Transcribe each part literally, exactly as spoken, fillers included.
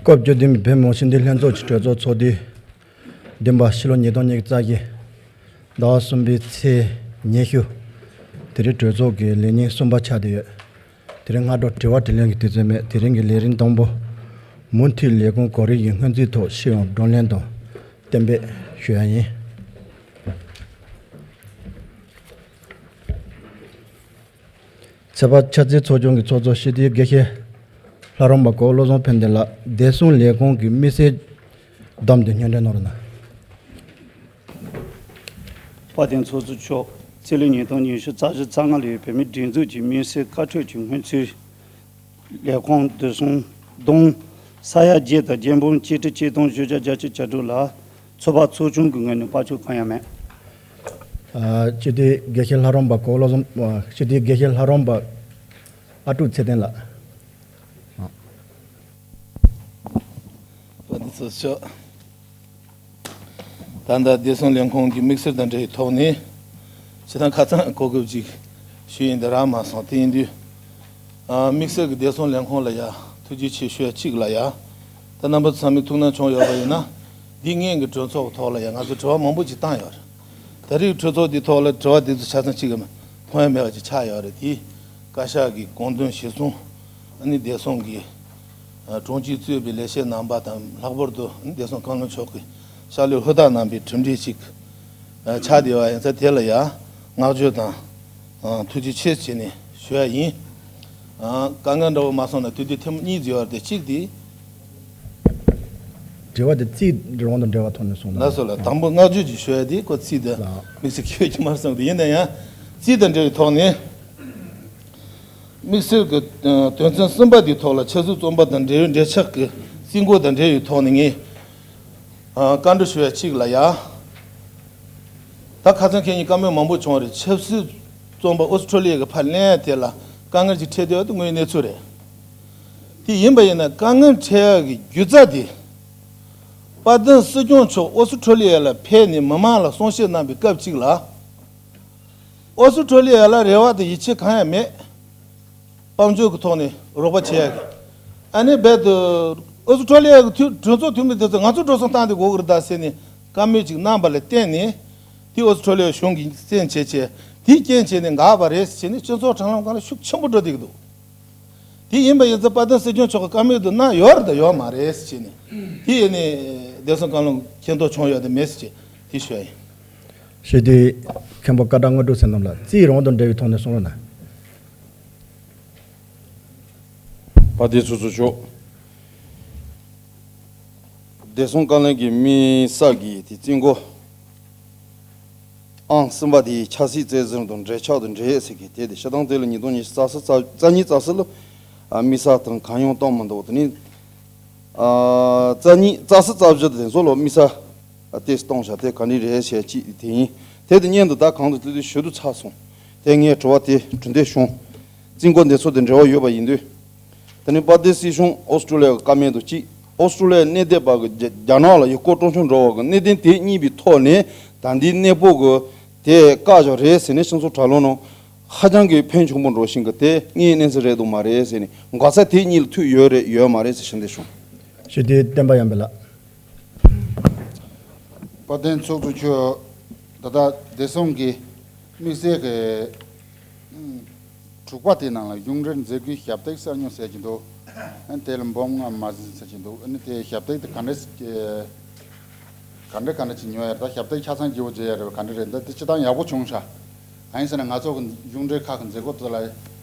སྐབས་བཅུ་བདུན་པའི་བོད་མི་མང་སྤྱི་འཐུས་ལྷན་ཚོགས་ཀྱི་གྲོས་ཚོགས་ཚོགས་དུས་བདུན་པ་ཕྱི་ལོ་ཉིས་སྟོང་ཉི་ཤུ་རྩ་བཞི་ཟླ་བ་གསུམ་པའི་ཚེས་ཉི་ཤུ། དེ་རིང་གྲོས་ཚོགས་ཀྱི་ལས་ཉིན་གསུམ་པ་ཆགས་བསྡད་ཡོད། དེ་རིང་སྔ་དྲོ་དྲི་བ་དྲིས་ལན་གྱི་དུས་ཚོད་མེད། དེ་རིང་གི་ལས་རིམ་དང་པོ། མུ་མཐུད་ལས་ཁུངས་གོ་རིམ་གྱི་སྔོན་རྩིས་ཐོག་ཤེས་ཡོན་བགྲོ་གླེང་དང་གཏན་འབེབས་ཞུ་ཡ་ཡིན། ཚེས་པ་ཆབ་སྲིད་ཚོགས་ཆུང་གི་ཚོགས་གཙོ་སྤྱི་འཐུས་དགེ་བཤེས་ལྷ་རམས་པ་གོ་བློ་བཟང་ཕན་བདེ་ལགས་བདེ་སྲུང་ལས་ཁུངས་ཀྱི་དམིགས་བསལ་བདམས་ཏེ་སྙན་སྒྲོན་གནང་རོགས་གནང་། དཔལ་ལྡན་ཚོགས་གཙོ་མཆོག་ཚེས་ལོ་ཉིས་སྟོང་ཉི་ཤུ་རྩ་བཞི་རྩ་ལྔ་ལོའི་བོད་མིའི་སྒྲིག་འཛུགས་ཀྱི་དམིགས་བསལ་བཀའ་འཁྲོལ་གྱི་སྔོན་རྩིས། ལས་ཁུངས་བདེ་སྲུང་གདོང་ས་ཡ་བརྒྱད་དང་རྒྱལ་འབངས་སྤྱི་ཁྲི་ཆིག་སྟོང་བཞི་བརྒྱ་བརྒྱད་ཅུ་གྱ་དྲུག་ལ་ཚོགས་པ་ཚོགས་ཆུང་གི་ངོས་ནས་བར་ཆད་གང་ཡང་མེད། ཨ། སྤྱི་འཐུས་དགེ་བཤེས་ལྷ་རམས་པ་གོ་བློ་བཟང་། ཨ། སྤྱི་འཐུས་དགེ་བཤེས་ལྷ་རམས་པ་ཨ་ཀྲུག་ཚེ་བརྟན་ལགས། དཔལ་ལྡན་ཚོགས་གཙོ། ད་ལྟ་བདེ་སྲུང་ལས་ཁུངས་ཀྱི་དམིགས་བསལ་དང་འབྲེལ་བའི་ཐོག་ནས་ཇི་ལྟར་ཁ་སང་གོ་སྐབས་ཅིག་ཞུས་ཡིན་དེ་རག་མ་སོང་། དེ་ཡིན་དུས། ཨ། དམིགས་བསལ་གྱི་བདེ་སྲུང་ལས་ཁུངས་ལ་ཡ་ཐུགས་རྗེ་ཆེ་ཞུ་ཡ་གཅིག་ལ་ཡ། ད་རྣམ་པ་ཚོ་ཚང་མས་ཐུགས་སྣང་བྱུང་ཡོད་པ་ཡིན་ན། འདི་སྔོན་གྱི་གྲོས་ཚོགས་ཀྱི་ཐོག་ལ་ཡ་ང་ཚོས་དྲི་བ་མང་པོ་ཅིག་བཏང་ཡོད་རེད། ད་རེས་གྲོས་ཚོགས་འདིའི་ཐོག་ལ་དྲི་བ་དེ་ཚོ་ཆ་ཚང་གཅིག་གམ་མཐོང་ཡ་མེད་པ་ཅིག་ཆགས་ཡོད་རེད་དེ། བཀའ་ཤག་གི་དགོངས་དོན་གཞིར་བཟུང་། ཨ་ནི་བདེ་སྲུང་གི་ཨ། དྲུང་ཆེས་གཙོས་པའི་ལས་བྱེད་རྣམ་པ་དང་ལྷག་པར་དུ་བདེ་སྲུང་བཀའ་བློན་མཆོག་གི་ཕྱག་ལས་ཧུར་ཐག་གནང་པའི་གྲུབ་འབྲས་ཤིག་ཨ། ཆགས་བསྡད་པ་ཡིན་ཙང་དེ་ལ་ཡང་བསྔགས་བརྗོད་དང་ཨ། ཐུགས་རྗེ་ཆེ་ཟེར་ནས་ཞུ་ཡ་ཡིན། ཨ། དཀའ་ངལ་འདྲ་བོ་མ་སོང་ན་དུས་དེབ་ཐེངས་གཉིས་ཡོད་རེད་དེ། གཅིག་དེ། དྲི་བ་དེ་རྩིས་རང་དང་འབྲེལ་བ་ཐོག་ནས་སོང་ན། ལགས་སོ་ལགས། དང་པོ་བསྔགས་བརྗོད་ཅིག་ཞུ་ཡ་དེ་ཁོ་རྩིས་དེ་ལགས། དམིགས་བསལ་གྱི་ཡོད་ཀྱི་མ་རེད་བསམ་གི་འདུག་ཡིན་ན་ཡང་རྩིས་དང་འབྲེལ་བའི་ཐོག་ནས། དམིགས་བསལ་གྱི་དོན་ཚན་གསུམ་པ་དེའི་ཐོག་ལ་ཆབ་སྲིད་བཙོན་པ་དང་འབྲེལ་ཡོད་འབྲེལ་ཆགས་ཀྱི་རྩིས་འགོ་དང་འབྲེལ་ཡོད་ཐོག་ནས་ངས་ཨ། བཀའ་འདྲི་ཞུ་ཡ་གཅིག་ལ་ཡ། ད་ཁ་སང་ཁྱེད་གཉིས་བཀའ་མོལ་མང་པོ་བྱུང་བ་རེད། ཆབ་སྲིད་བཙོན་པ་ཨོ་སི་ཁྲོ་ལི་ཡ་གི་ཕར་ལེན་ཡ་དེ་ལ་དཀའ་ངལ་ཅིག་འཕྲད་བསྡད་ཡོད་དེ་དངོས་ཡོད་གནས་ཚུལ་རེད། དེ་ཡིན་པ་ཡིན་ན་དཀའ་ངལ་འཕྲད་ཡ་གི་རྒྱུ་རྩ་དེ། དཔལ་ལྡན་སྲིད་སྐྱོང་མཆོག་ཨོ་སི་ཁྲོ་ལི་ཡ་ལ་ཕེབས་ནས་མི་མང་ལ་གསུང་བཤད་གནང་པའི་སྐབས་གཅིག་ལ། ཨོ་སི་ཁྲོ་ལི་ཡ་ལ་རེ་བ་དང་ཡིད་ཆེས་གང་ཡང་མེད། དཔལ་འབྱོར་གྱི་ཐོག་ནས་རོགས་པ་བྱེད་ཡ་གི། ཨ་ནི་རྦད་དེ་ཨོ་སི་ཁྲོ་ལི་ཡ་གི་འཐུས་གྲོས་ཚོགས་འཐུས་མི་དེ་ཚོས་ང་ཚོ་འགྲོ་སོང་བཏང་དེ་དགོས་ཀྱི་རེད་ད་ཟེར་ནས་བཀའ་མོལ་ཅིག་གནང་པ་ལ་བརྟེན་ནས། དེ་ཨོ་སི་ཁྲོ་ལི་ཡ་གཞུང་གིས་བཙན་བྱས་བྱས་དེ་རྐྱེན་བྱས་ནས་འགག་པ་རེད་ཟེར་ནས་སྤྱི་ཚོགས་དྲ་ལམ་སྒང་ལ་ཤུགས་ཆེན་པོ་འགྲོ་བསྡད་ཀྱི་འདུག་དེ་ཡིན་པ་ཡིན་ཙང་དཔལ་ལྡན་སྲིད་སྐྱོང་མཆོག་གི་བཀའ་མོལ་དུ་གནང་ཡོད་རེད་དང་ཡོད་མ་རེད་ཟེར་བྱས་ནས། དེ་ཡིན་ནས་བདེ་སྲུང་བཀའ་བློན་མཁྱེན་རྟོགས་བྱུང་ཡོད་དམ་མེད་ཟེར་བྱས་དེ་ཞུ་ཡ་ཡིན། ཞུ་དུས་མཁན་པོ་སྐད་གྲགས་དངོས་གྲུབ་བསོད་ནམས་ལགས་རྩིས་རང་དང་འབྲེལ་བའི་ཐོག་ནས་གསུང་རོགས་གནང་། དཔལ་ལྡན་ཚོགས་གཙོ་མཆོག་བདེ་སྲུང་བཀའ་བློན་གྱི་དམིགས་བསལ་གྱི་དེ་རྩིས་འགོ། ཨང་གསུམ་པ་དེ་ཆབ་སྲིད་བཙན་འཛུལ་དང་འབྲེལ་ཆགས་དང་འབྲེལ་ཡོད་ཟེར་གི་དེ་དེ་སྤྱིར་བཏང་དེ་ལ་ཉིས་སྟོང་ཉི་ཤུ་རྩ་གསུམ་རྩ་གཉིས་རྩ་གསུམ་ལོ། ཨ། དམིགས་བསལ་དང་གང་ཡང་བཏང་མི་འདུག་དེ་ནི། ཨ། རྩ་གཉིས་རྩ་གསུམ་རྩ་བཞི་དེ་ཚོ་ལོ་དམིགས་བསལ་ཏེས་བཏང་བཞག་དེ་ག་འདྲ་རེད་ཟེར་གཅིག་དེ་ཡིན། དེ་དང་མཉམ་དུ་ད་གང་དུ་དེ་དུས་ཞུ་དུ་ཚར་སོང་། དེ་ངས་དྲི་བ་དེ་གྲུབ་འདེགས་བྱུང་། རྩིས་འགོ་འདི་ཚོ་དང་འབྲེལ་བ་ཡོད་པ་ཡིན་དུས། དེ་ནི་དཔལ་ལྡན་སྲིད་གཞུང་ཨོ་སི་ཀྲོ་ལི་ཡ་གི་བཀའ་མོལ་དུ་གཅིག་ཨོ་སི་ཀྲོ་ལི་ཡའི་གནས་སྡོད་པ་གི་རྒྱ་རྒྱ་ནག་ལ་ཡུལ་སྐོར་སྤྲོ་འཆམ་འགྲོ་བ་གི་གནད་དོན་དེ་གཉིས་པའི་ཐོག་ནས་ད་འདིའི་གནས་སྤོ་གི་དེ་བཀག་བཞག་རེད་ཟེར་ནས་སྤྱི་ཚོགས་དྲ་ལམ་ནང་ཧ་ཅང་གི་ཕན་ཆུང་པོ་འགྲོ་བཞིན་གི་དེ་དངོས་གནས་ཚུལ་རེད་འདུག་མ་རེད་ཟེར་ནས་དགག་ས་དེ་གཉིས་ལ་ཐུག་ཡོད་རེད་ཡོད་མ་རེད་ཟེར་ཞུ་འདོད་བྱུང་། ཞུ་དེ་བསྟན་པ་ཡར་འཕེལ་ལགས། དཔལ་ལྡན་ཚོགས་གཙོ་མཆོག་ད་ལྟ་བདེ་སྲུང་གི་དམིགས་བསལ་གྱི་དྲུག་པ་དེའི་ནང་ལ་གཞུང་འབྲེལ་མཛད་སྒོའི་ཞབས་སྟེགས་གསར་རྙོག་ཟེར་གྱི་འདུག་ཨ་ནི་དེ་ལ་འབུམ་ལྔ་མ་ཟིན་ཟེར་གྱི་འདུག་ཨ་ནི་དེ་ཞབས་སྟེགས་དེ་ག་འདྲ་ག་འདྲ་ག་འདྲ་ཅིག་ཉོ་ཡ་རེད། ད་ཞབས་སྟེགས་ཆ་ཚང་བརྗེ་བོ་བརྗེ་ཡ་རེད་པ། ག་འདྲ་རེད། ད་དེ་སྤྱིར་བཏང་ཡག་པོ་བྱུང་ཤག་ཨ་ཡིན་ཟེར་ན་ང་ཚོ་གི་གཞུང་འབྲེལ་ཁག་གི་མཛད་སྒོ་དེ་ལ་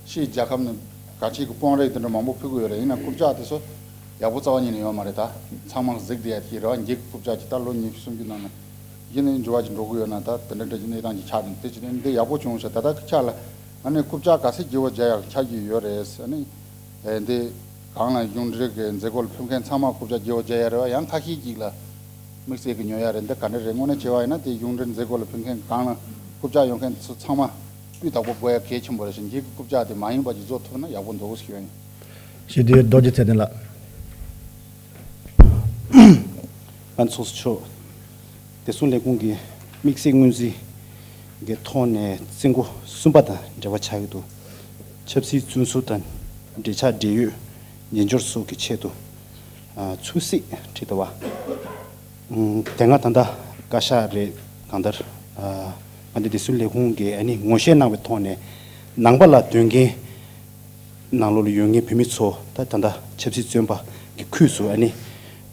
ཕྱིའི་རྒྱལ་ཁབ་ནས་ག་ཅིག་གི་དཔོན་རིགས་དེ་འདྲ་མང་པོ་ཕེབས་ཀྱི་ཡོད་རེད། ཡིན་ན་རྐུབ་བཀྱག་དེ་ཚོ་ཡག་པོ་རྩ་བ་ཉིད་ནས་ཡོད་མ་རེད། ད་ཚང་མ་གཟིགས་བསྡད་ཡ་དེ་རེད་པ། འགྱིག་གི་རྐུབ་བཀྱག་ཅིག་ད་ལོ་ཉི་ཤུ་སུམ་ཅུ་ནང་ནས་གཞི་ནས་འགྱུར་བ་ཅིག་འགྲོ་གི་ཡོད་ན་ད་དེ་འདྲ་འདྲ་གི་གནས་སྟངས་ཅིག་ཆགས་འདུག་དེ་ཅི་ནས་འདི་ཡག་པོ་བྱུང་ཤག་ད་ལྟ་གི་ཆ་ལ་ཨ་ནི་རྐུབ་བཀྱག་ག་ཚད་བརྗེ་བོ་བརྗེ་ཡག་ཆགས་ཀྱི་ཡོད་རེད། ཨ་ནི་ཨེ་འདི་གང་ལ་གཞུང་འབྲེལ་གྱི་མཛད་སྒོ་ལ་ཕེབས་མཁན་ཚང་མ་རྐུབ་བཀྱག་བརྗེ་བོ་བརྗེ་ཡ་རེད་པ། ཡང་ཁ་ཤས་ཅིག་ལ་དམིགས་བསལ་གྱི་ཉོ་ཡ་རེད། འདི་ག་འདྲ་རེད། དངོས་གནས་བྱས་པ་ཡིན་ན་དེ་གཞུང་འབྲེལ་མཛད་སྒོ་ལ་ཕེབས་མཁན་གང་ལ་རྐུབ་བཀྱག་ཡོད་མཁན་དེ་ཚོ་ཚང་མ་སྤུས་དག་པོ་དགོས་ཡ་གལ་ཆེན་པོ་རེད་ཤག་འགྱིག་གི་རྐུབ་བཀྱག་དེ་མ་ཡིན་པ་ཅིག་བཟོ་ཐུབ་ན་ཡག་པོ་འདུག་ཞུ་ཡ་ཡིན། ཞུ་དེ་རྡོ་རྗེ་ཚེ་བརྟན་ལགས། ཨ་ནི་ཚོགས་གཙོ་མཆོག་བདེ་སྲུང་ལས་ཁུངས་ཀྱི་དམིགས་བསལ་སྔོན་རྩིས་ཀྱི་ཐོག་ནས་རྩིས་འགོ་གསུམ་པ་དང་འབྲེལ་བ་ཆགས་ཀྱི་འདུག་ཆབ་སྲིད་བཙོན་ཟུར་དང་འབྲེལ་ཆགས་འབྲེལ་ཡོད་ཉེས་སྦྱོར་སོགས་ཀྱི་ཆེད་དུ། ཚོད་བསྲེ་བྲིས་འདུག་པ། དེ་སྔ་ད་ལྟ་བཀའ་ཤག་རེད། གང་ལྟར་དཔལ་ལྡན་བདེ་སྲུང་ལས་ཁུངས་ཀྱིས་ཨ་ནི་ངོ་ཤེས་གནང་བའི་ཐོག་ནས་ནང་པ་ལ་སྡོད་མཁན་ནང་ལོགས་ལ་ཡོད་མཁན་བོད་མི་ཚོ་ད་ད་ལྟ་ཆབ་སྲིད་བཙོན་པ་གི་ཁུལ་དུ་ཨ་ནི་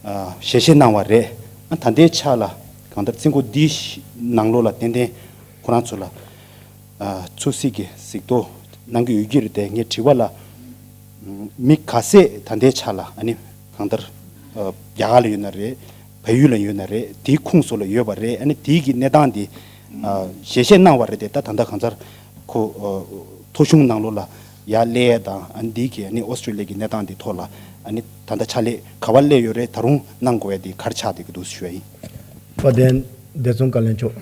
ཞལ་བཞེས་གནང་བ་རེད། ཨ་ད་ལྟའི་ཆ་ལ་གང་ལྟར་རྩིས་འགོ་འདིའི་ནང་ལོགས་ལ་ཏན་ཏན་ཁོ་རང་ཚོ་ལ་ཚོད་བསྲེ་གི་གཟིགས་རྟོག་གནང་གི་ཡོད་ཀྱི་རེད་དེ། ངས་དྲི་བ་ལ་མི་ག་ཚད་ད་ལྟའི་ཆ་ལ་ཨ་ནི་གང་ལྟར་རྒྱ་གར་ལ་ཡོད་ན་རེད། བལ་ཡུལ་ལ་ཡོད་ན་རེད། དེའི་ཁོངས་སུ་ལ་ཡོད་པ་རེད། ཨ་ནི་དེའི་གི་གནས་སྟངས་དེ་ཞལ་བཞེས་གནང་བ་རེད་དེ། ད་ད་ལྟ་གང་ལྟར་ཁོ་ཐོ་གཞུང་ནང་ལོགས་ལ་ཡར་སླེབས་ཡ་དང་། ཨ་ནི་དེའི་གི་ཨ་ནི་ཨོ་སི་ཀྲི་ལི་ཡ་གི་གནས་སྟངས་དེ་ཐོག་ལ་ཨ་ནི་ད་ལྟ་ཕྱག་ལས་ག་པར་སླེབས་ཡོད་རེད། ད་རུང་གནང་དགོས་ཡ་དེ་ག་རེ་ཆགས་བསྡད་ཀྱི་འདུག་ཞུ་ཡ་ཡིན། དཔལ་ལྡན་བདེ་སྲུང་བཀའ་བློན་མཆོག་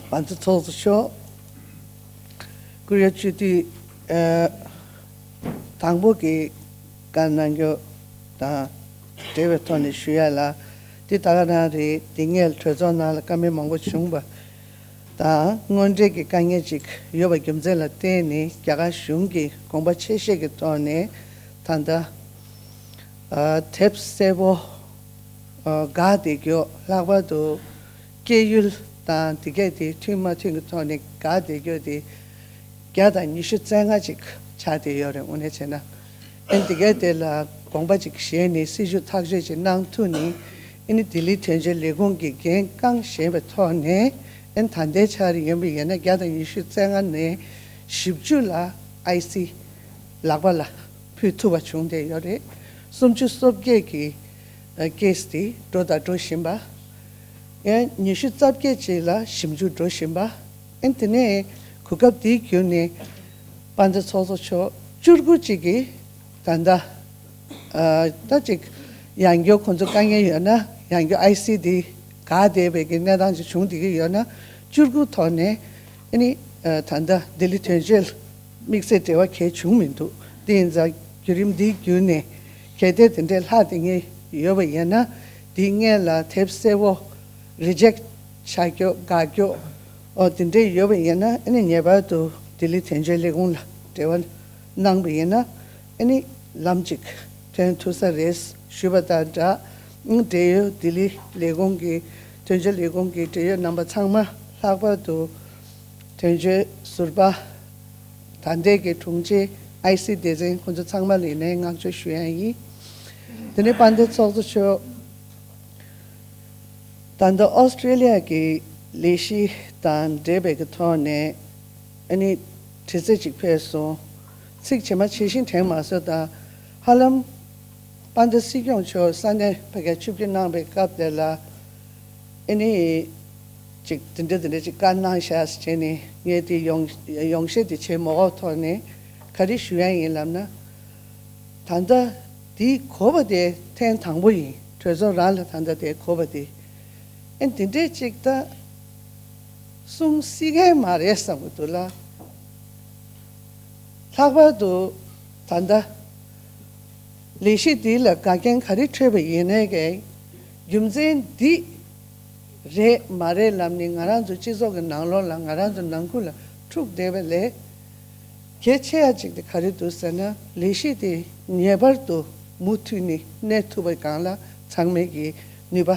དཔལ་འཛོམས་ཚོགས་གཙོ་མཆོག་ཀུ་རེ་སྤྱི་འཐུས། ཨ། དང་པོ་གི་བཀའ་གནང་རྒྱུ་དང་འབྲེལ་བའི་ཐོག་ནས་ཞུ་ཡ་ལ། འདི་ད་ག་རང་རེད། འདི་སྔོན་གྲོས་ཚོགས་ནང་ལ་བཀའ་མོལ་མང་པོ་བྱུང་བ་དང་། དངོས་འབྲེལ་གྱི་དཀའ་ངལ་ཅིག་ཡོད་པ་རྒྱུ་མཚན་ལ་བརྟེན་ནས་རྒྱ་གར་གཞུང་གིས་དགོངས་པ་ཆེ་བཞེས་ཀྱི་ཐོག་ནས་ད་ལྟ་ཨ། དེབ་གསལ་པོ་ཨ། འགག་བསྡད་རྒྱུ། ལྷག་པར་དུ་སྐྱེས་ཡུལ་དང་དེ་གས་དེ་མཐུན་མ་མཐུན་གྱི་ཐོག་ནས་འགག་བསྡད་རྒྱུ་དེ་བརྒྱ་དང་ཉི་ཤུ་རྩ་ལྔ་ཅིག་ཆགས་བསྡད་ཡོད་རེད། དངོས་གནས་བྱས་ན། ཨ་ནི་དེ་གས་དེ་ལ་དགོངས་པ་ཅིག་བཞེས་ནས་སྲིད་བྱུས་ཐག་གཅོད་ཅིག་གནང་ཐུབ་ནས། ཨ་ནི་ལྡི་ལི་དོན་གཅོད་ལས་ཁུངས་ཀྱིས་འགན་རྐང་བཞེས་པའི་ཐོག་ནས། ཨ་ནི་ད་ལྟའི་ཆར་ཡིན་པ་ཡིན་ན་བརྒྱ་དང་ཉི་ཤུ་རྩ་ལྔ་ནས་བཞི་བཅུ་ལ་ཨའི་སི་ལག་པ་ལ་ཕུལ་ཐུབ་པ་བྱུང་བསྡད་ཡོད་རེད། སུམ་ཅུ་སོ་བརྒྱད་ཀྱི་ཨ། ཀེ་སི་དེ་འགྲོ་དང་འགྲོ་བཞིན་པ། ཡང་ཉི་ཤུ་རྩ་བརྒྱད་ཅིག་ལ་ཞིབ་འཇུག་འགྲོ་བཞིན་པ། ཨ་ནི་དེ་ནས་གོ་སྐབས་འདི་བརྒྱུད་ནས་དཔལ་ལྡན་ཚོགས་གཙོ་མཆོག་བཅུ་དགུ་ཅིག་གིས་ད་ལྟ་ཨ། ད་ཅིག་ཡང་བསྐྱར་ཁོང་ཚོ་དཀའ་ངལ་ཡོད་ན་ཡང་བསྐྱར་ཨའི་སི་འདི་འགག་བསྡད་པའི་གི་གནས་སྟངས་ཅིག་བྱུང་བསྡད་ཀྱི་ཡོད་ན། བཅུ་དགུ་ཐོག་ནས་ཨ་ནི་ཨ། ད་ལྟ་ལྡི་ལི་དོན་གཅོད་དམིགས་བསལ་འབྲེལ་བ་གལ་བྱུང་མི་འདུག་དེ་ཡིན་ཙང་བརྒྱུད་རིམ་འདི་བརྒྱུད་ནས་གལ་ཏེ་དེ་འདྲའི་ལྷག་བསྡད་མཁན་ཡོད་པ་ཡིན་ན། དེའི་སྔོན་ལ་དེབ་གསལ་པོ་རི་ཇེག་ཆགས་རྒྱུ། འགག་རྒྱུ། ཨོ། དེ་འདྲའི་ཡོད་པ་ཡིན་ན། ཨ་ནི་ངེས་པར་དུ་ལྡི་ལི་དོན་གཅོད་ལས་ཁུངས་ལ་འབྲེལ་བ་གནང་པ་ཡིན་ན། ཨ་ནི་ལམ་ཅིག་ཐོན་ཐུབ་ས་རེད་ཞུས་པ་དང་སྦྲགས། ཨ། འབྲེལ་ཡོད་ལྡི་ལི་ལས་ཁུངས་ཀྱི། དོན་གཅོད་ལས་ཁུངས་ཀྱི་འབྲེལ་ཡོད་རྣམ་པ་ཚང་མ། ལྷག་པར་དུ་དོན་གཅོད་ཟུར་པ། ད་ལྟའི་གི་དྲུང་ཆེ། ཨའི་སི་སྡེ་ཚན། ཁོང་ཚོ་ཚང་མ་ལ་ཡིན་ནའི་བསྔགས་བརྗོད་ཞུ་ཡ་ཡིན། དེ་ནས་དཔལ་ལྡན་ཚོགས་གཙོ་མཆོག་ད་ལྟ་ཨོ་སི་ཀྲི་ལི་ཡ་གི་ལས་གཞི་དང་འབྲེལ་བའི་གི་ཐོག་ནས་ཨ་ནི་དྲི་རྩད་ཅིག་ཕེབས་སོང་། ཚིག་ཇི་མ་ཇི་བཞིན་དྲན་མ་སོང་། ད་ཧ་ལམ་དཔལ་ལྡན་སྲིད་སྐྱོང་མཆོག་ས་གནས་ཕ་གིར་ཆིབས་བསྒྱུར་གནང་བའི་སྐབས་དེ་ལ་ཨ་ནི་ཅིག་དེ་འདྲ་དེ་འདྲ་ཅིག་བཀའ་གནང་བཞག་ཟེར་བྱས་ནས། ངས་དེ་ཡོང་ཡོང་བཤད་དེ་བྱེད་མ་དགོས་ཐོག་ནས་ག་རེ་ཞུ་ཡ་ཡིན་ལབ་ན། ད་ལྟ་དེ་གོ་བ་དེ་ཐེངས་དང་པོ་ཡིན། གྲོས་ཚོགས་རང་ལ་ད་ལྟ་དེ་གོ་བ་དེ། ཨ་ནི་དེ་འདྲས་ཅིག་ད་གསུང་སྲིད་མཁན་མ་རེད་བསམ་གྱི་འདུག་ལ། ལྷག་པར་དུ་ད་ལྟ་ལས་གཞི་འདི་ལ་འགལ་རྐྱེན་ག་རེ་འཕྲད་པ་ཡིན་ནའི་གི་རྒྱུ་མཚན་འདི་རེད་མ་རེད་ལབ་ནས་ང་རང་ཚོ་སྤྱི་ཚོགས་ཀྱི་ནང་ལོགས་ལ། ང་རང་ཚོ་ནང་ཁུལ་ལ་འཁྲུག་བསྡད་པ་ལས། གལ་ཆེ་ཡ་གཅིག་དེ་ག་རེ་འདུག་ཟེར་ན། ལས་གཞི་དེ་ངེས་པར་དུ་མུ་མཐུད་ནས་གནས་ཐུབ་པའི་སྒང་ལ་ཚང་མས་ཀྱི་ནུས་པ་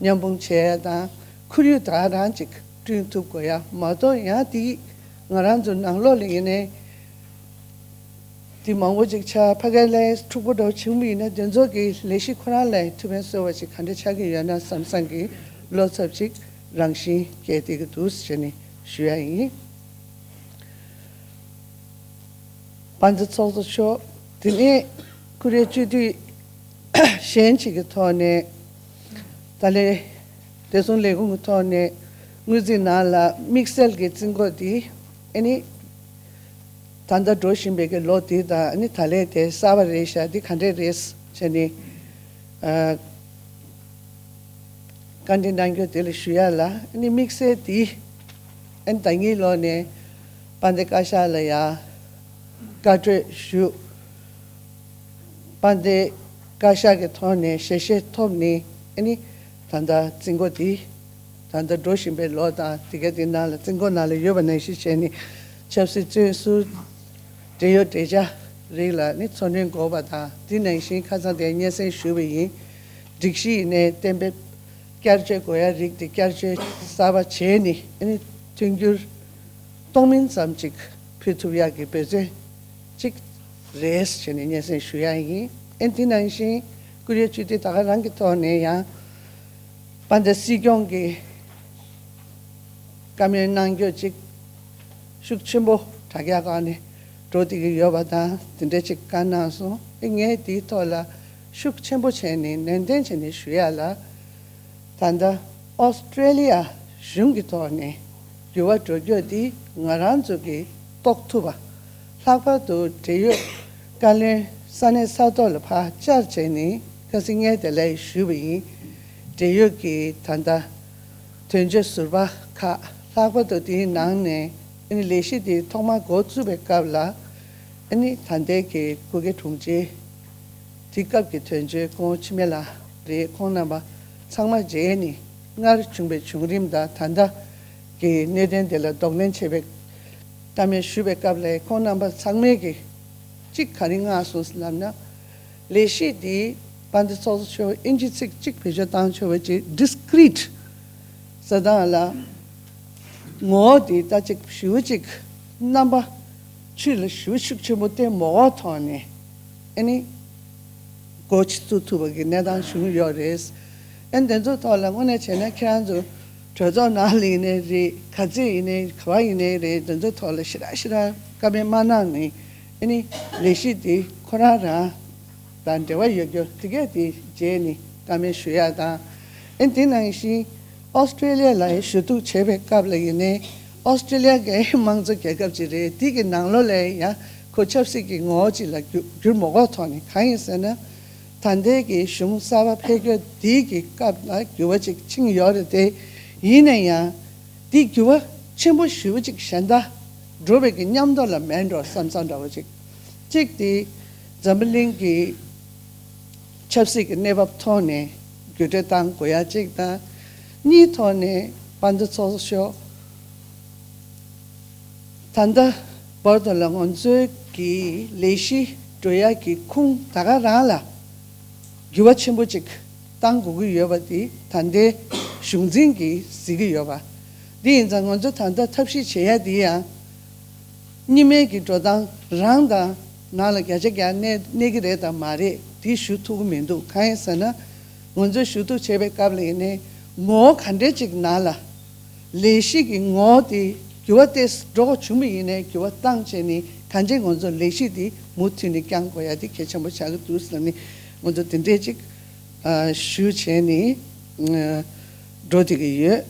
མཉམ་སྤུངས་བྱེད་ཡ་དང་། ཁོར་ཡུག་ད་ག་རང་ཅིག་བསྐྲུན་ཐུབ་དགོས་ཡ་མ་གཏོགས། ཡང་དེ་ང་རང་ཚོ་ནང་ལོགས་ལ་ཡིན་ནའི་དེ་མང་པོ་ཅིག་ཆགས། ཕ་གི་ལ་འཁྲུག་པོ་འདྲ་བོ་བྱུང་བ་ཡིན་ན། དེ་ཚོ་གི་ལས་གཞི་ཁོ་རང་ལ་ཐུགས་ཕན་གསོས་པ་ཅིག་ག་འདྲ་ཆགས་ཀྱི་ཡོད་ན་བསམ་བསམ་གྱི་བློ་འཚབ་ཅིག་རང་བཞིན་སྐྱེས་བསྡད་ཀྱི་འདུག་ཟེར་ནས་ཞུ་ཡ་ཡིན། དཔལ་འཛོམས་ཚོགས་གཙོ་མཆོག་དེ་ནས་ཀུ་རེ་སྤྱི་འཐུས་གཞན་ཞིག་གི་ཐོག་ནས། ད་ལན་བདེ་སྲུང་ལས་ཁུངས་ཀྱི་ཐོག་ནས་དངུལ་རྩིས་ནང་ལ་དམིགས་བསལ་གྱི་རྩིས་འགོ་འདི་ཨ་ནི་ད་ལྟ་འགྲོ་བཞིན་པའི་གི་ལོ་འདི་དང་། ཨ་ནི་ད་ལན་དེ་གསར་པ་རེད་ཤག་འདི་ག་འདྲས་རེད་ཟེར་ནས། ཨ། བཀའ་འདྲི་གནང་རྒྱུ་དེ་ལ་ཞུ་ཡ་ལ། ཨ་ནི་དམིགས་བསལ་འདི་ཨ་ནི་ཟླ་ཉིན་ལོག་ནས་དཔལ་ལྡན་བཀའ་ཤག་ལ་ཡ་བཀའ་འཁྲོལ་ཞུ། དཔལ་ལྡན་བཀའ་ཤག་གི་ཐོག་ནས་ཞལ་བཞེས་ཐོབ་ནས། ཨ་ནི་ད་ལྟ་རྩིས་འགོ་འདི་ ད་ལྟ་འགྲོ་བཞིན་པའི་ལོ་དང་དེ་ག་དེ་ནང་ལ་བཙོན་ཁང་ནང་ལ་ཡོད་པ་ནང་བཞིན་བྱས་ནས་ཆབ་སྲིད་བཙོན་ཟུར་འབྲེལ་ཡོད་འབྲེལ་ཆགས་རིགས་ལ་ནི་འཚོ་སྣོན་དགོས་པ་དང་དེ་ནང་བཞིན་ཁ་སང་དེ་སྙན་སེང་ཞུས་པ་ཡིན། སྒྲིག་གཞི་ཡིན་ནའི་གཏན་འབེབས་བསྐྱར་བཅོས་དགོས་ཡ་རིགས་དེ་བསྐྱར་བཅོས་གསར་པ་བྱས་ནས་ཨ་ནི་མཐུན་འགྱུར་གཏོང་མིན་ཙམ་ཅིག་ཕུལ་ཐུབ་ཡག་གི་འབད་བརྩོན་ཅིག་རེད་ཟེར་ནས་སྙན་སེང་ཞུ་ཡ་ཡིན། ཨེ་དེ་ནང་བཞིན་བཀུར་འོས་སྤྱི་འཐུས་ད་ག་རང་གི་ཐོག་ནས་ཡང་དཔལ་ལྡན་སྲིད་སྐྱོང་གི་བཀའ་མོལ་གནང་རྒྱུ་ཅིག་ཤུགས་ཆེན་པོ་དྲ་རྒྱ་སྒང་ནས་འགྲོ་བསྡད་ཀྱི་ཡོད་པ་དང་དེ་འདྲ་ཅིག་བཀའ་གནང་སོང་། ཨེ་ངས་དེའི་ཐོག་ལ་ཤུགས་ཆེན་པོ་བྱས་ནས་ནན་ཏན་བྱས་ནས་ཞུ་ཡ་ལ། ད་ལྟ་ཨོ་སི་ཀྲེ་ལི་ཡ་གཞུང་གི་ཐོག་ནས་འགྱུར་བ་འགྲོ་རྒྱུ་དེ་ང་རང་ཚོ་གིས་རྟོགས་ཐུབ་པ། ལྷག་པར་དུ་འབྲེལ་ཡོད་བཀའ་བློན་ས་གནས་ས་ཐོག་ལ་ཕར་བཅར་བྱས་ནས་ཁ་སང་ངས་དེ་ལ་ཞུས་པ་ཡིན། འབྲེལ་ཡོད་ཀྱི་ད་ལྟ་དོན་གཅོད་ཟུར་པ་ཁག་ལྷག་པར་དུ་དེའི་ནང་ནས་ཨ་ནི་ལས་གཞི་དེ་ཐོག་མར་འགོ་བཙུགས་པའི་སྐབས་ལ་ཨ་ནི་ད་ལྟའི་གི་སྐུ་སྒེར་དྲུང་ཆེ། དེ་སྐབས་ཀྱི་དོན་གཅོད་སྐུ་ངོ་འཆི་མེད་ལགས་རེད། ཁོང་རྣམ་པ་ཚང་མ་མཇལ་ནས་སྔར་བྱུང་བའི་བྱུང་རིམ་དང་ད་ལྟ་གི་གནད་དོན་དེ་ལ་གདོང་ལེན་བྱེད་པའི་བཀའ་མོལ་ཞུ་བའི་སྐབས་ལ་ཁོང་རྣམ་པ་ཚང་མས་ཀྱི་གཅིག་ག་རེ་མངགས་སོང་ཟེར་ལབ་ན། ལས་གཞི་འདི་དཔལ་ལྡན་ཚོགས་གཙོ་མཆོག་ཨིན་ཇི་ཚིག་གཅིག་བེད་སྤྱོད་བཏང་ཆོག་པ་ཅིག་discrete ཟེར་སྟངས་ལ་ངོ་བོ་འདི་ལྟ་ཅིག་ཞུ་ཅིག་རྣམ་པ་ཆོས་ལ་ཞུ་ཤུགས་ཆེན་པོ་བསྟན་མ་དགོས་ཐོག་ནས་ཨ་ནི་འགོ་ཚུགས་ཐུབ་པ་གི་གནས་སྟངས་བྱུང་ཡོད་རེད། ཨ་ནི་དེ་ཚོ་ཐོག་ལ་དངོས་གནས་བྱས་ན་ཁྱེད་རང་ཚོ་གྲོས་ཚོགས་ནང་ལ་ཡིན་ནའི་རེད། ག་ཚོད་ཡིན་ནའི་ག་བ་ཡིན་ནའི་རེད། དེ་ཚོ་ཐོག་ལ་ཞེ་དྲག་ཞེ་དྲག་བཀའ་མོལ་མ་གནང་ནས་ཨ་ནི་ལས་གཞི་དེ་ཁོ་རང་རང་དང་འབྲེལ་བ་ཡོད་རྒྱུ་དེ་གས་དེ་བརྗེད་ནས་བཀའ་མོལ་ཞུ་ཡ་དང་། ཨེ་དེ་ནང་བཞིན་ཨོ་སི་ཀྲེ་ལི་ཡ་ལ་ཞུ་གཏུག་བྱེད་པའི་སྐབས་ལ་ཡིན་ནའི་ཨོ་སི་ཀྲེ་ལི་ཡ་གི་དམངས་གཙོ་རྒྱལ་ཁབ་ཅིག་རེད། དེ་གི་ནང་ལོགས་ལ་ཡང་ཁོ་ཆབ་སྲིད་ཀྱི་ངོ་བོ་ཅིག་ལ་འགྱུར་འགྱུར་མ་དགོས་ཐོག་ནས་གང་ཡིན་ཟེར་ན། ད་ལྟའི་གི་གཞུང་གསར་པ་ཕེབས་རྒྱུ་དེ་གི་སྐབས་ལ་འགྱུར་བ་ཅིག་ཕྱིན་ཡོད་རེད་དེ། ཡིན་ན་ཡང་དེ་འགྱུར་བ་ཆེན་པོ་ཞེ་པོ་ཅིག་གཞན་དག་འགྲོ་བའི་གི་མཉམ་དུ་ལ་མེད་འགྲོ་བསམ་བསམ་འདྲ་བོ་ཅིག་གཅིག་དེ་འཛམ་བུ་གླིང་གི་ཆབ་སྲིད་ཀྱི་གནས་བབ་ཐོག་ནས་བརྒྱུད་འགྲེལ་བཏང་དགོས་ཡ་གཅིག་དང་། གཉིས་ཐོག་ནས་དཔལ་ལྡན་ཚོགས་གཙོ་མཆོག་ད་ལྟ་བར་དུ་ལ་ང་ཚོའི་གི་ལས་གཞི་འགྲོ་ཡ་གི་ཁུངས་ད་ག་རང་ལ་འགྱུར་བ་ཆེན་པོ་ཅིག་བཏང་དགོས་ཀྱི་ཡོད་པ་དེ་ད་ལྟའི་གཞུང་འཛིན་གྱིས་གཟིགས་ཀྱི་ཡོད་པ། འདི་ཡིན་ཙང་ང་ཚོ་ད་ལྟ་ཐབས་ཤེས་བྱེད་ཡ་དེ་ཡང་གཉིས་སྨན་གྱི་འགྲོ་སྟངས་རང་དང་ནང་ལ་བརྒྱ་ཆ་བརྒྱ་གནས་གནས་ཀྱི་རེད་དམ་མ་རེད་དེ་ཞུ་ཐུབ་ཀྱི་མི་འདུག་གང་ཡིན་ཟེར་ན། ང་ཚོས་ཞུ་གཏུག་བྱེད་པའི་སྐབས་ལ་ཡིན་ནའི་ངོ་བོ་ག་འདྲས་ཅིག་ནང་ལ་ལས་གཞི་གི་ངོ་བོ་དེ་འགྱུར་བ་ཏོག་ཙམ་འགྲོ་དགོས་བྱུང་བ་ཡིན་ནའི་འགྱུར་བ་བཏང་བྱས་ནས་གང་ཅི་ང་ཚོ་ལས་གཞི་དེ་མུ་མཐུད་ནས་བསྐྱང་དགོས་ཡ་དེ་གལ་ཆེན་པོ་ཆགས་ཀྱི་འདུག་ཟེར་ནས་ང་ཚོ་དེ་འདྲས་ཅིག་ཨ་ཞུ་བྱས་ནས་ཨ་འགྲོ་བསྡད་ཀྱི་ཡོད།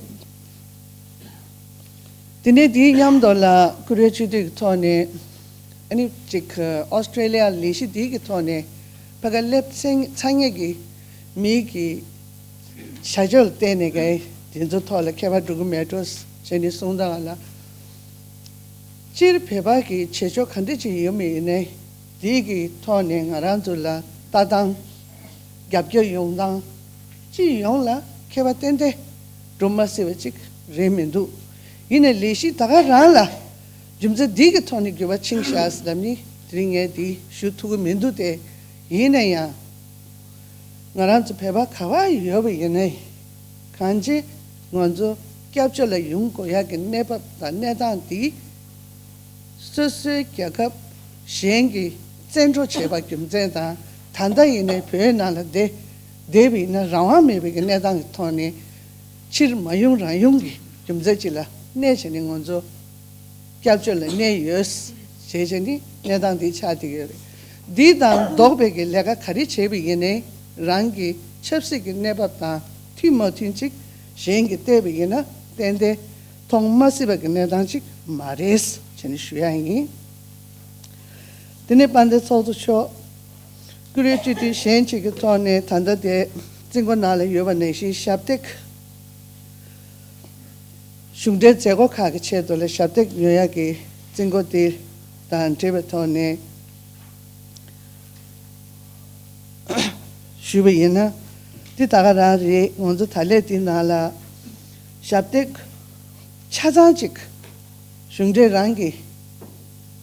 དེ་ནས་དེའི་མཉམ་དུ་ལ་བཀུར་འོས་སྤྱི་འཐུས་ཀྱི་ཐོག་ནས་ཨ་ནི་ཅིག་ཨོ་སི་ཀྲེ་ལི་ཡ་ལས་གཞི་འདིའི་གི་ཐོག་ནས་ཕ་ག་སླེབས་ཚར་ཚར་མཁན་གྱི་མིའི་གི་བྱ་སྤྱོད་ལ་བརྟེན་ནས་གི་དེ་ཚོ་ཐོག་ལ་ཁྱད་པར་འགྲོ་གི་མེད་འགྲོ་བྱས་ནས་གསུངས་དང་ལ། སྤྱིར་བོད་པ་གི་བྱེད་ཕྱོགས་ག་འདྲ་ཅིག་ཡོད་མེད་ཡིན་ནའི་དེའི་གི་ཐོག་ནས་ང་རང་ཚོ་ལ་ལྟ་སྟངས་རྒྱབ་སྐྱོར་ཡོང་སྟངས་སྤྱི་ཡོངས་ལ་ཁྱད་པར་ཏན་ཏན་འགྲོ་མ་སྲིད་པ་ཅིག་རེད་མི་འདུག་ཡིན་ནའི་ལས་གཞི་ད་ག་རང་ལ་རྒྱུ་མཚན་འདི་གི་ཐོག་ནས་འགྱུར་བ་ཕྱིན་ཤག་ཟེར་ལབ་ནི་དེ་རིང་ངས་འདི་ཞུ་ཐུབ་ཀྱི་མི་འདུག་སྟེ། ཡིན་ན་ཡང་ང་རང་ཚོ་བོད་པ་ག་པར་ཡོད་པ་ཡིན་ནའི་གང་ཅི་ང་ཚོ་སྐྱབས་བཅོལ་ལ་ཡོང་དགོས་ཡག་གི་གནས་བབ་དང་གནས་སྟངས་འདི། སོ་སོའི་རྒྱལ་ཁབ་གཞན་གྱིས་བཙན་འཕྲོག་བྱས་པ་རྒྱུ་མཚན་དང་ད་ལྟ་ཡིན་ནའི་བོད་ནང་ལ་བསྡད་བསྡད་པ་ཡིན་ན་རང་དབང་མེད་པའི་གི་གནས་སྟངས་ཀྱི་ཐོག་ནས་ཕྱིར་མ་ཡོང་རང་ཡོང་གི་རྒྱུ་མཚན་ཅིག་ལ་གནས་བྱས་ནས་ང་ཚོ་སྐྱབས་བཅོལ་ལ་གནས་ཡོད་ཞེས་བྱས་ནས་གནས་སྟངས་འདི་ཆགས་བསྡད་ཡོད་རེད། འདི་དང་ལྡོག་པའི་གི་ལས་ཀ་ག་རེ་བྱས་པ་ཡིན་ནའི་རང་གི་ཆབ་སྲིད་ཀྱི་གནས་བབ་དང་མཐུན་མ་མཐུན་ཅིག་གཞན་གྱིས་བལྟས་པ་ཡིན་ན་ཏན་ཏན་མཐོང་མ་སྲིད་པ་གི་གནས་སྟངས་ཅིག་མ་རེད་ཅེས་ནས་ཞུ་ཡ་ཡིན། དེ་ནས་དཔལ་ལྡན་ཚོགས་གཙོ་མཆོག་བཀུར་འོས་སྤྱི་འཐུས་གཞན་ཞིག་གི་ཐོག་ནས་ད་ལྟ་དེ་བཙོན་ཁང་ནང་ལ་ཡོད་པ་ནང་བཞིན་ཞབས་སྟེགས་གཞུང་འབྲེལ་མཛད་སྒོ་ཁག་གི་ཆེད་དུ་ལ་ཞབས་སྟེགས་ཉོ་ཡ་གི་བཙོན་ཁང་དེ་དང་འབྲེལ་བའི་ཐོག་ནས། ཞུས་པ་ཡིན་ན། འདི་ད་ག་རང་རེད། ང་ཚོ་ད་ལས་འདི་ནང་ལ་ ཞབས་སྟེགས་ཆ་ཚང་ཅིག་གཞུང་འབྲེལ་རང་གིས་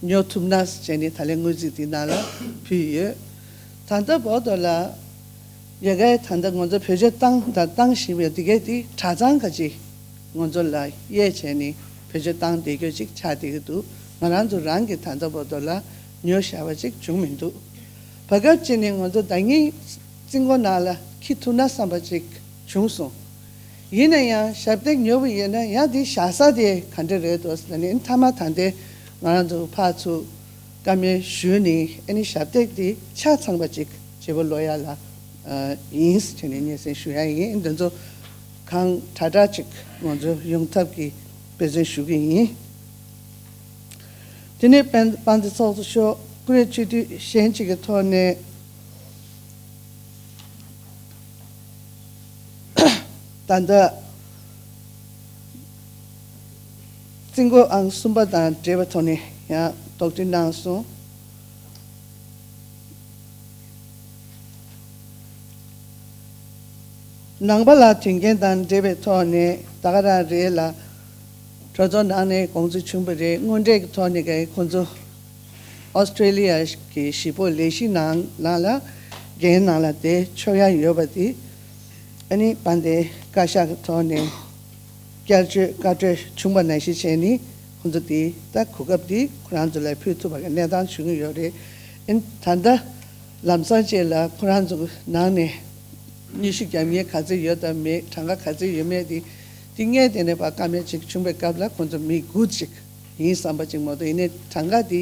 ཉོ་ཐུབ་ན་བྱས་ནས་ད་ལན་སྔོན་རྩིས་འདི་ནང་ལ་ཕུལ་ཡོད། ད་ལྟ་བར་དུ་ལ་ཡ་གའི་ད་ལྟ་ང་ཚོ་བེད་སྤྱོད་བཏང་དང་བཏང་བཞིན་པའི་འདི་གའི་འདི་གྲྭ་ཚང་ག་ཅིག་ང་ཚོ་ལ་གཡས་བྱས་ནས་བེད་སྤྱོད་བཏང་བསྡད་རྒྱུ་ཅིག་ཆགས་བསྡད་ཀྱི་འདུག་ང་རང་ཚོ་རང་གིས་ད་ལྟ་བར་དུ་ལ་ཉོ་བཞག་པ་ཅིག་བྱུང་མི་འདུག་བར་སྐབས་ཅིག་ནས་ང་ཚོ་ཟླ་ཉིན་རྩིས་འགོ་ནང་ལ་འཁྱེར་ཐུབ་ན་བསམ་པ་ཅིག་བྱུང་སོང་། ཡིན་ན་ཡང་ཞབས་སྟེགས་ཉོ་བ་ཡིན་ན་ཡང་དེ་བཞག་ས་དེ་ག་འདྲ་རེད་འདུག་ཟེར་ནས་མཐའ་མ་ད་ལྟའི་ང་རང་ཚོ་ཕར་ཚུར་བཀའ་མོལ་ཞུས་ནས་ཨ་ནི་ཞབས་སྟེགས་དེ་ཆ་ཚང་པ་ཅིག་བྱེད་པ་ལོ་ཡ་ལ་ཡིན་ཟེར་ནས་སྙན་སེང་ཞུ་ཡ་ཡིན། འདི་ཚོ་གང་དྲག་དྲག་ཅིག་ང་ཚོ་ཡོང་ཐབས་ཀྱི་འབད་བརྩོན་ཞུ་གི་ཡིན། དེ་ནས་དཔལ་ལྡན་ཚོགས་གཙོ་མཆོག་སྐུ་ངོ་སྤྱི་འཐུས་གཞན་གཅིག་གི་ཐོག་ནས། ད་ལྟ་རྩིས་འགོ་ཨང་གསུམ་པ་དང་འབྲེལ་བའི་ཐོག་ནས་ཡང་དོགས་འདྲི་གནང་སོང་། ནང་པ་ལ་མཐུན་རྐྱེན་དང་འབྲེལ་བའི་ཐོག་ནས་ད་ག་རང་རེད་ལ། གྲོས་ཚོགས་ནང་ནས་དགོངས་ཚུལ་བྱུང་བ་རེད། དངོས་འབྲེལ་གྱི་ཐོག་ནས་ཀྱང་ཁོང་ཚོ་ཨོ་སི་ཀྲེ་ལི་ཡ་གི་གཞིས་སྤོ་ལས་གཞི་ནང་ནང་ལ་འགན་ནང་ལ་བསྡད་ཆོག་ཡ་ཡོད་པ་དེ་ཨ་ནི་དཔལ་ལྡན་བཀའ་ཤག་གི་ཐོག་ནས་བསྐྱར་བཅོས་བཀའ་འཁྲོལ་བྱུང་བ་ནང་བཞིན་བྱས་ནས་ཁོང་ཚོ་དེ་ད་གོ་སྐབས་དེ་ཁོ་རང་ཚོ་ལ་ཕུལ་ཐུབ་པ་གི་གནས་སྟངས་བྱུང་གི་ཡོད་རེད། ཨ་ནི་ད་ལྟ་ལམ་སང་བཅས་ལ་ཁོ་རང་ཚོ་ནང་ནས་མཉེས་གཤིས་རྒྱབ་མཁན་ག་ཚོད་ཡོད་དམ་མེད། གྲངས་ཀ་ག་ཚོད་ཡོད་མེད་དེ་དེ་སྔས་དེ་ནས་ཕར་བཀའ་མོལ་ཅིག་བྱུང་བའི་སྐབས་ལ་ཁོང་ཚོ་མི་དགུ་ཅིག་ཡིན་བསམ་པ་ཅིག་མ་གཏོགས། ཡིན་ནའི་གྲངས་ཀ་དེ་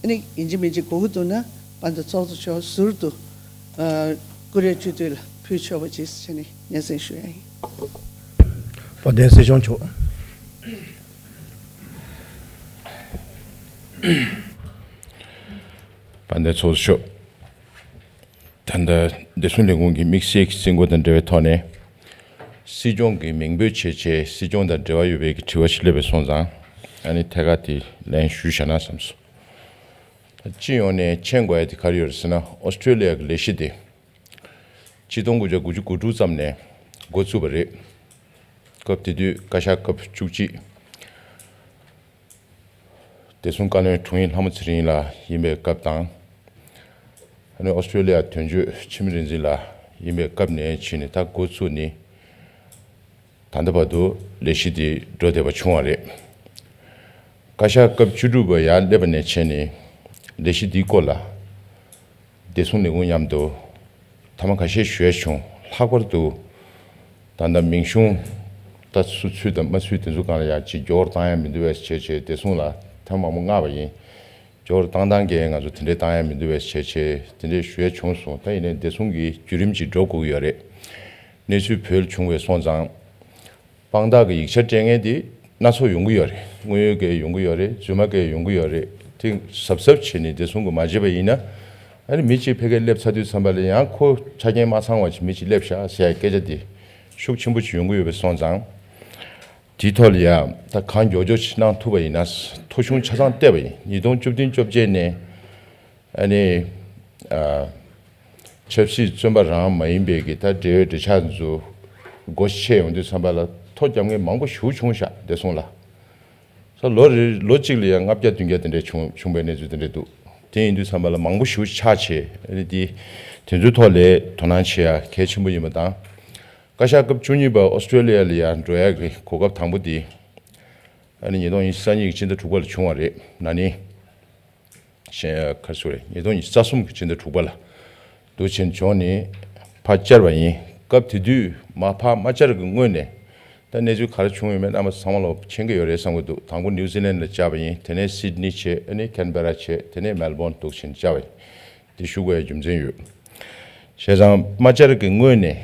ཨ་ནི་ཡིན་གཅིག་མིན་གཅིག་དགོས་ཀྱི་འདུག་ན་དཔལ་ལྡན་ཚོགས་གཙོ་མཆོག་ཟུར་དུ་ཨ་བཀུར་འོས་སྤྱི་འཐུས་ལ་ཕུལ་ཆོག་པ་ཅིག་བྱས་ནས་སྙན་སེང་ཞུ་ཡ་ཡིན། དཔལ་ལྡན་སྲིད་སྐྱོང་མཆོག་དཔལ་ལྡན་ཚོགས་གཙོ་མཆོག་ད་ལྟ་བདེ་སྲུང་ལས་ཁུངས་ཀྱི་དམིགས་བསལ་གྱི་རྩིས་འགོ་དང་འབྲེལ་བའི་ཐོག་ནས། སྲིད་སྐྱོང་གི་མིང་འབོད་བྱས་བྱས་སྲིད་སྐྱོང་དང་འབྲེལ་བ་ཡོད་པའི་གི་དྲི་བ་ཞིག་སླེབས་པ་སོང་ཙང་། ཨ་ནི་ཐད་ཀར་དེ་ལན་ཞུས་བཞག་ན་བསམ་སོང་། སྤྱི་ཡོངས་ནས་མཁྱེན་དགོས་ཡ་དེ་ག་རེ་ཡོད་རེད་ཟེར་ན། ཨོ་སི་ཀྲེ་ལི་ཡ་གི་ལས་གཞི་དེ་ཆིག་སྟོང་དགུ་བརྒྱ་དགུ་བཅུ་གོ་དྲུག་ཙམ་ནས་འགོ་བཙུགས་པ་རེད། སྐབས་དེ་དུས་བཀའ་ཤག་སྐབས་བཅུ་གཅིག་བདེ་སྲུང་བཀའ་བློན་དྲུང་ཡིག་ལྷ་མོ་ཚེ་རིང་ལགས་ཡིན་པའི་སྐབས་དང་། ཨ་ནི་ཨོ་སི་ཀྲེ་ལི་ཡ་དོན་གཅོད་འཆི་མེད་རིག་འཛིན་ལགས་ཡིན་པའི་སྐབས་ནས་བྱས་ནས་ད་འགོ་བཙུགས་ནས་ད་ལྟ་བར་དུ་ལས་གཞི་དེ་འགྲོ་བསྡད་པ་བྱུང་བ་རེད། བཀའ་ཤག་སྐབས་བཅུ་དྲུག་པ་ཡར་སླེབས་པ་ནས་བྱས་ནས་ལས་གཞི་འདིའི་སྐོར་ལ་བདེ་སྲུང་ལས་ཁུངས་མཉམ་དུ་ཐེངས་མ་ཁ་ཤས་ཞུ་ཡ་བྱུང་། ལྷག་པར་དུ་ད་ལྟ་མིང་གཞུང་ད་སུ་ཚུད་དང་མ་ཚུད་དེ་ཚོ་སྒང་ལ་ཡང་ཅིག་མགྱོགས་པོར་བཏང་ཡ་མི་འདུག་བས་བྱས་བྱས་བདེ་སྲུང་ལ་ཐེངས་མང་པོ་མངགས་པ་ཡིན། མགྱོགས་པོར་བཏང་བཏང་གས་ང་ཚོ་དེ་འདྲས་བཏང་ཡ་མི་འདུག་བས་བྱས་བྱས་དེ་འདྲས་ཞུ་ཡ་བྱུང་སོང་། ད་ཡིན་ནའི་བདེ་སྲུང་གི་བརྒྱུད་རིམ་ཅིག་འགྲོ་དགོས་ཀྱི་ཡོད་རེད། གནས་ཚུལ་བོད་ལ་བྱུང་བས་སོང་ཙང་། དཔང་རྟགས་ཀྱི་ཡིག་ཆ་སྤྲད་མཁན་དེ་སྣ་ཚོགས་ཡོང་གི་ཡོད་རེད། དངོས་ཡོད་ཀྱི་ཡོང་གི་ཡོད་རེད། རྫུན་མ་གི་ཡོང་གི་ཡོད་རེད། དེ་གཟབ་གཟབ་བྱས་ནས་བདེ་སྲུང་གིས་མ་བྱས་པ་ཡིན་ན། ཨ་ནི་མི་གཅིག་ཕ་གིར་སླེབས་ཚར་དུས་ཙམ་པ་ལ་ཡང་ཁོ་ཆ་རྐྱེན་མ་ཚང་བ་ཞིག་མི་གཅིག་སླེབས་ཤག་ཟེར་ཡ་སྐད་ཆ་དེ་ཤུགས་ཆེན་པོ་ཞིག་ཡོང་གི་ཡོད་པས་སོང་ཙང་། དེའི་ཐོག་ལ་ཡང་ད་གང་མགྱོགས་མགྱོགས་ཤིག་གནང་ཐུབ་པ་ཡིན་ན་ཐོ་གཞུང་ཆ་ཚང་བལྟས་པ་ཡིན། ཉིས་སྟོང་བཅུ་བདུན་བཅོ་བརྒྱད་ནས་ཨ་ནི་ཨ། ཆབ་སྲིད་བཙོན་པ་རང་མ་ཡིན་པའི་གི་ད་འབྲེལ་ཡོད་འབྲེལ་ཆགས་ཚོ་སྒོ་ཕྱེ་ཡོང་དུས་ཙམ་པ་ལ་ཐོ་བརྒྱབ་མཁན་མང་པོ་ཞེ་པོ་བྱུང་ཤག་བདེ་སྲུང་ལ། ས་ལོ་རེ་ལོ་གཅིག་ལ་ཡང་ལྔ་བརྒྱ་བདུན་བརྒྱ་དེ་འདྲས་བྱུང་བྱུང་བའི་གནས་ཚུལ་དེ་འདྲས་འདུག་དེ་ཡིན་དུས་ཙམ་པ་ལ་མང་པོ་ཞེ་པོ་ཆགས་བྱས་ཨ་ནི་དེ་དེ་ཚོའི་ཐོག་ལ་དོ་སྣང་བྱེད་ཡ་གལ་ཆེན་པོ་ཡིན་པ་དང་། བཀའ་ཤག་སྐབས་བཅུ་གཉིས་པ་ཨོ་སི་ཀྲེ་ལི་ཡ་ལ་ཡང་འགྲོ་ཡ་གི་གོ་སྐབས་དང་པོ་དེ་ཨ་ནི་ཉིས་སྟོང་ཉི་ཤུ་རྩ་གཉིས་ཀྱི་སྤྱི་ཟླ་དྲུག་པ་ལ་བྱུང་བ་རེད། ན་ནིང་། གཞན་ཁར་སོ་རེད། ཉིས་སྟོང་ཉི་ཤུ་རྩ་གསུམ་གྱི་ཕྱི་ཟླ་དྲུག་པ་ལ་འདུག་ཕྱིན་བྱུང་ནས་ཕར་བཅར་བ་ཡིན། སྐབས་དེ་དུས་མ་ཕར་མ་བཅར་གི་སྔོན་ནས་ད་གནས་ཚུལ་ག་རེ་བྱུང་ཡོད་མེད་རྣམ་པ་ཚང་མ་ལོ་མཁྱེན་གྱི་ཡོད་རེད་བསམ་གྱི་འདུག་དང་པོ་ནིའུ་ཛི་ལན་ལ་བཅར་བ་ཡིན། དེ་ནས་སིད་ནི་བྱས། ཨ་ནི་ཁན་བེ་ར་བྱས། དེ་ནས་མེལ་བོན་འདུག་ཕྱིན་བཅར་བ་ཡིན། དེ་ཞུ་དགོས་ཡ་རྒྱུ་མཚན་ཡོད། བྱས་ཙང་མ་བཅར་གི་སྔོན་ནས་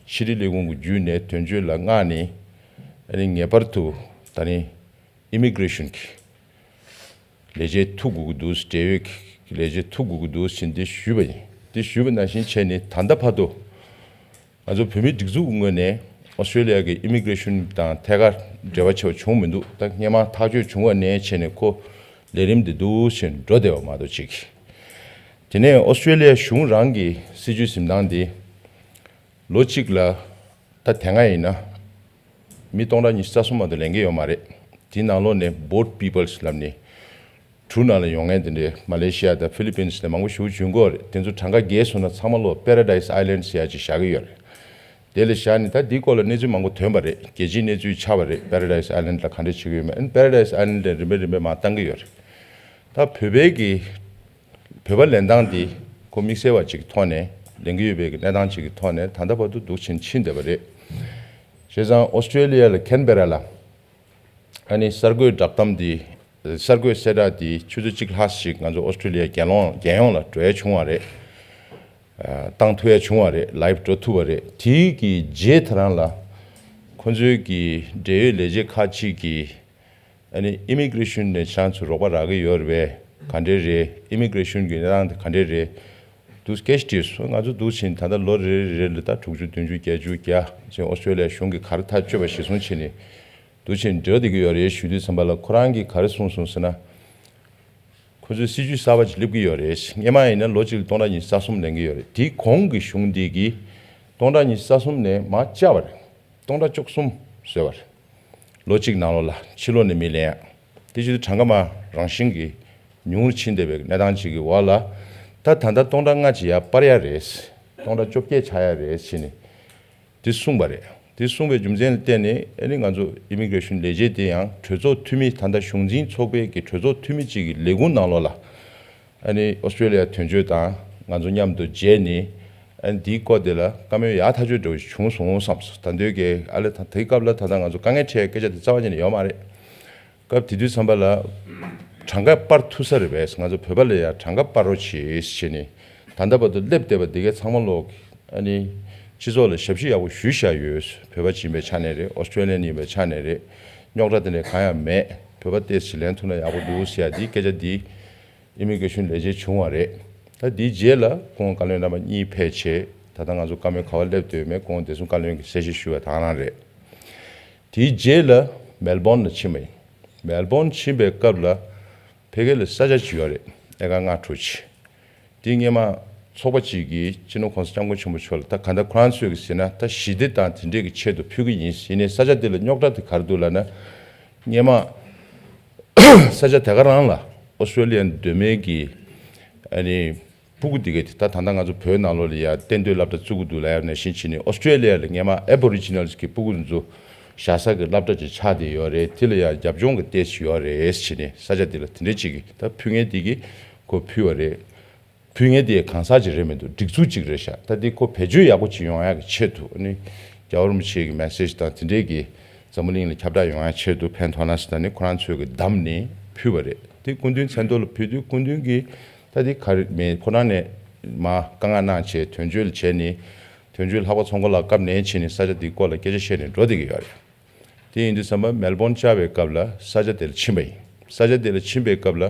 ཕྱི་དྲིལ་ལས་ཁུངས་ཀྱི་བརྒྱུད་ནས་དོན་གཅོད་ལ་མངགས་ནས་ཨ་ནི་ངེས་པར་དུ་ད་ནི་ཨི་མི་གྷི་རེ་ཤན་གྱི་ལས་བྱེད་ཐུག་དགོས་ཀྱི་འདུག་འབྲེལ་ཡོད་ཀྱི་ལས་བྱེད་ཐུག་དགོས་ཀྱི་འདུག་ཟེར་འདི་ཞུས་པ་ཡིན། འདི་ཞུས་པ་ནང་བཞིན་བྱས་ནས་ད་ལྟ་བར་དུ་ང་ཚོ་བོད་མིའི་སྒྲིག་འཛུགས་ཀྱི་ངོས་ནས་ཨོ་སི་ཀྲེ་ལི་ཡ་གི་ཨི་མི་གྷི་རེ་ཤན་དང་ཐད་ཀར་འབྲེལ་བ་ཆེ་བ་བྱུང་མི་འདུག་ད་སྔོན་མ་ཐག་གཅོད་བྱུང་བ་ནས་བྱས་ནས་ཁོ་ལས་རིམ་འདི་འདུག་བྱས་འགྲོ་བསྡད་པ་མ་གཏོགས་ཅིག་དེ་ནས་ཨོ་སི་ཀྲེ་ལི་ཡ་གཞུང་རང་གི་སྲིད་ཇུས་འཛིན་སྟངས་འདི་ལོ་གཅིག་ལ་ད་དེ་སྔ་ཡིན་ན། མི་སྟོང་ཕྲག་ཉི་ཤུ་རྩ་གསུམ་མ་གཏོགས་ལེན་གྱི་ཡོད་མ་རེད། དེའི་ནང་ལོགས་ནས་boat peoples་ལབ་ནས་གྲུ་ནང་ལ་ཡོང་མཁན་དེ་འདྲའི་མ་ལེ་ཤི་ཡ་དང་ཧྥི་ལི་པིན་སི་ནས་མང་པོ་ཞེ་པོ་འབྱོན་གྱི་ཡོད་རེད། དེ་ཚོ་གྲངས་ཀ་རྒྱས་སོང་ན་ཚང་མ་ལོག་Paradise Island་ཟེར་ཡ་ཅིག་བཞག་གི་ཡོད་རེད། དེ་ལ་བཞག་ནས་ད་འདིའི་སྐོར་ལ་གནས་ཚུལ་མང་པོ་ཐོན་པ་རེད། རྒྱལ་སྤྱིའི་གནས་ཚུལ་ཆགས་པ་རེད། Paradise Island་ལ་ག་འདྲ་བྱེད་ཀྱི་ཡོད་མེད། ཨ་ནི་Paradise Island་ལ་རིམ་པས་རིམ་པས་མར་བཏང་གི་ཡོད་རེད། ད་བོད་པའི་གི་བོད་པ་ལེན་སྟངས་འདི་ཁོ་དམིགས་བསལ་བ་ཅིག་གི་ཐོག་ནས་ལེན་གྱི་ཡོད་པའི་གི་གནས་སྟངས་ཅིག་གི་ཐོག་ནས་ད་ལྟ་བར་དུ་འདུག་ཕྱིན་ཕྱིན་བསྡད་པ་རེད། བྱས་ཙང་ཨོ་སི་ཀྲེ་ལི་ཡ་ལ་ཁེན་བེ་ར་ལ་ཨ་ནི་གསར་འགོད་བསྒྲགས་གཏམ་འདི་གསར་འགོད་གསལ་བསྒྲགས་འདི་ཆུ་ཚོད་གཅིག་ལྷག་ཞིག་ང་ཚོ་ཨོ་སི་ཀྲེ་ལི་ཡ་རྒྱལ་ཡོངས་རྒྱལ་ཡོངས་ལ་འགྲོ་ཡ་བྱུང་བ་རེད། བཏང་ཐུབ་ཡ་བྱུང་བ་རེད། ལའིབ་འགྲོ་ཐུབ་པ་རེད། དེའི་གི་རྗེས་ད་རང་ལ་ཁོ་ཚོའི་གི་འབྲེལ་ཡོད་ལས་བྱེད་ཁག་ཅིག་གིས་ཨ་ནི་ཨི་མི་གྷི་རེ་ཤན་ནས་ཁྱེད་རང་ཚོ་རོགས་པ་རག་གི་ཡོད་རེད་པས། ག་འདྲས་རེད། ཨི་མི་གྷི་རེ་ཤན་གི་གནས་སྟངས་དེ་ག་འདྲས་རེད། འདུག་སྐད་ཆ་དྲིས་སོང་། ང་ཚོ་འདུག་ཕྱིན་ད་ལྟ་ལོ་རེ་རེ་རེ་ལ་ད་དྲུག་ཅུ་བདུན་ཅུ་བརྒྱད་ཅུ་བརྒྱ་ཅན་ཨོ་སི་ཀྲེ་ལི་ཡ་གཞུང་གི་ག་རེ་ཐག་གཅོད་པ་གཞིར་བཟུང་བྱས་ནས་འདུག་ཕྱིན་འབྲེལ་བ་བསྡད་ཀྱི་ཡོད་རེད་ཞུ་དུས་ཙམ་པ་ལ་ཁོ་རང་གིས་ག་རེ་གསུངས་སོང་ཟེར་ན། ཁོ་ཚོའི་སྲིད་ཇུས་གསར་པ་ཅིག་སླེབས་ཀྱི་ཡོད་རེད། སྔོན་མ་ཡིན་ན་ལོ་གཅིག་ལ་སྟོང་ཕྲག་ཉི་ཤུ་རྩ་གསུམ་ལེན་གྱི་ཡོད་རེད། དེའི་གོང་གི་གཞུང་འདི་གིས་སྟོང་ཕྲག་ཉི་ཤུ་རྩ་གསུམ་ནས་མར་བཅག་པ་རེད། སྟོང་ཕྲག་བཅུ་གསུམ་བཟོས་པ་རེད། ལོ་གཅིག་ནང་ལོགས་ལ་ཕྱི་ལོགས་ནས་མི་ལེན་ཡ། དེ་བྱེད་དུས་གྲངས་ཀ་མ་རང་བཞིན་གྱིས་ཉུང་རུ་ཕྱིན་བསྡད་པའི་གནས་སྟངས་ཅིག་གི་འོག་ལ། ད་ད་ལྟ་སྟོང་ཕྲག་ལྔ་ཅིག་ཡར་སྤར་ཡ་རེད། སྟོང་ཕྲག་བཅོ་བརྒྱད་ཆགས་ཡ་རེད་ཟེར་ནས་དེ་གསུངས་པ་རེད། དེ་གསུངས་པའི་རྒྱུ་མཚན་ལ་བརྟེན་ནས་ཨ་ནི་ང་ཚོ་ཨི་མི་གྷི་རེ་ཤན་ལས་བྱེད་དེ་ཡང་གྲོས་ཚོགས་འཐུས་མི་ད་ལྟ་གཞུང་འཛིན་ཚོགས་པའི་གི་གྲོས་ཚོགས་འཐུས་མི་གཅིག་གི་ལས་ཁུངས་ནང་ལོགས་ལ་ཨ་ནི་ཨོ་སི་ཀྲེ་ལི་ཡ་དོན་གཅོད་དང་ང་ཚོ་མཉམ་དུ་མཇལ་ནས་ཨ་ནི་དེའི་སྐོར་དེ་ལ་བཀའ་མོལ་ཡག་ཐག་ཆོད་འདྲ་བོ་ཞིག་བྱུང་སོང་བསམ་སོང་། ད་འདོད་ཀྱི་ཨ་ལེ་ད་དེའི་སྐབས་ལ་ད་ལྟ་ང་ཚོ་དཀའ་ངལ་འཕྲད་སྐད་ཆ་དེ་རྩ་བ་ཉིད་ནས་ཡོད་མ་རེད། སྐབས་དེ་དུས་ཙམ་པ་ལ་གྲངས་ཀ་སྤར་ཐུབ་ས་རེད་པས། ང་ཚོ་བོད་པ་ལ་ཡང་གྲངས་ཀ་སྤར་རོགས་བྱེད་ཞེས་ནས་ད་ལྟ་བར་དུ་སླེབས་བསྡད་པ་འདི་གའི་ཚང་མ་ལོག་ཨ་ནི་སྤྱི་ཚོགས་ལ་ཞབས་ཕྱི་ཡག་པོ་ཞུས་བཞག་ཡོད། བོད་པ་ཡིན་པའི་ཆ་ནས་རེད། ཨོ་སི་ཀྲེ་ལི་ཡན་ཡིན་པའི་ཆ་ནས་རེད། རྙོག་དྲ་དེ་འདྲ་གང་ཡང་མེད། བོད་པ་ཏོག་ཙམ་ལེན་ཐུབ་ན་ཡག་པོ་འདུག་ཟེར་ཡ་འདི་སྐད་ཆ་འདི་ཨི་མི་གྷི་རེ་ཤན་ལས་བྱེད་བྱུང་བ་རེད། ད་འདིའི་རྗེས་ལ་ཁོང་བཀའ་བློན་རྣམ་པ་གཉིས་ཕེབས་བྱས་ད་ལྟ་ང་ཚོ་བཀའ་མོལ་ག་པར་སླེབས་བསྡད་ཡོད་མེད་ཁོང་བདེ་སྲུང་བཀའ་བློན་གྱིས་གསལ་བཤད་ཞུས་པ་དེ་རང་རེད། དེའི་རྗེས་ལ་མེལ་བོན་ལ་ཕྱིན་པ་ཡིན། མེལ་བོན་ཕྱིན་པའི་སྐབས་ལ་ཕ་གི་ལ་ས་ཆ་ཅིག་ཡོད་རེད། ཨེ་ཀར་ལྔ་དྲུག་ཅིག་དེ་སྔོན་མ་ཚོགས་པ་གཅིག་གིས་སྤྱི་ནོར་༸གོང་ས་༸སྐྱབས་མགོན་ཆེན་པོ་མཆོག་ལ་ད་ག་འདྲ་ཁོ་རང་ཚོས་ཀྱིས་ཟེར་ན་ད་ཞི་བདེ་དང་དེ་འདྲས་ཀྱི་ཆེད་དུ་ཕུལ་གྱི་ཡིན། ཡིན་ནའི་ས་ཆ་དེ་ལ་རྙོག་དྲ་དེ་ག་རེ་འདུག་ལབ་ན། སྔོན་མ་ས་ཆ་དེ་ག་རང་ལ་ཨོ་སི་ཀྲེ་ལི་ཡ་གདོད་མའི་གི་ཨ་ནི་སྤུ་གུ་དེ་ག་དེ་ད་ད་ལྟ་ང་ཚོ་བོད་ནང་ལོགས་ལ་ཡ་གཏན་སྡོད་སློབ་གྲྭ་བཙུགས་ཀྱི་འདུག་ལབ་ཡ་ནང་བཞིན་བྱས་ནས་ཨོ་སི་ཀྲེ་ལི་ཡ་ལ་སྔོན་མ་ཨེ་བྷོ་རི་ཇི་ནལ་གྱི་སྤུ་གུ་དེ་ཚོ་བཞག་ས་གི་སློབ་གྲྭ་ཅིག་ཆགས་བསྡད་ཡོད་རེད། དེ་ལ་ཡ་རྒྱབ་ལྗོངས་ཀྱི་ལྟས་ཤིག་ཡོད་རེད་བྱས་ནས་ས་ཆ་དེ་ལ་དེ་འདྲས་ཅིག་གི་ད་ཕུལ་མཁན་དེ་གིས་ཁོ་ཕུལ་བ་རེད། ཕུལ་མཁན་དེ་གང་ཟག་ཅིག་རེད་མི་འདུག་སྒྲིག་འཛུགས་ཅིག་རེད་ཤག་ད་དེ་ཁོ་བེད་སྤྱོད་ཡག་པོ་ཅིག་ཡོང་ཡག་གི་ཆེད་དུ་ཨ་ནི་རྒྱལ་བ་རིན་པོ་ཆེ་གི་མེ་སེ་ཇི་དང་དེ་འདྲས་ཀྱི་འཛམ་བུ་གླིང་ལ་ཁྱབ་བསྒྲགས་ཡོང་ཡག་ཆེད་དུ་ཕན་ཐོགས་ན་ཟེར་ད་ནི་ཁོ་རང་ཚོས་ཀྱི་བདམས་ནས་ཕུལ་བ་རེད། དེ་སྐུ་མདུན་མཚན་ཐོག་ལ་ཕུལ་དུས་སྐུ་མདུན་གྱིས་ད་དེ་ག་རེ་མེད་ཁོ་རང་ནས་མ་བཀའ་མངགས་གནང་བྱས་དོན་གཅོད་ལ་བྱས་ནས་དོན་གཅོད་ལྷག་པ་ཚོང་ཁང་ལ་བཀའ་ནན་བྱས་ནས་ས་ཆ་དེའི་སྐོར་ལ་སྐད་ཆ་བཤད་ནས་འགྲོ་བསྡད་ཀྱི་ཡོད་རེད། དེ་ཡིན་དུས་ཙམ་པ་མེལ་བོན་བཅར་བའི་སྐབས་ལ་ས་ཆ་དེ་ལ་ཕྱིན་པ་ཡིན། ས་ཆ་དེ་ལ་ཕྱིན་པའི་སྐབས་ལ་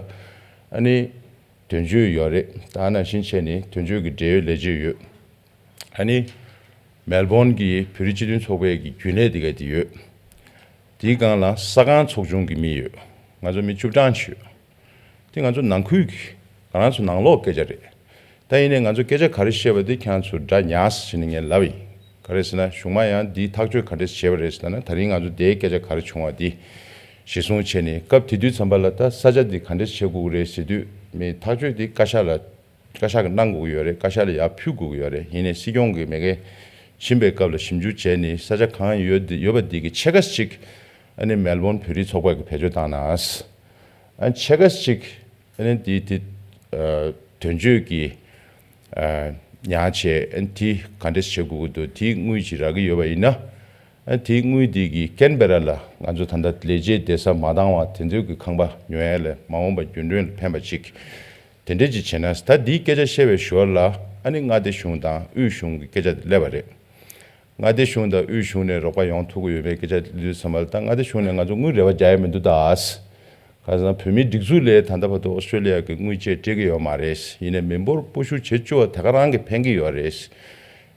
ཨ་ནི་དོན་གཅོད་ཡོད་རེད། ད་ནང་བཞིན་བྱས་ནས་དོན་གཅོད་ཀྱི་འབྲེལ་ཡོད་ལས་བྱེད་ཡོད། ཨ་ནི་མེལ་བོན་གྱི་བོད་རིགས་སྤྱི་མཐུན་ཚོགས་པའི་གི་རྒྱུན་ལས་དེ་ག་དེ་ཡོད། དེའི་སྒང་ལ་ས་ཁང་ཚོགས་ཆུང་གི་མི་ཡོད། ང་ཚོ་མི་བཅུ་གྲངས་ཅིག་ཡོད། དེ་ང་ཚོ་ནང་ཁུལ་གྱི་ང་རང་ཚོ་ནང་ལོགས་སྐད་ཆ་རེད། ད་ཡིན་ནའི་ང་ཚོ་སྐད་ཆ་ག་རེ་བཤད་པ་དེ་ཁྱེད་རང་ཚོ་སྒྲ་ཉར་ཟེར་ནས་ངས་ལབ་ཡིན། ག་རེ་ཟེར་ན་གཞུག་མ་ཡང་འདིའི་ཐག་གཅོད་ག་འདྲས་བྱས་པ་རེད་ཟེར་ན་ད་རིང་ང་ཚོ་དེའི་སྐད་ཆ་ག་རེ་བྱུང་བ་འདི་གཞི་བཟུང་བྱས་ནས་སྐབས་དེ་དུས་ཙམ་པ་ལ་ད་ས་ཆ་འདི་ག་འདྲས་བྱེད་དགོས་ཀྱི་རེད་ཟེར་དུས་མི་ཐག་གཅོད་འདི་བཀའ་ཤག་ལ་བཀའ་ཤག་གིས་གནང་དགོས་ཀྱི་ཡོད་རེད། བཀའ་ཤག་ལ་ཡར་ཕུལ་དགོས་ཀྱི་ཡོད་རེད། ཡིན་ནའི་སྲིད་སྐྱོང་གིས་མ་གི་ཕྱིན་པའི་སྐབས་ལ་ཞིབ་འཇུག་བྱས་ནས་ས་ཆ་གང་ཡོད་འདི་ཡོད་པ་འདི་གི་ཕྱེད་ཀ་ཅིག་ཨ་ནི་མེལ་བོན་བོད་རིགས་ཚོགས་པ་གིས་བེད་སྤྱོད་བཏང་ན། ཨ་ཕྱེད་ཀ་ཅིག་ཨ་ནི་འདི་དེ་ཨ་དོན་གཅོད་ཀྱིས་ཨ་ཉར་བྱས། ཨ་ནི་དེ་ག་འདྲས་བྱེད་དགོས་ཀྱི་འདུག་དེའི་དངུལ་ཅིག་རག་གི་ཡོད་པ་ཡིན་ན། ཨ་དེའི་དངུལ་དེ་གིས་ཀེན་བེ་ར་ལ་ང་ཚོ་ད་ལྟ་ལས་བྱེད་བསྡད་ས་མ་འདང་བ་དེ་ཚོའི་གི་ཁང་པ་ཉོ་ཡ་ལ་མ་འོངས་པ་རྒྱུན་གྲོན་ལ་ཕན་པ་ཅིག་དེ་འདྲས་ཅིག་བྱས་ན། ད་འདིའི་སྐད་ཆ་བཤད་པའི་ཞོར་ལ་ཨ་ནི་མངའ་སྡེ་གཞུང་དང་དབུས་གཞུང་གི་སྐད་ཆ་དེ་སླེབས་པ་རེད། མངའ་སྡེ་གཞུང་དང་དབུས་གཞུང་ནས་རོགས་པ་ཡོང་ཐུབ་ཀྱི་ཡོད་མེད་སྐད་ཆ་དྲིས་དུས་ཙམ་པ་ལ་ད་མངའ་སྡེ་གཞུང་ནས་ང་ཚོ་དངུལ་རེ་བ་རྒྱག་ཡ་མི་འདུག་ད། ག་ཟེར་ན་བོད་མིའི་སྒྲིག་འཛུགས་ལས་ད་ལྟ་བར་དུ་ཨོ་སི་ཀྲེ་ལི་ཡ་གི་དངུལ་ཆད་སྤྲད་ཀྱི་ཡོད་མ་རེད། ཡིན་ནའི་མི་འབོར་སྤོ་བཤུད་བྱེད་བཅུག་པ་དེ་ག་རང་གི་ཕན་གྱི་ཡོད་རེད།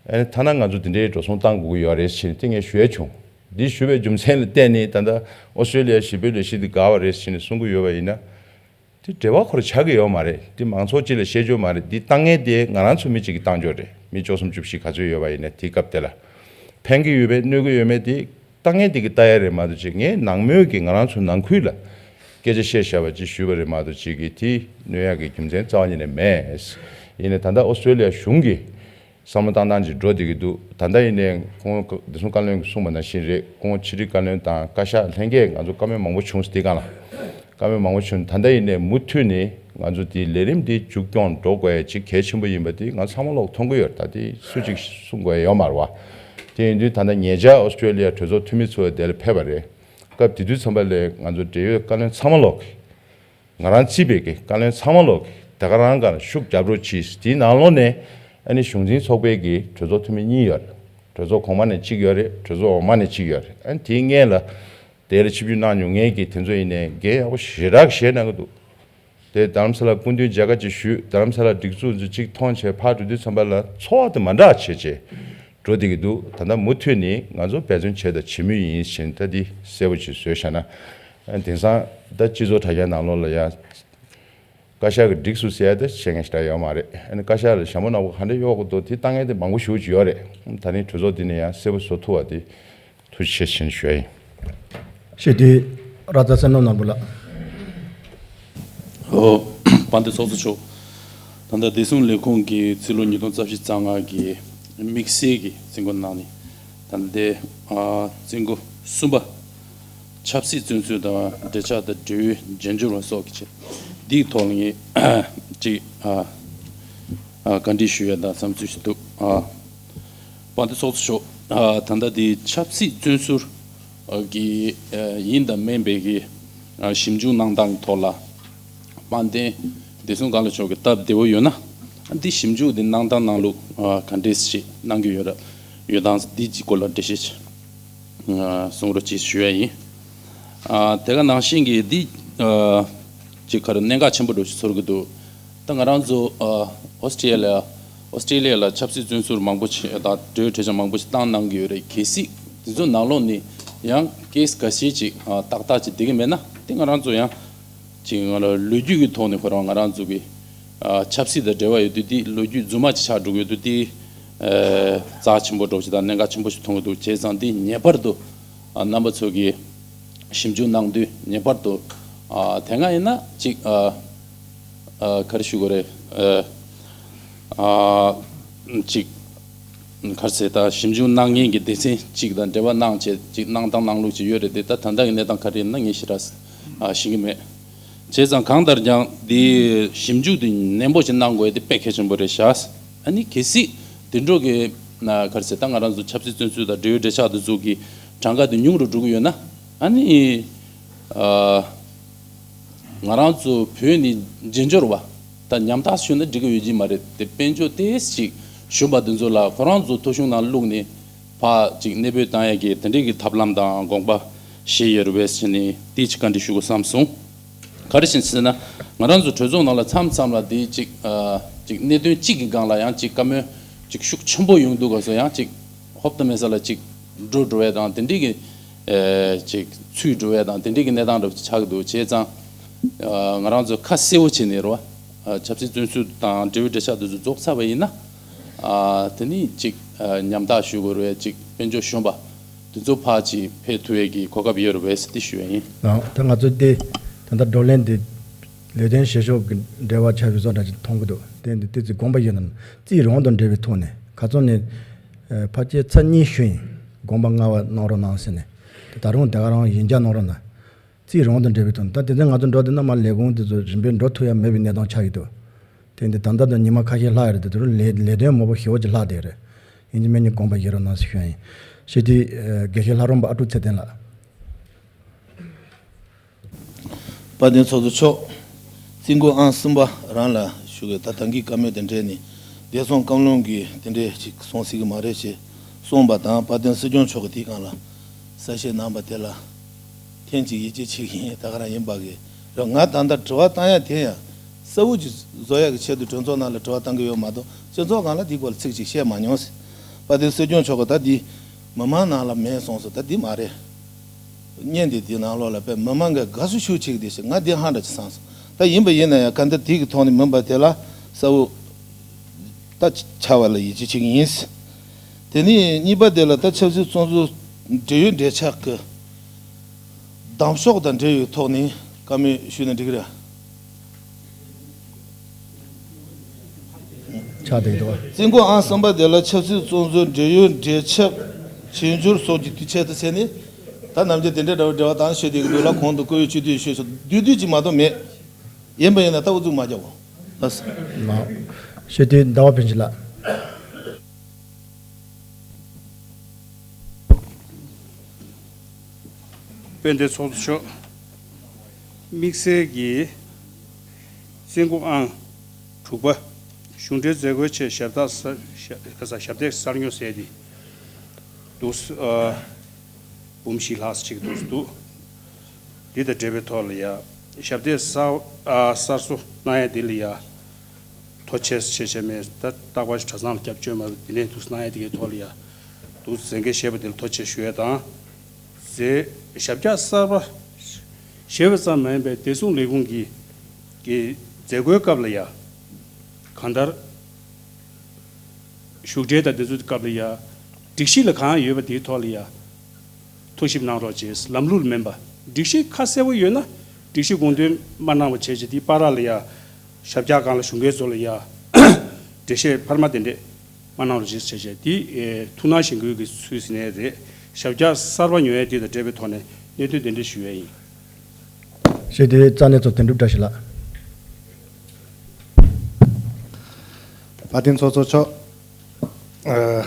ཨ་ནི་ཐ་ན་ང་ཚོ་དེ་འདྲའི་འགྲོ་སོང་བཏང་དགོས་ཀྱི་ཡོད་རེད་ཟེར་ནས་དེ་ངས་ཞུ་ཡ་བྱུང་། འདི་ཞུ་བའི་རྒྱུ་མཚན་ལ་བརྟེན་ནས་ད་ལྟ་ཨོ་སི་ཀྲེ་ལི་ཡ་ཞི་བའི་ལས་གཞི་འདི་དགའ་བ་རེད་ཟེར་ནས་གསུང་གི་ཡོད་པ་ཡིན་ན། དེ་འབྲེལ་བ་ཁོ་རང་ཆགས་ཀྱི་ཡོད་མ་རེད། དེ་མང་ཚོགས་སྤྱི་ལ་བཤད་རྒྱུ་མ་རེད། འདི་བཏང་མཁན་དེ་ང་རང་ཚོ་མི་གཅིག་གིས་བཏང་རྒྱུ་རེད། མི་བཅུ་གསུམ་བཅུ་བཞི་ག་ཚོད་ཡོད་པ་ཡིན་ན་དེའི་སྐབས་དེ་ལ་ཕན་གྱི་ཡོད་པས་གནོད་ཀྱི་ཡོད་མེད་དེ་ ལྟ་མཁན་དེ་གིས་ལྟ་ཡ་རེད་མ་གཏོགས་ཅིག་ངས་ནང་མོལ་གྱི་ང་རང་ཚོ་ནང་ཁུལ་ལ་སྐད་ཆ་བཤད་བཞག་པ་ཅིག་ཞུས་པ་རེད་མ་གཏོགས་ཅིག་གིས་དེ་གནོད་ཡག་གི་རྒྱུ་མཚན་རྩ་བ་ཉིད་ནས་མེད། ཡིན་ནའི་ད་ལྟ་ཨོ་སི་ཀྲེ་ལི་ཡ་གཞུང་གིས་བསམ་བློ་བཏང་སྟངས་ཅིག་འགྲོ་བསྡད་ཀྱི་འདུག་ད་ལྟ་ཡིན་ནའི་ཁོང་བདེ་སྲུང་བཀའ་བློན་གྱིས་གསུངས་པ་ནང་བཞིན་རེད། ཁོང་ཕྱི་དྲིལ་བཀའ་བློན་དང་བཀའ་ཤག་ལྷན་རྒྱས་ང་ཚོ་བཀའ་མོལ་མང་པོ་བྱུང་སོང་དེ་སྒང་ལ། བཀའ་མོལ་མང་པོ་བྱུང་། ད་ལྟ་ཡིན་ནའི་མུ་མཐུད་ནས་ང་ཚོ་དེའི་ལས་རིམ་འདི་མཇུག་སྐྱོང་འགྲོ་དགོས་ཡ་ཅིག་གལ་ཆེན་པོ་ཡིན་པ་དེ་ང་ཚང་མ་ལོག་མཐོང་གི་ཡོད་རེད། ད་དེ་སུ་གཅིག་གསུང་དགོས་ཡ་ཡོད་མ་རེད་བ། དེ་ཡིན་དུས་ད་ལྟ་ཉེ་ཆར་ཨོ་སི་ཀྲེ་ལི་ཡ་གྲོས་ཚོགས་འཐུས་མི་ཚོ་དེ་ལ་ཕེབས་པ་རེད། སྐབས་དེ་དུས་ཙམ་པ་ལ་ང་ཚོ་འབྲེལ་ཡོད་བཀའ་བློན་ཚང་མ་ལོག་གིས། ང་རང་བརྩིས་པའི་གི་བཀའ་བློན་ཚང་མ་ལོག་གིས་དེ་ག་རང་ག་ལ་ཤུགས་རྒྱབ་རོགས་གྱིས། དེའི་ནང་ལོགས་ནས་ཨ་ནི་གཞུང་འཛིན་ཚོགས་པའི་གི་གྲོས་ཚོགས་འཐུས་མི་གཉིས་ཡོད་རེད། གྲོས་ཚོགས་གོང་མ་ནས་གཅིག་ཡོད་རེད། གྲོས་ཚོགས་འོག་མ་ནས་གཅིག་ཡོད་རེད། ཨ་ནི་དེའི་སྔོན་ལ་དེ་ལ་ཆིབས་བསྒྱུར་གནང་མྱོང་མཁན་གྱི་དེ་ཚོ་ཡིན་ནའི་འགན་ཡག་པོ་ཞེ་དྲག་བཞེས་གནང་གི་འདུག་དེ་རྡ་རམ་ས་ལ་སྐུ་མདུན་མཇལ་ཁ་ཅིག་ཞུས། རྡ་རམ་ས་ལ་སྒྲིག་འཛུགས་ཚོ་གཅིག་མཐོང་བྱས་ཕར་འགྲོ་དུས་ཙམ་པ་ལ་ཚོར་བ་དེ་མ་འདྲ་བྱས་བྱས་འགྲོ་བསྡད་ཀྱི་འདུག་ད་ལྟ་མུ་མཐུད་ནས་ང་ཚོ་འབད་བརྩོན་བྱས་དང་བྱེད་མུས་ཡིན་ཞེས་ད་འདི་གསལ་པོ་ཅིག་བཟོས་བཞག་ན། ཨ་དེང་སང་ད་སྤྱི་ཚོགས་དྲ་རྒྱ་ནང་ལོགས་ལ་ཡང་བཀའ་ཤག་གིས་འགྲིག་སོང་ཟེར་ཡ་ད་བཤད་མཁན་ཞེ་དྲག་ཡོད་མ་རེད། ཨ་ནི་བཀའ་ཤག་ལ་ཞྭ་མོ་ནག་པོ་ག་འདྲ་གཡོག་གི་འདུག་དེ་ལྟ་མཁན་དེ་མང་པོ་ཞེ་པོ་ཅིག་ཡོད་རེད། ད་རིང་གྲོས་ཚོགས་འདི་ནས་ཡང་གསལ་པོ་བཟོ་ཐུབ་པ་དེ་ཐུགས་རྗེ་ཆེ་ཞུ་ཡ་ཡིན། ཞེས་དུས་ར་ཙ་སེ་ནོ་ནོར་བུ་ལགས། ཨོ། དཔལ་ལྡན་ཚོགས་གཙོ་མཆོག་ད་ལྟ་བདེ་སྲུང་ལས་ཁུངས་ཀྱི་ཚེ་ལོ་ཉིས་སྟོང་རྩ་བཞི་རྩ་ལྔ་གི་དམིགས་བསལ་གྱི་བཙུན་སྐུ་གནང་ནས་ད་ལྟའི་ཨ་བཙུན་སྐུ་གསུམ་པ་ཆབ་སྲིད་བཙོན་ཟུར་དང་འབྲེལ་ཆགས་དང་འབྲེལ་ཡོད་རྗེས་འབྱོར་བ་སོགས་ཀྱི་ཆེད་འདིའི་ཐོག་ལ་ངས་ཅིག་ཨ་ཨ་བཀའ་འདྲི་ཞུ་ཡ་དང་བསམ་ཚུལ་ཞིག་འདུག་ཨ་དཔལ་ལྡན་ཚོགས་གཙོ་མཆོག་ཨ་ད་ལྟ་འདི་ཆབ་སྲིད་བཙོན་ཟུར་གྱི་ཨ་ཡིན་དང་མིན་པའི་གི་ཨ་ཞིབ་འཇུག་གནང་སྟངས་ཐོག་ལ་དཔལ་ལྡན་བདེ་སྲུང་བཀའ་བློན་མཆོག་གི་སྟབས་བདེ་བོ་ཡོད་ན་ཨ་འདི་ཞིབ་འཇུག་འདི་གནང་སྟངས་གནང་ལུགས་ཨ་ག་འདྲས་ཞིག་གནང་གི་ཡོད་ར་ཡོད་དང་འདི་གི་སྐོར་ལ་འགྲེལ་བཤད་ཅིག་ཨ་གསུང་རོགས་ཅིག་ཞུ་ཡ་ཡིན། ཨ་དེ་ག་ནང་བཞིན་གྱི་འདི་ཨ་ཅིག་ག་རེ་གནད་འགག་ཆེན་པོ་འདྲ་ཞིག་ཚོར་གི་འདུག་ད་ང་རང་ཚོ་ཨ་ཨོ་སི་ཀྲི་ལི་ཡ་ཨོ་སི་ཀྲི་ལི་ཡ་ལ་ཆབ་སྲིད་བཙོན་ཟུར་མང་པོ་ཞིག་དང་འབྲེལ་ཡོད་གྲོས་འཆར་མང་པོ་ཞིག་བཏང་གནང་གི་ཡོད་རེད། གལ་སྲིད་དེ་ཚོ་ནང་ལོགས་ནས་ཡང་ཀེ་སི་ག་ཤེད་ཅིག་ཨ་ཏག་ཏག་ཅིག་བསྡད་ཀྱི་མེད་ན་དེ་ང་རང་ཚོ་ཡང་ཅིག་ང་ལ་ལོ་རྒྱུས་ཀྱི་ཐོག་ནས་ཁོ་རང་ང་རང་ཚོ་གི་ཨ་ཆབ་སྲིད་དང་འབྲེལ་བ་ཡོད་དུས་དེ་ལོ་རྒྱུས་རྫུན་མ་ཅིག་ཆགས་འགྲོ་གི་ཡོད་དུས་དེ་ཨ་རྩ་ཆེན་པོ་འདྲ་ཞིག་དང་གནད་འགག་ཆེན་པོ་ཞིག་མཐོང་གི་འདུག་བྱས་ཙང་དེ་ངེས་པར་དུ་ཨ་རྣམ་པ་ཚོ་གིས་ཞིབ་འཇུག་གནང་དུས་ངེས་པར་དུ་ཨ་དེ་སྔ་ཡིན་ན་ཅིག་ཨ་ཨ་ག་རེ་ཞུ་དགོས་རེད། ཨ་ཨ་ཅིག་ག་རེ་ཟེར་ད་ཞིབ་འཇུག་གནང་མཁན་གྱི་སྡེ་ཚན་གཅིག་དང་འབྲེལ་བ་གནང་བྱས་ཅིག་གནང་སྟངས་གནང་ལུགས་ཅིག་ཡོད་རེད་དེ། ད་ད་ལྟ་གི་གནས་སྟངས་ག་རེ་ཡིན་ན་ངས་ཞེ་དྲག་ཨ་ཤེས་ཀྱི་མེད། བྱས་ཙང་གང་ལྟར་ཀྱང་འདི་ཞིབ་འཇུག་འདི་ནན་པོ་ཞིག་གནང་དགོས་དེ་དཔེ་གལ་ཆེན་པོ་རེད་ཤག་ཨ་ནི་གལ་སྲིད་དེ་འདྲ་གི་ན་ག་རེ་ཟེར་ད་ང་རང་ཚོ་ཆབ་སྲིད་བཙོན་ཟུར་དང་འབྲེལ་ཡོད་འབྲེལ་ཆགས་དེ་ཚོ་གི་གྲངས་ཀ་དེ་ཉུང་རུ་འགྲོ་གི་ཡོད་ན་ཨ་ནི་ཨ་ང་རང་ཚོ་བོད་ནས་རྗེས་འབྱོར་བ་ད་ཉམ་ཐག་ཞུ་ན་འགྲིག་གི་ཡོད་ཀྱི་མ་རེད་དེ། དཔལ་འབྱོར་ཏོག་ཙམ་ཞུམ་པ་དེ་ཚོ་ལ་ཁོ་རང་ཚོ་ཐོ་གཞུང་ནང་བླུགས་ནས་ཕར་ཅིག་གནས་སྤོས་བཏང་ཡ་གི་དེ་འདྲའི་གི་ཐབས་ལམ་དང་དགོངས་པ་བཞེས་ཡོད་རེད་པས་ཟེར་ནས་དེ་ཅིག་བཀའ་འདྲི་ཞུ་དགོས་བསམ་སོང་། ག་རེ་ཞིག་ཟེར་ན་ང་རང་ཚོ་གྲོས་ཚོགས་ནང་ལ་མཚམས་མཚམས་ལ་དེ་ཅིག་ཨ་ཅིག་གནད་དོན་གཅིག་གི་སྒང་ལ་ཡང་ཅིག་བཀའ་མོལ་ཅིག་ཤུགས་ཆེན་པོ་ཡོང་དུས་སྐབས་སུ་ཡང་ཅིག་ཧོབ་ཏེ་མེད་ས་ལ་ཅིག་འགྲོ་འགྲོ་བ་དང་དེ་འདྲའི་གི་ཨ་ཅིག་ཚུད་འགྲོ་བ་དང་དེ་འདྲའི་གི་གནས་སྟངས་འདྲ་པོ་ཅིག་ཆགས་ཀྱི་འདུག་བྱས་ཙང་ཨ་ང་རང་ཚོ་ཁ་གསལ་བོ་བྱས་ནས་རོ་ཨ་ཆབ་སྲིད་བཙོན་ཟུར་དང་འབྲེལ་ཡོད་འབྲེལ་ཆགས་དེ་ཚོ་རྫོགས་ཚར་བ་ཡིན་ན་ཨ་དེ་ནི་ཅིག་ཨ་ཉམ་ཐག་ཞུ་དགོས་རེད། ཅིག་དཔལ་འབྱོར་ཞོན་པ། དེ་ཚོ་ཕར་ཅིག་ཕེབས་ཐུབ་ཡས་ཀྱི་གོ་སྐབས་ཡོད་རེད་པས་ཟེར་ཏེ་ཞུ་ཡ་ཡིན། ལགས། ད་ང་ཚོ་དེ་ད་ལྟ་བགྲོ་གླེང་དེ་ལས་དོན་བྱེད་ཕྱོགས་ཀྱི་འབྲེལ་བ་ཆགས་པའི་བཟོ་འདྲ་ཅིག་མཐོང་གི་འདུག་དེ་འདི་ཏོག་ཙམ་དགོངས་པ་བཞེས་ན་རྩིས་རང་དང་འབྲེལ་བའི་ཐོག་ནས་ཁ་སང་ནས་ཕལ་ཆེར་ཚར་གཉིས་ཞུས་ཡིན། དགོངས་པ་སྔ་བ་གནང་རོགས་གནང་ཟེར་ནས་དེ་ད་རུང་དེ་ག་རང་ཡིན་རྒྱ་གནང་རོགས་གནང་། རྩིས་རང་དང་འབྲེལ་བའི་ཐོག་ནས་ད་དེ་ཚོ་ང་ཚོ་འགྲོ་དེ་ན་མ་ལས་ཁུངས་དེ་ཚོ་རིམ་པས་འགྲོ་ཐུབ་ཡ་མེད་པའི་གནས་སྟངས་ཆགས་ཡོད་དོ། དེ་འདི་ད་ལྟ་དང་ཉི་མ་ཁ་ཤས་ལྷག་ཡོད་རེད། དེ་ཚོ་ལས་ལས་དོན་མང་པོ་ཞེ་པོ་ཅིག་ལྷག་བསྡད་ཡོད་རེད། ཡིན་གཅིག་མིན་གཅིག་དགོངས་པ་བཞེས་རོགས་གནང་ཟེར་ཞུ་ཡ་ཡིན། ཞེས་དེ་དགེ་བཤེས་ལྷ་རམས་པ་ཨ་ཀྲུག་ཚེ་བརྟན་ལགས། དཔལ་ལྡན་ཚོགས་གཙོ་མཆོག་རྩིས་འགོ་ཨང་གསུམ་པ་རང་ལ་ཞུ་གི། ད་ད་གིན་བཀའ་མོལ་དེ་འདྲས་ནི་བདེ་སྲུང་བཀའ་བློན་གྱིས་དེ་འདྲས་ཅིག་གསུང་སྲིད་ཀྱི་མ་རེད་ཅེས་གསུངས་པ་དང་། དཔལ་ལྡན་སྲིད་སྐྱོང་མཆོག་གིས་དེའི་སྒང་ལ་གསལ་བཤད་གནང་པ་དེ་ལ་ཐེངས་གཅིག་ཡིད་ཆེས་བྱེད་ཀྱི་ཡིན། ད་ག་རང་ཡིན་པ་གི་རེད། ང་ད་ལྟ་དྲི་བ་བཏང་ཡ་དེ་ཡང་གསལ་བོ་ཅིག་བཟོ་ཡ་གི་ཆེད་དུ་གྲོས་ཚོགས་ནང་ལ་དྲི་བ་བཏང་གི་ཡོད་མ་གཏོགས་སྤྱི་ཚོགས་སྒང་ལ་དེའི་སྐོར་ལ་ཚིག་གཅིག་བཤད་མ་མྱོང་ཟེར། དཔལ་ལྡན་སྲིད་སྐྱོང་མཆོག་གིས་ད་འདི་མི་མང་ནང་ལ་མེད་གསུངས་སོང་། ད་འདི་མ་རེད། བརྙན་དེ་དེའི་ནང་ལོགས་ལ་དཔེ་མི་མང་གིས་དགའ་བསུ་ཤུགས་ཆེ་གི་དེ་ཞིག་ང་འདི་ཧང་འདྲ་ཅིག་སངས་སོང་། ད་ཡིན་པ་ཡིན་ན་ཡང་ག་འདི་དེ་གི་ཐོག་ནས་མིན་པ་དེ་ལ་གསལ་བོ་ད་ཆགས་པ་ལ་ཡིད་ཆེས་བྱེད་ཀྱི་ཡིན། དེ་ནས་གཉིས་པ་དེ་ལ་ད་ཆབ་སྲིད་བཙོན་ཟུར་ འབྲེལ་ཡོད་འབྲེལ་ཆགས་ཀྱི་གདམ་ཕྱོགས་དང་འབྲེལ་ཡོད་ཐོག་ནས་བཀའ་མོལ་ཞུས་ན་འགྲིག་གི་རེད། ཆགས་བསྡད་འདུག་རྩིས་འགོ་ཨང་གསུམ་པ་དེ་ལ་ཆབ་སྲིད་བཙོན་ཟུར་འབྲེལ་ཡོད་འབྲེལ་ཆགས་བྱེད་འགྱུར་སོགས་ཀྱི་དུས་ཆེད་དུ་བྱས་ནས། ད་ནམ་རྒྱུན་དེ་འདྲའི་འདྲ་བ་འབྲེལ་བ་དང་ཤོད་བསྡད་ཀྱི་འདུག་ལ། གོང་དུ་བཀོད་ཡོད་ཆོས་དུས་ཤོད་སོགས་བསྡུས་བསྡུས་ཅིག་མ་གཏོགས་མེད། ཡིན་པ་ཡིན་ན་ད་ཨུ་ཚུགས་མ་རྒྱག་གོ། ལགས་སོ། ལགས། ཤོད་དུས་ཟླ་བ་ཕུན་སྐྱིད་ལགས། དཔལ་ལྡན་ཚོགས་གཙོ་མཆོག་དམིགས་བསལ་གྱིས་རྩིས་འགོ་ཨང་དྲུག་པ། གཞུང་འབྲེལ་མཛད་སྒོའི་ཆེད་ཞབས་སྟེགས་གསར་ཞབས་སྟེགས་གསར་རྙོག་ཟེར་ཏེ་འདུག་ཨ། འབུམ་བཞི་ལྷག་ཅིག་འདུག་འདུག་འདི་དང་འབྲེལ་བའི་ཐོག་ལ་ཡ། ཞབས་སྟེགས་གསར་ཨ་གསར་བཟོ་གནང་ཡ་འདི་ལ་ཡ། ཐུགས་རྗེ་ཆེ་ཆེ་མེད་ད་རྟག་པར་གྲྭ་ཚང་ལ་སྐྱབས་བཅོལ་མ་འདི་ནས་འདུག་གནང་ཡ་དེ་གའི་ཐོག་ལ་ཡ། འདུག་མཛད་འགན་བཞེས་པ་དེ་ལ་ཐུགས་རྗེ་ཆེ་ཞུ་ཡ་དང་། མཛད་ཞབས་བཀྱག་གསར་པ་བཞེས་པ་ཙམ་མ་ཡིན་པའི་བདེ་སྲུང་ལས་ཁུངས་ཀྱི་གི་མཛད་སྒོའི་སྐབས་ལ་ཡ། གང་ལྟར། བཞུགས་གྲལ་དང་དེ་ཚོའི་སྐབས་ལ་ཡ། སྒྲིག་གཞི་ལ་གང་ཡོད་པ་དེའི་ཐོག་ལ་ཡ། ཐུགས་ཞིབ་གནང་རོགས་བྱས། ལམ་ལུགས་མིན་པ། སྒྲིག་གཞི་ཁ་གསལ་པོ་ཡོད་ན། སྒྲིག་གཞི་དགོངས་དོན་མ་གནང་བ་བྱས་བྱས་དེའི་བར་ལ་ཡ། ཞབས་བཀྱག་སྒང་ལ་བཞུགས་མཁན་ཚོ་ལ་ཡ། འགྲེལ་བཤད་འཕར་མ་དེ་འདྲས་མ་གནང་རོགས་བྱས་བྱས་བྱས་དེ། ཐུགས་སྣང་ཞིག་དགོས་ཀྱི་ཚུལ་ཟིན་ནས་རེད། ཞབས་བཀྱག་གསར་པ་ཉོ་ཡས་དེ་དང་འབྲེལ་བའི་ཐོག་ནས་གནད་དོན་དེ་འདྲས་ཞུ་ཡས་ཡིན། ཞེས་དེ་རྩ་གནས་ཚོ་དོན་གྲུབ་བཀྲ་ཤིས་ལགས། དཔལ་ལྡན་ཚོགས་གཙོ་མཆོག་ཨ།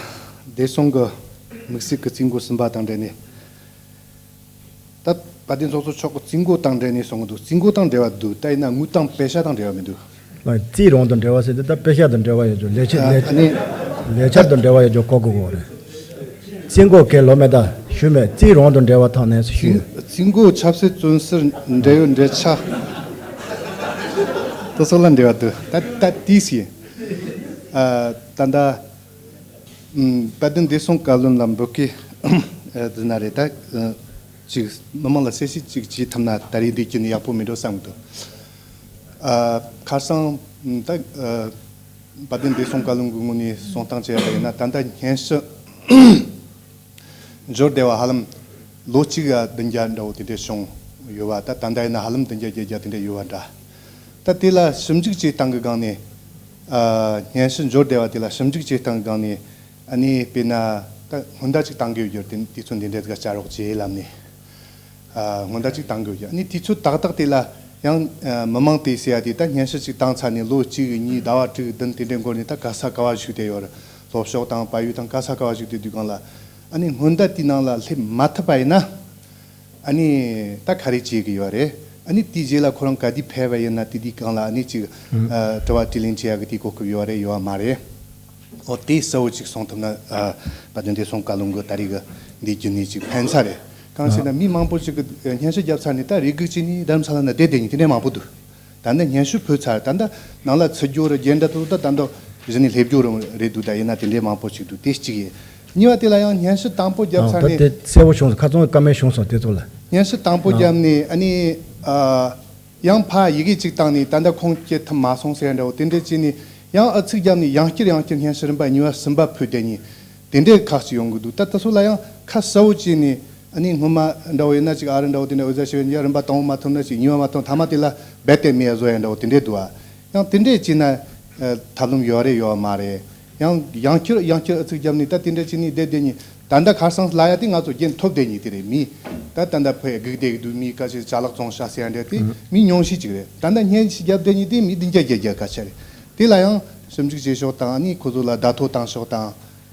བདེ་སྲུང་གི་དམིགས་བསལ་གྱི་རྩིས་འགོ་གསུམ་པ་དང་འབྲེལ་ནས། ད་དཔལ་ལྡན་ཚོགས་གཙོ་མཆོག་གི་རྩིས་འགོ་དང་འབྲེལ་ནས་གསུང་གི་འདུག་རྩིས་འགོ་དང་འབྲེལ་བ་འདུག་ད་ཡིན་ན་དངུལ་གཏམ་པེ་ཤ་དང་འབྲེལ་བ་མི་འདུག་རྩིས་རང་དང་འབྲེལ་བ་ཟེར་དུས་ད་པེ་ཤ་དང་འབྲེལ་བ་ཡོད་ཅོག་ལས་འཆར་ཨ་ལས་ཨ་ནི་ལས་འཆར་དང་འབྲེལ་བ་ཡོད་ཅོག་གོ་གི་གོ་རེད། རྩིས་འགོ་གལ་ལོ་མེ་ད་ཞུ་མེད་རྩིས་རང་དང་འབྲེལ་བ་ཐོག་ནས་ཞུ། རྩིས་འགོ་ཆབ་སྲིད་བཙོན་ཟུར་འབྲེལ་ཡོད་འབྲེལ་ཆགས་དེ་ཚོ་ལ་འབྲེལ་བ་འདུག་ད་ད་དེས་ཡིན། ཨ། ད་ད། ཨམ། དཔལ་ལྡན་བདེ་སྲུང་བཀའ་བློན་ལ་འབོད་སྐུལ་ཨ་འདི་ན་རེད་ད། ཨ། ཅིག་མི་མང་ལ་གསལ་བཤད་ཅིག་བྱེད་ཐུབ་ན་ད་རེས་འདི་བརྒྱུད་ནས་ཡག་པོ་མིན་འགྲོ་བསམ་གི་འདུག་ཨ། ཁ་སང་ད། ཨ། དཔལ་ལྡན་བདེ་སྲུང་བཀའ་བློན་གྱི་ངོས་ནས་གསུང་སྟངས་བྱས་པ་ཡིན་ན་ད་ལྟ་སྙན་ཞུ་འབྱོར་བསྡད་པ་ཧ་ལམ་ལོ་གཅིག་ག་བདུན་བརྒྱ་འདྲ་བོ་དེ་འདྲས་བྱུང་ཡོད་པ། ད་ད་ལྟ་ཡིན་ན་ཧ་ལམ་བདུན་བརྒྱ་བརྒྱད་བརྒྱ་དེ་འདྲས་ཡོད་པ་འདྲ། ད་དེ་ལ་ཞིབ་འཇུག་བྱེད་སྟངས་ཀྱི་སྒང་ནས། ཨ། སྙན་ཞུ་འབྱོར་བསྡད་པ་དེ་ལ་ཞིབ་འཇུག་བྱེད་སྟངས་ཀྱི་སྒང་ནས། ཨ་ནི་དཔེར་ན་ད་སྔོན་བརྡ་ཅིག་བཏང་གི་ཡོད་རྒྱུ་དེ་དུས་ཚོད་འདི་འདྲས་ཀ་བཅར་རོགས་བྱེད་ལབ་ནས། ཨ། སྔོན་བརྡ་ཅིག་བཏང་གི་ཡོད་རྒྱུ། ཨ་ནི་དུས་ཚོད་ཏག་ཏག་དེ་ལ་ཡང་། ཨ། མི་མང་དེ་ཟེར་ཡ་དེ་ད་སྙན་ཞུ་ཅིག་བཏང་ཚར་ནས་ལོ་གཅིག་གཉིས་ཟླ་བ་དྲུག་བདུན་དེ་འདྲའི་འགོར་ནས་ད་ག་ས་ག་བ་བཞུགས་བསྡད་ཡོད་རེད། ལྷོ་ཕྱོགས་དང་བལ་ཡུལ་དང་ག་ས་ག་བ་བཞུགས་བསྡད་དུས་སྒང་ལ། ཨ་ནི་སྔོན་བརྡ་དེའི་ནང་ལ་སླེབས་མ་ཐུབ་པ་ཡིན་ན། ཨ་ནི་ད་ག་རེ་བྱེད་ཀྱི་ཡོད་རེད། ཨ་ནི་དེའི་རྗེས་ལ་ཁོ་རང་ག་དུས་ཕེབས་པ་ཡིན་ན་དེ་དུས་སྒང་ལ་ཨ་ནི་ཅིག་ཨ། དྲི་བ་དྲིས་ལན་བྱེད་ཡག་གི་དེའི་གོ་སྐབས་ཡོད་རེད་ཡོད་མ་རེད། ཨོ་དེ་གསལ་བོ་ཅིག་གསུང་ཐུབ་ན། ཨ། དཔལ་ལྡན་བདེ་སྲུང་བཀའ་བློན་གྱི་ད་རེས་ཀྱི་འདི་བརྒྱུད་ནས་ཅིག་ཕན་ས་རེད། གང་ཟེར་ན་མི་མང་པོ་ཅིག་གིས་སྙན་ཞུ་བརྒྱབ་ཚར་ནས་ད་རེ་སྒུག་བྱས་ནས་རྡ་རམ་ས་ལ་ན་བསྡད་བསྡད་མཁན་དེ་འདྲའི་མང་པོ་འདུག་ད་ནི་སྙན་ཞུ་ཕུལ་ཚར། ད་ནི་ནང་ལ་ཚུད་རྒྱུ་རེད། རྒྱན་འདྲ་དུ་ད་ད་ནི་གཞི་ནས་སླེབས་རྒྱུ་རེད་འདུག་ད་ཡིན་ན་དེ་འདྲའི་མང་པོ་ཞིག་འདུག་དེ་གཅིག་ཡིན། གཉིས་པ་དེ་ལ་ཡང་སྙན་ཞུ་དང་པོ་བརྒྱབ་ཨ། ཚར་ད་ནས་དེ་གསལ་བོ་བྱུང་སོང་། ཁ་ཚང་བཀའ་མོལ་བྱུང་སོང་དེ་ཚོ་ལ། སྙན་ཞུ་དང་པོ་ཨ། བརྒྱབ་ནས་ཨ་ནི། ཨ། ཡང་ཕར་ཡི་གེ་གཅིག་བཏང་ནས་ད་ལྟ་ཁུངས་སྐྱེལ་ཐུབ་མ་སོང་ཟེར་འདྲ་བོ་དེ་འདྲ་བྱས་ནས། ཡང་ཨ་ཚིག་བརྒྱབ་ནས་ཡང་བསྐྱར་ཡང་བསྐྱར་སྙན་ཞུ་རིམ་པ་གཉིས་པ་གསུམ་པ་ཕུལ་བསྡད་མཁན་དེ་འདྲའི་ཁག་ཅིག་ཡོང་གི་འདུག་ད་དེ་ཚོ་ལ་ཡང་ཁ་གསལ་བོ་བྱས་ནས། ཨ་ནི་སྔོན་མ་འདྲ་བོ་ཡིན་ན་ཅིག་ཨ་རི་འདྲ་བོ་དེ་འདྲ་འོས་ཟ་ཞེས་པའི་རིམ་པ་དང་པོ་མ་ཐོབ་ན་ཅིག་གཉིས་པ་མ་ཐོབ། མཐའ་མ་དེ་ལ་རྦད་དེ་མེད་བཟོ་ཡ་འདྲ་བོ་དེ་འདྲས་འདུག་ཨ། ཡང་དེ་འདྲས་བྱས་ན་ཨ་ཐབས་ལམ་ཡོད་རེད་ཡོད་མ་རེད། ཡང་ཡང་བསྐྱར་ཡང་བསྐྱར་ཨ་ཚིག་བརྒྱབ་ནས་ད་དེ་འདྲས་བྱས་ནས་བསྡད་བསྡད་ནས་ད་ལྟ་ཁ་སང་ལབ་ཡ་དེ་ང་ཚོ་རྒྱན་ཐོབ་བསྡད་མཁན་དེ་རེད། མི་ད་ད་ལྟ་ཕར་སྒུག་བསྡད་ཀྱི་འདུག་མི་ཁ་ཤས་ཅ་ལག་བཙོང་ཤག་ཟེར་ཡ་འདྲ་དེ་མི་ཉུང་ཤས་ཅིག་རེད། ད་ལྟ་སྙན་ཞུ་བརྒྱབ་བསྡད་མཁན་དེ་མི་བདུན་བརྒྱ་བརྒྱད་བརྒྱ་སྐད་ཆ་རེད། དེ་ལ་ཡང་ཞིབ་འཇུག་བྱེད་ཕྱོགས་དང་། ཨ་ནི་ཁོ་ཚོ་ལ་བརྡ་ཐོ་བཏང་ཕྱོགས་དང་།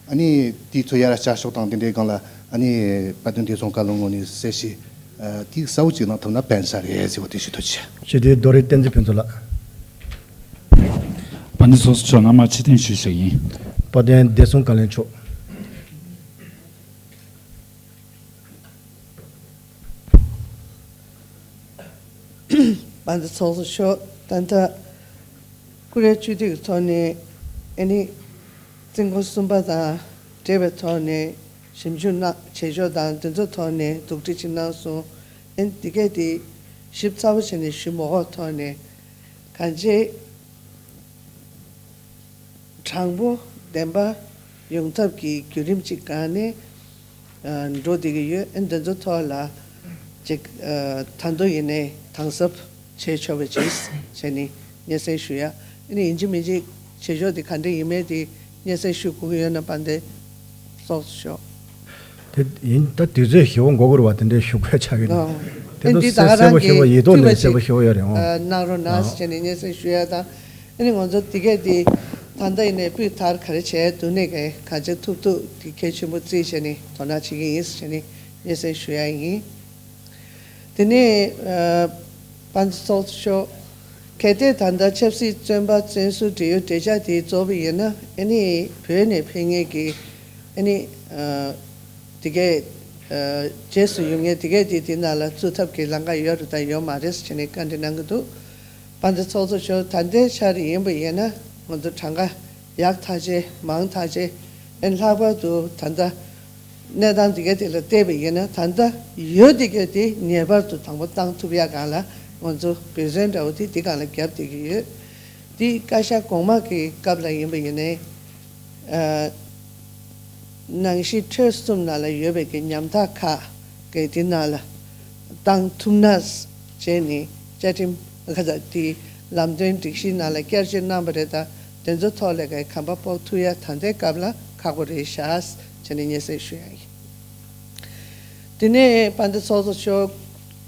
ཨ་ནི་དེའི་ཚོ་ཡར་བསྐྱར་ཕྱོགས་དང་དེ་འདྲའི་སྒང་ལ་ཨ་ནི་དཔལ་ལྡན་བདེ་སྲུང་བཀའ་བློན་ངོས་ནས་གསལ་བཤད་ཨ་དེ་གསལ་བོ་ཅིག་གནང་ཐུབ་ན་ཕན་ས་རེད་ཟེར་བ་དེ་ཞུ་ཐུབ་ཆེ། ཞུ་དེ་རྡོ་རིང་བསྟན་འཛིན་ཕུན་ཚོགས་ལགས། དཔལ་ལྡན་ཚོགས་གཙོ་མཆོག་སྔ་མ་ཕྱིར་འཐེན་ཞུས་ཤིག་ཡིན། དཔལ་ལྡན་བདེ་སྲུང་བཀའ་བློན་མཆོག་དཔལ་ལྡན་ཚོགས་གཙོ་མཆོག་ད་ལྟ་ཀུ་རེ་བཅུ་དུས་ཀྱི་ཐོག་ནས་ཨ་ནི་རྩིས་འགོ་གསུམ་པ་དང་འབྲེལ་བའི་ཐོག་ནས་ཞིབ་འཇུག་གནང་བྱེད་ཕྱོགས་དང་དེ་ཚོའི་ཐོག་ནས་དོགས་འདྲི་ཅིག་གནང་སོང་། ཨ་ནི་འདི་གས་དེ་ཞིབ་ཚགས་པོ་བྱས་ནས་ཞུ་མ་དགོས་ཐོག་ནས་གང་ཅི། དྲང་པོ་བདེན་པ་ཡོང་ཐབས་ཀྱི་བརྒྱུད་རིམ་གཅིག་སྒང་ནས་ འགྲོ་བསྡད་ཀྱི་ཡོད། ཨ་ནི་འདི་ཚོ་ཐོག་ལ་ཅིག་ད་དུང་ཡིན་ནའི་དམ་ཟབ་བྱས་ཆོག་པ་ཅིག་བྱས་ནས་སྙན་སེང་ཞུ་ཡ། ཨ་ནི་ཡིན་གཅིག་མིན་གཅིག་བྱེད་ཕྱོགས་དེ་ག་འདྲ་ཡིན་མིན་དེ་སྙན་སེང་ཞུ་དགོས་ཀྱི་ཡོད་ན་དཔལ་ལྡན་ཚོགས་གཙོ་མཆོག་དེ་ཡིན་ད་དུས་ཚོད་ཞེ་པོ་འགོར་གྱི་རེད་བ། དེ་འདྲའི་ཞུ་དགོས་ཆགས་ཀྱི་འདུག་ཨོ། དེ་ཨེ་ཚོ་འདི་ད་ག་གསལ་པོ་རང་ཞེ་པོ་གི་ཡིད་ཐོག་ཐུགས་ནས་གསལ་པོ་ཞེ་པོ་ཡོད་རེད། ཨོ། གནང་རོགས་གནང་ཨོ། ཟེར་བྱས་ནས་སྙན་སེང་ཞུ་ཡ་དང་། ཨ་ནི་ང་ཚོ་འདི་གས་འདི་ད་ལྟ་ཡིན་ནའི་སྤུས་དག་ག་རེ་བྱས་འདུག་ནས་གས་ག་ཚོད་ཐུབ་ཐུབ་འདི་གལ་ཆེན་པོ་བརྩིས་བྱས་ནས་དོ་སྣང་བྱེད་ཀྱི་ཡིན་ཟེར་བྱས་ནས་སྙན་སེང་ཞུ་ཡ་ཡིན། དེ་ནས་ཨ་དཔལ་ལྡན་ཚོགས་གཙོ་མཆོག་གལ་ཏེ་ད་ལྟ་ཆབ་སྲིད་བཙོན་པ་བཙོན་ཟུར་འབྲེལ་ཡོད་གྲོས་འཆར་དེ་རྫོགས་པ་ཡིན་ན། ཨ་ནི་བོད་ནས་ཕེབས་མཁན་གྱི་ཨ་ནི་ཨ་དེ་གས་ཨ་རྗེས་སུ་ཡོང་མཁན་དེ་གས་དེ་དེ་ནང་ལ་བཙུད་ཐབས་ཀྱི་ལམ་ཁ་ཡོད་རེད་དང་ཡོད་མ་རེད་ཟེར་ནས་བཀའ་འདྲི་གནང་གི་འདུག་དཔལ་ལྡན་ཚོགས་གཙོ་མཆོག་ད་ལྟའི་ཆར་ཡིན་པ་ཡིན་ན་ང་ཚོ་གྲངས་ཀ་ཡག་ཐག་ཆོད་མང་ཐག་ཆོད། ཨ་ནི་ལྷག་པར་དུ་ད་ལྟ་གནས་སྟངས་དེ་ག་དེ་ལ་བལྟས་པ་ཡིན་ན། ད་ལྟ་ཡོད་དེ་ག་དེ་ངེས་པར་དུ་དང་པོ་བཏང་ཐུབ་ཡ་སྒང་ལ་ང་ཚོ་འབད་བརྩོན་འདྲ་བོ་དེ་དེ་སྒང་ལ་བརྒྱབ་བསྡད་ཀྱི་ཡོད། དེ་བཀའ་ཤག་གོང་མ་གི་སྐབས་ལ་ཡིན་པ་ཡིན་ནའི་ཨ་ནང་གཞི་ཁྲོད་གསུམ་ནང་ལ་ཡོད་པའི་གི་ཉམ་ཐག་ཁག་གི་དེ་ནང་ལ་བཏང་ཐུབ་ན་བྱས་ནས་བཅའ་ཁྲིམས་ཁ་ཚ་དེ་ལམ་སྟོན་སྒྲིག་གཞི་ནང་ལ་བསྐྱར་བཅོས་གནང་པ་རེད་ད། དེ་ཚོ་ཐོག་ལ་གི་གོམ་པ་སྤོ་ཐུབ་ཡ་ད་ལྟའི་སྐབས་ལ་ཁག་པོ་རེད་ཤག་བྱས་ནས་སྙན་སེང་ཞུ་ཡ་ཡིན། དེ་ནས་དཔལ་ལྡན་ཚོགས་གཙོ་མཆོག་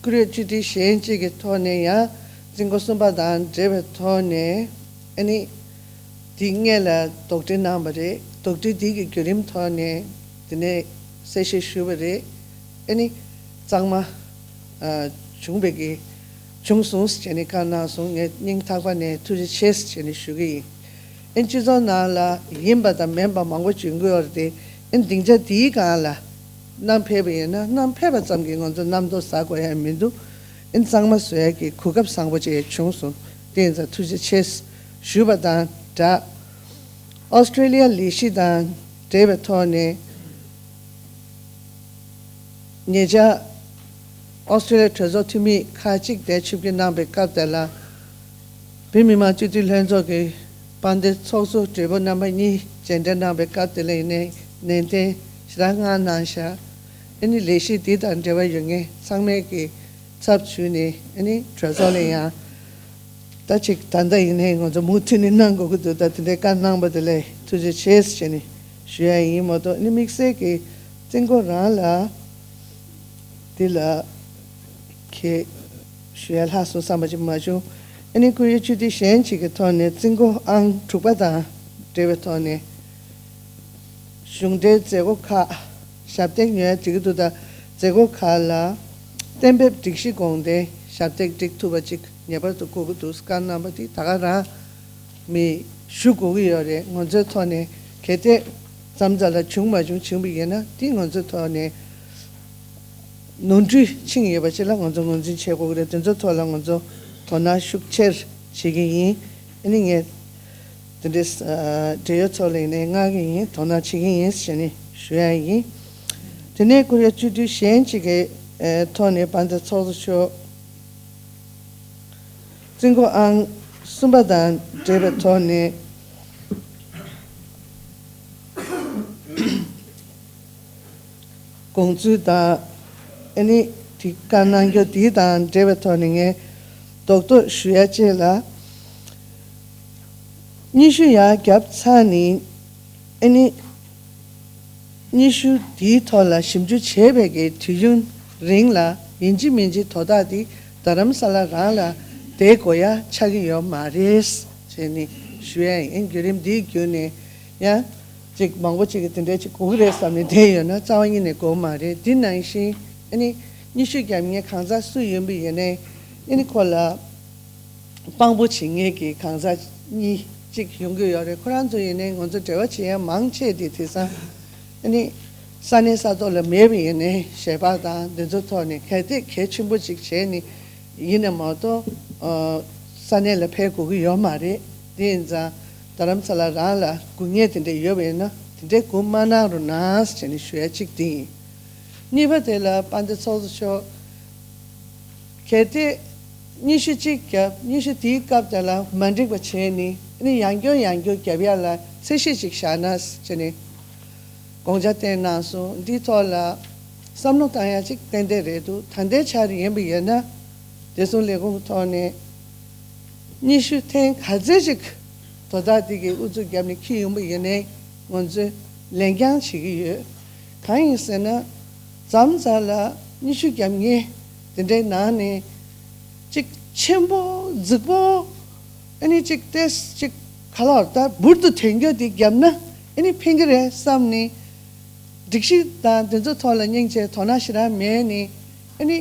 བཀུར་འོས་སྤྱི་འཐུས་གཞན་གཅིག་གི་ཐོག་ནས་ཡང་རྩིས་འགོ་གསུམ་པ་དང་འབྲེལ་བའི་ཐོག་ནས་ཨ་ནི་དེ་སྔོན་ལ་དོགས་འདྲི་གནང་བ་རེད། དོགས་འདྲི་དེ་གི་བརྒྱུད་རིམ་ཐོག་ནས་དེ་ནས་གསལ་བཤད་ཞུས་པ་རེད། ཨ་ནི་གཙང་མ་ཨ་བྱུང་བའི་གི་བྱུང་སོང་ཟེར་བྱས་ནས་བཀའ་གནང་སོང་། ངས་སྙིང་ཐག་པ་ནས་ཐུགས་རྗེ་ཆེ་ཟེར་བྱས་ནས་ཞུ་གི་ཡིན། ཨ་ནི་སྤྱི་ཚོགས་ནང་ལ་ཡིན་པ་དང་མིན་པ་མང་པོ་བྱུང་གི་ཡོད་རེད་དེ། ཨ་ནི་སྡིངས་ཆ་དེའི་སྒང་ལ་བསྣམས་ཕེབས་པ་ཡིན་ན་བསྣམས་ཕེབས་པ་ཙམ་གྱིས་ང་ཚོ་རྣམ་རྟོག་ཟ་དགོས་ཡ་མི་འདུག་ཨ་ནི་གཙང་མ་བཟོ་ཡ་གི་གོ་སྐབས་བཟང་པོ་ཅིག་བྱུང་སོང་། དེ་ཡིན་ཙང་ཐུགས་རྗེ་ཆེ་ཞུས་པ་དང་སྦྲགས། ཨོ་སི་ཀྲི་ལི་ཡ་ལས་གཞི་དང་འབྲེལ་བའི་ཐོག་ནས་ཉེ་ཆར་ཨོ་སི་ཀྲི་ལི་ཡ་གྲོས་ཚོགས་འཐུས་མི་ཁག་ཅིག་དེ་ཆིབས་བསྒྱུར་གནང་པའི་སྐབས་དེ་ལ་བོད་མི་མང་སྤྱི་འཐུས་ལྷན་ཚོགས་ཀྱི་དཔལ་ལྡན་ཚོགས་གཙོ་སྦྲེལ་པོ་རྣམ་པ་གཉིས་མཇལ་འཕྲད་གནང་པའི་སྐབས་དེ་ལ་ཡིན་ནའི་ནན་ཏན་ཞེ་དྲག་གནང་གནང་ཤག་ཨ་ནི་ལས་གཞི་འདི་དང་འབྲེལ་བ་ཡོད་མཁན་ཚང་མས་ཀྱི་ཚབ་ཞུས་ནས་ཨ་ནི་གྲོས་ཚོགས་ལ་ཡང་ད་ཅིག་ད་ལྟ་ཡིན་ནའི་ང་ཚོ་མུ་མཐུད་ནས་གནང་དགོས་ཀྱི་འདུག་ད་དེ་འདྲའི་བཀའ་གནང་པ་དེ་ལ་ཐུགས་རྗེ་ཆེ་ཟེར་ནས་ཞུ་ཡ་ཡིན་མ་གཏོགས། ཨ་ནི་དམིགས་བསལ་གྱི་རྩིས་འགོ་རང་ལ་འདི་ལ་ཁྱེད་ཞུ་ཡ་ལྷག་སོང་བསམ་པ་ཅིག་མ་བྱུང་། ཨ་ནི་བཀུར་འོས་སྤྱི་འཐུས་གཞན་ཅིག་གི་ཐོག་ནས་རྩིས་འགོ་ཨང་དྲུག་པ་དང་འབྲེལ་བའི་ཐོག་ནས་གཞུང་འབྲེལ་མཛད་སྒོ་ཁག་ཞབས་སྟེགས་ཉོ་ཡ་འགྲིག་གི་འདུག་ད་མཛད་སྒོ་ཁག་ལ་གཏན་འབེབས་སྒྲིག་གཞི་དགོངས་དོན་ཞབས་སྟེགས་སྒྲིག་ཐུབ་པ་ཅིག་ངེས་པར་དུ་དགོས་ཀྱི་འདུག་བཀའ་གནང་པ་དེ་ད་ག་རང་མི་ཞུ་དགོས་ཀྱི་ཡོད་རེད། ང་ཚོའི་ཐོག་ནས་གལ་ཏེ་མཚམས་མཚམས་ལ་བྱུང་མ་བྱུང་བྱུང་བ་ཡིན་ན་དེ་ང་ཚོའི་ཐོག་ནས་ནོར་འཁྲུལ་ཕྱིན་ཡོད་པ་ཅིག་ལ་ང་ཚོ་ངོས་འཛིན་བྱེད་དགོས་ཀྱི་རེད། དེ་ཚོའི་ཐོག་ལ་ང་ཚོ་དོ་སྣང་ཤུགས་ཆེར་བྱེད་ཀྱི་ཡིན། ཨ་ནི་ངས་དེ་འདྲའི་ཨ་འབྲེལ་ཡོད་ཚོ་ལ་ཡིན་ནའི་མངགས་ཀྱི་ཡིན། དོ་སྣང་བྱེད་ཀྱི་ཡིན་ཟེར་ནས་ཞུ་ཡ་ཡིན། དེ་ནས་བཀུར་འོས་སྤྱི་འཐུས་གཞན་གཅིག་གི་ཨ་ཐོག་ནས་དཔལ་ལྡན་ཚོགས་གཙོ་མཆོག་རྩིས་འགོ་ཨང་གསུམ་པ་དང་འབྲེལ་བའི་ཐོག་ནས་དགོངས་ཚུལ་དང་ཨ་ནི་དེ་བཀའ་གནང་རྒྱུ་དེ་དང་འབྲེལ་བའི་ཐོག་ནས་ངས་རྡོག་རྡོག་ཞུ་ཡ་གཅིག་ལ། སྙན་ཞུ་ཡར་བརྒྱབ་ཚར་ནས་ཨ་ནི་སྙན་ཞུ་དེའི་ཐོག་ལ་ཞིབ་འཇུག་བྱས་པའི་གི་དུས་ཡུན་རིང་ལ་ཡིན་གཅིག་མིན་གཅིག་དོ་བདག་དེ་རྡ་རམ་ས་ལ་རང་ལ་བསྡད་དགོས་ཡ་ཆགས་ཀྱི་ཡོད་མ་རེད་ཟེར་ནས་ཞུ་ཡ་ཡིན། བརྒྱུད་རིམ་འདིའི་བརྒྱུད་ནས་ཡང་ཅིག་མང་པོ་ཅིག་གིས་དེ་འདྲའི་ཅིག་དགོས་ཀྱི་རེད་བསམ་ནས་བསྡད་ཡོད་ན་རྩ་བ་ཉིད་ནས་དགོས་མ་རེད། དེ་ནང་བཞིན་ཨ་ནི་སྙན་ཞུ་བརྒྱབ་མཁན་གང་ཟག་སུ་ཡིན་པ་ཡིན་ནའི་ཨ་ནི་ཁོ་ལ་དཔང་པོ་བྱེད་མཁན་གྱི་གང་ཟག་གཉིས་གཅིག་ཡོང་གི་ཡོད་རེད། ཁོ་རང་ཚོ་ཡིན་ནའི་ང་ཚོ་འབྲེལ་བ་བྱེད་ཡ་མང་ཆེ་དེ་དེང་སང་ཨ་ནི་ས་གནས་ས་ཐོག་ལ་མེད་པ་ཡིན་ནའི་ཞལ་པར་དང་འདི་ཚོ་ཐོག་ནས་གལ་ཏེ་གལ་ཆེན་པོ་ཅིག་བྱས་ནས་ཡིན་ན་མ་གཏོགས་ཨ་ས་གནས་ལ་ཕེབས་དགོས་ཀྱི་ཡོད་མ་རེད། དེ་ཡིན་ཙང་རྡ་རམ་ས་ལ་རང་ལ་དགོས་ངེས་དེ་འདྲ་ཡོད་པ་ཡིན་ན་དེ་འདྲའི་སྒོ་མ་གནང་རོགས་གནང་ཟེར་ནས་ཞུ་ཡ་གཅིག་དེ་ཡིན། གཉིས་པ་དེ་ལ་དཔལ་ལྡན་ཚོགས་གཙོ་མཆོག་གལ་ཏེ་སྙན་ཞུ་གཅིག་བརྒྱབ། སྙན་ཞུ་དེའི་སྐབས་དེ་ལ་མ་འགྲིག་པ་བྱས་ནས་ཨ་ནི་ཡང་བསྐྱར་ཡང་བསྐྱར་བརྒྱབ་ཡ་ལ་ཚད་གཞི་ཅིག་བཞག་ན་བྱས་ནས་ དགོངས་འཆར་བཏོན་གནང་སོང་། འདིའི་ཐོག་ལ་བསམ་བློ་བཏང་ཡ་གཅིག་ཏན་ཏན་རེད་འདུག་ད་ལྟའི་ཆར་ཡིན་པ་ཡིན་ན་བདེ་སྲུང་ལས་ཁུངས་ཐོག་ནས་ཉི་ཤུ་ཐེངས་ག་ཚོད་ཅིག་དོ་བདག་དེ་གིས་ཨུ་ཚུགས་བརྒྱབ་ནས་འཁྱེར་ཡོང་པ་ཡིན་ནའི་ང་ཚོས་ལན་རྐྱང་བྱེད་ཀྱི་ཡོད། གང་ཡིན་ཟེར་ན། མཚམས་མཚམས་ལ་ཉི་ཤུ་རྒྱབ་མཁན་དེ་འདྲའི་ནང་ནས་གཅིག་ཆེན་པོ་རྫིག་པོ། ཨ་ནི་གཅིག་ཏེས་གཅིག་ག་ལ་བར་ད་འབུར་དུ་ཐོན་རྒྱུ་དེ་བརྒྱབ་ན་ཨ་ནི་ཕན་གྱི་རེད་བསམ་ནས། སྒྲིག་གཞི་དང་དེ་ཚོ་ཐོག་ལ་སྙིང་རྗེ་དོ་སྣང་ཞེ་དྲག་མེད་ནས་ཨ་ནི་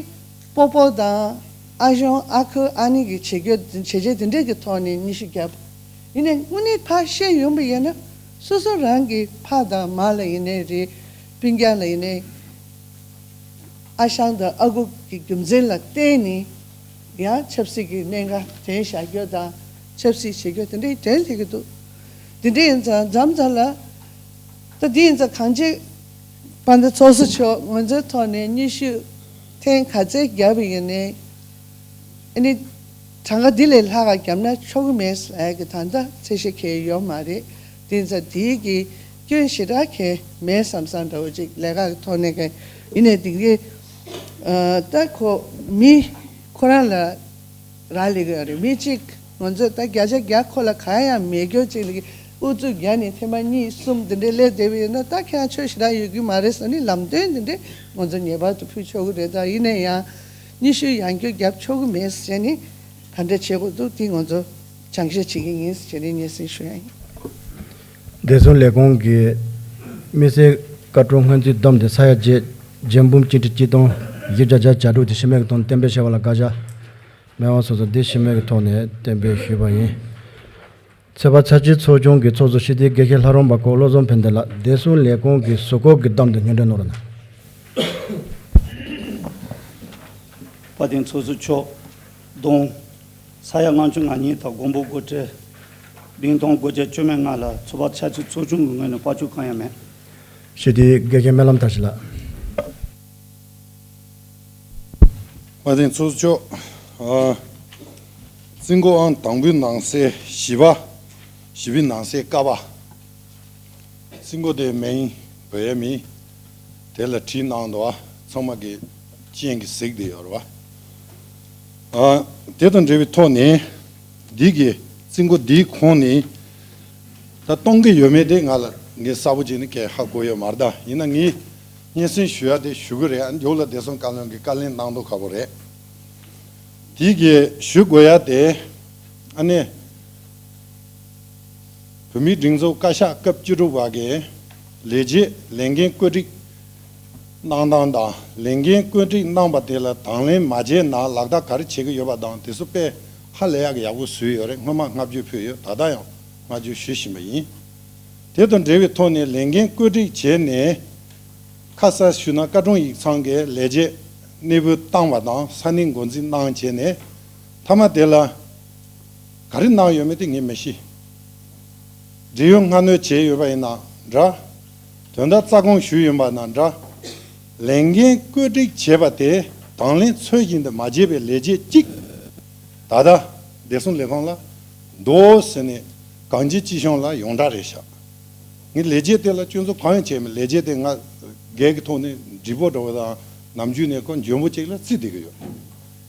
སྤོ་སྤོ་དང་ཨ་གཞོང་ཨ་ཁུ་ཨ་ནེ་གི་བྱེད་རྒྱུ་བྱས་རྗེས་དེ་འདྲས་ཀྱི་ཐོག་ནས་ཉི་ཤུ་བརྒྱབ། ཡིན་ནའི་དངོས་གནས་ཕར་བཤད་ཡོང་པ་ཡིན་ན་སོ་སོ་རང་གི་ཕ་དང་མ་ལ་ཡིན་ནའི་རེད། སྤུན་ཀྱག་ལ་ཡིན་ནའི། ཨ་ཞང་དང་ཨ་ཁུ་གི་རྒྱུ་མཚན་ལ་བརྟེན་ནས་ཡང་ཆབ་སྲིད་ཀྱི་གནད་འགག་དྲན་བཞག་རྒྱུ་དང་ཆབ་སྲིད་བྱེད་རྒྱུ་དེ་འདྲའི་དོན་དེ་གི་འདུག་དེ་འདྲ་ཡིན་ཙང་མཚམས་མཚམས་ལ་ད་དེ་ཡིན་ཙང་གང་ཅི་དཔལ་ལྡན་ཚོགས་གཙོ་མཆོག་ང་ཚོའི་ཐོག་ནས་ཉི་ཤུ་ཐེངས་ག་ཚད་བརྒྱབ་པ་ཡིན་ནའི་ཨ་ནི་གྲངས་ཀ་འདི་ལས་ལྷག་ག་བརྒྱབ་ན་ཆོག་གི་མེད་ཟེར་གི་ད་ལྟ་ཚད་གཞི་གང་ཡོད་མ་རེད། དེ་ཚོ་དེའི་གི་སྐྱོན་ཞེ་དྲག་གང་མེད་བསམ་བསམ་འདྲ་བོ་ཅིག་ལས་ཀ་གི་ཐོག་ནས་གི་ཡིན་ནའི་དེ་གི་ཨ་ད་ཁོ་མི་ཁོ་རང་ལ་རག་ལས་གི་ཡོད་རེད། མི་གཅིག་ང་ཚོས་ད་བརྒྱ་ཆ་བརྒྱ་ཁོ་ལ་གང་ཡང་མེད་རྒྱུ་ཅིག་ལ་གི་ཨུ་ཚུགས་བརྒྱབ་ནས་ཐེངས་མ་གཉིས་གསུམ་དེ་འདྲའི་སླེབས་བསྡད་པ་ཡིན་ན་ད་ཁྱེད་རང་ཆོས་ཞེ་དྲག་ཡོད་ཀྱི་མ་རེད་ཟེར་ནས་ལམ་སྟོན་དེ་འདྲའི་ང་ཚོ་ངེས་པར་དུ་ཕུལ་ཆོག་གི་རེད། ད་ཡིན་ན་ཡང་ཉི་ཤུ་ཡང་བསྐྱར་བརྒྱབ་ཆོག་གི་མེད་ཟེར་ནས། ག་འདྲ་བྱེད་དགོས་འདུག་དེ་ང་ཚོ་སྦྱང་བཤད་བྱེད་ཀྱི་ཡིན་ཟེར་ནས་སྙན་སེང་ཞུ་ཡ་ཡིན། བདེ་སྲུང་ལས་ཁུངས་ཀྱིས་དམིགས་བསལ་བཀའ་དྲུང་སྔོན་རྩིས་བསྡོམས་ཏེ་ས་ཡ་བརྒྱད་བརྒྱད་འབུམ་གཅིག་ཁྲི་གཅིག་སྟོང་བཞི་བརྒྱ་བརྒྱད་ཅུ་གྱ་དྲུག་དེ་གཞི་མེད་ཀྱི་ཐོག་ནས་གཏན་འབེབས་བྱས་པ་ལ་བཀའ་ཤག་མི་དབང་མཆོག་གིས་དེ་གཞི་མེད་ཀྱི་ཐོག་ནས་གཏན་འབེབས་ཞུས་པ་ཡིན། ཚོད་དཔག་འཆར་སྤྱོད་ཚོགས་ཆུང་གི་ཚོགས་གཙོ་སྤྱི་འཐུས་དགེ་བཤེས་ལྷ་རམས་པ་སྐོར་བློ་བཟང་ཕན་བདེ་ལགས། བདེ་སྲུང་ལས་ཁུངས་ཀྱི་གཟུགས་སྐོར་གྱི་བསྡོམས་ཏེ་སྙན་སྒྲོན་གནང་རོགས་གནང་། དཔལ་ལྡན་ཚོགས་གཙོ་མཆོག་གདོང་། ས་ཡ་ལྔ་བཅུ་ང་གཉིས་དང་མགོན་པོ་སྒོ་ཁྲི་བིང་སྟོང་སྒོ་བརྒྱད་བཅོ་ལྔ་ལ་ཚོད་དཔག་འཆར་སྤྱོད་ཚོགས་ཆུང་གི་ངོས་ནས་བར་ཆད་གང་ཡང་མེད། སྤྱི་འཐུས་དགེ་བཤེས་སྨོན་ལམ་དར་ཞིང་ལགས། དཔལ་ལྡན་ཚོགས་གཙོ་མཆོག་ཨ། རྩིས་འགོ་ཨང་དང་པོའི་ནང་གསེས་བཞི་པ། བཞི་པའི་ནང་གསེས་ཀ་པ། རྩིས་འགོ་དེ་མིང་བོད་ཡིག་མིན། དེ་ལ་བྲིས་གནང་འདུག་བ། ཚང་མ་གི་སྤྱན་གྱིས་གཟིགས་བསྡད་ཡོད་རེད་བ། ཨ། དེ་དང་འབྲེལ་བའི་ཐོག་ནས། འདི་གི་རྩིས་འགོ་འདིའི་ཁོངས་ནས་ད་གཏོང་གི་ཡོད་མེད་དེ་ང་ལ་ངས་གསལ་པོ་བྱས་ནས་གས་ཧ་གོ་ཡོད་མ་རེད། ད་ཡིན་ན་ངས་སྙན་སེང་ཞུ་ཡ་དེ་ཞུ་གི་རེད། ཨ། མཇུག་ལ་བདེ་སྲུང་བཀའ་བློན་གྱིས་བཀའ་ལན་གནང་མདོག་ཁ་པོ་རེད། དེ་གི་ཞུ་དགོས་ཡ་དེ། ཨ་ནི། བོད་མིའི་སྒྲིག་འཛུགས་བཀའ་ཤག་སྐབས་བཅུ་དྲུག་པ་གི་ལས་བྱེད་ལས་འགན་བཀོད་སྒྲིག་གནང་སྟངས་དང་། ལས་འགན་བཀོད་སྒྲིག་གནང་བ་དེ་ལ་དང་ལེན་མ་བྱས་ན་ལག་བསྟར་ག་རེ་བྱེད་ཀྱི་ཡོད་པ་དང་། དེ་ཚོ་དཔེ་ཧ་ལས་ཡག་གི་ཡག་པོ་བཟོས་ཡོད་རེད། སྔོན་མ་བསྔགས་བརྗོད་ཕུལ་ཡོད། ད་ལྟ་ཡང་བསྔགས་བརྗོད་ཞུ་བཞིན་པ་ཡིན། དེ་དང་འབྲེལ་བའི་ཐོག་ནས་ལས་འགན་བཀོད་སྒྲིག་བྱས་ནས། ཁ་གསལ་ཞུས་ན་བཀའ་དྲུང་ཡིག་ཚང་གི་ལས་བྱེད་གནས་སྤོས་བཏང་བ་དང་ས་གནས་འགོ་འཛིན་གནང་བྱས་ནས། མཐའ་མ་དེ་ལ་ག་རེ་གནང་ཡོད་མེད་དེ་ངས་མི་ཤེས། འབྲེལ་ཡོད་སྔ་སྣུར་བྱས་ཡོད་པ་ཡིན་ན་འདྲ། དོན་དག་རྩ་དགོངས་ཞུས་ཡོད་པ་ན་འདྲ། ལས་འགན་བཀོད་སྒྲིག་བྱས་པ་དེ་དང་ལེན་ཚུལ་བཞིན་དུ་མ་བྱས་པའི་ལས་བྱེད་གཅིག་ད་ལྟ་བདེ་སྲུང་ལས་ཁུངས་ལ་འདུག་ཟེར་ནས་གང་ཅི་ཅི་བྱུང་ལ་ཡོངས་གྲགས་རེད་ཤག་ངས་ལས་བྱེད་དེ་ལ་སྐྱོན་འཛུགས་གང་ཡང་བྱས་མེད། ལས་བྱེད་དེ་ང་སྒེར་གྱི་ཐོག་ནས་འདྲི་པོ་འདྲ་བོ་དང་ནམ་རྒྱུན་ནས་ཁོ་འཇོན་པོ་གཅིག་ལ་བརྩིས་བསྡད་ཀྱི་ཡོད།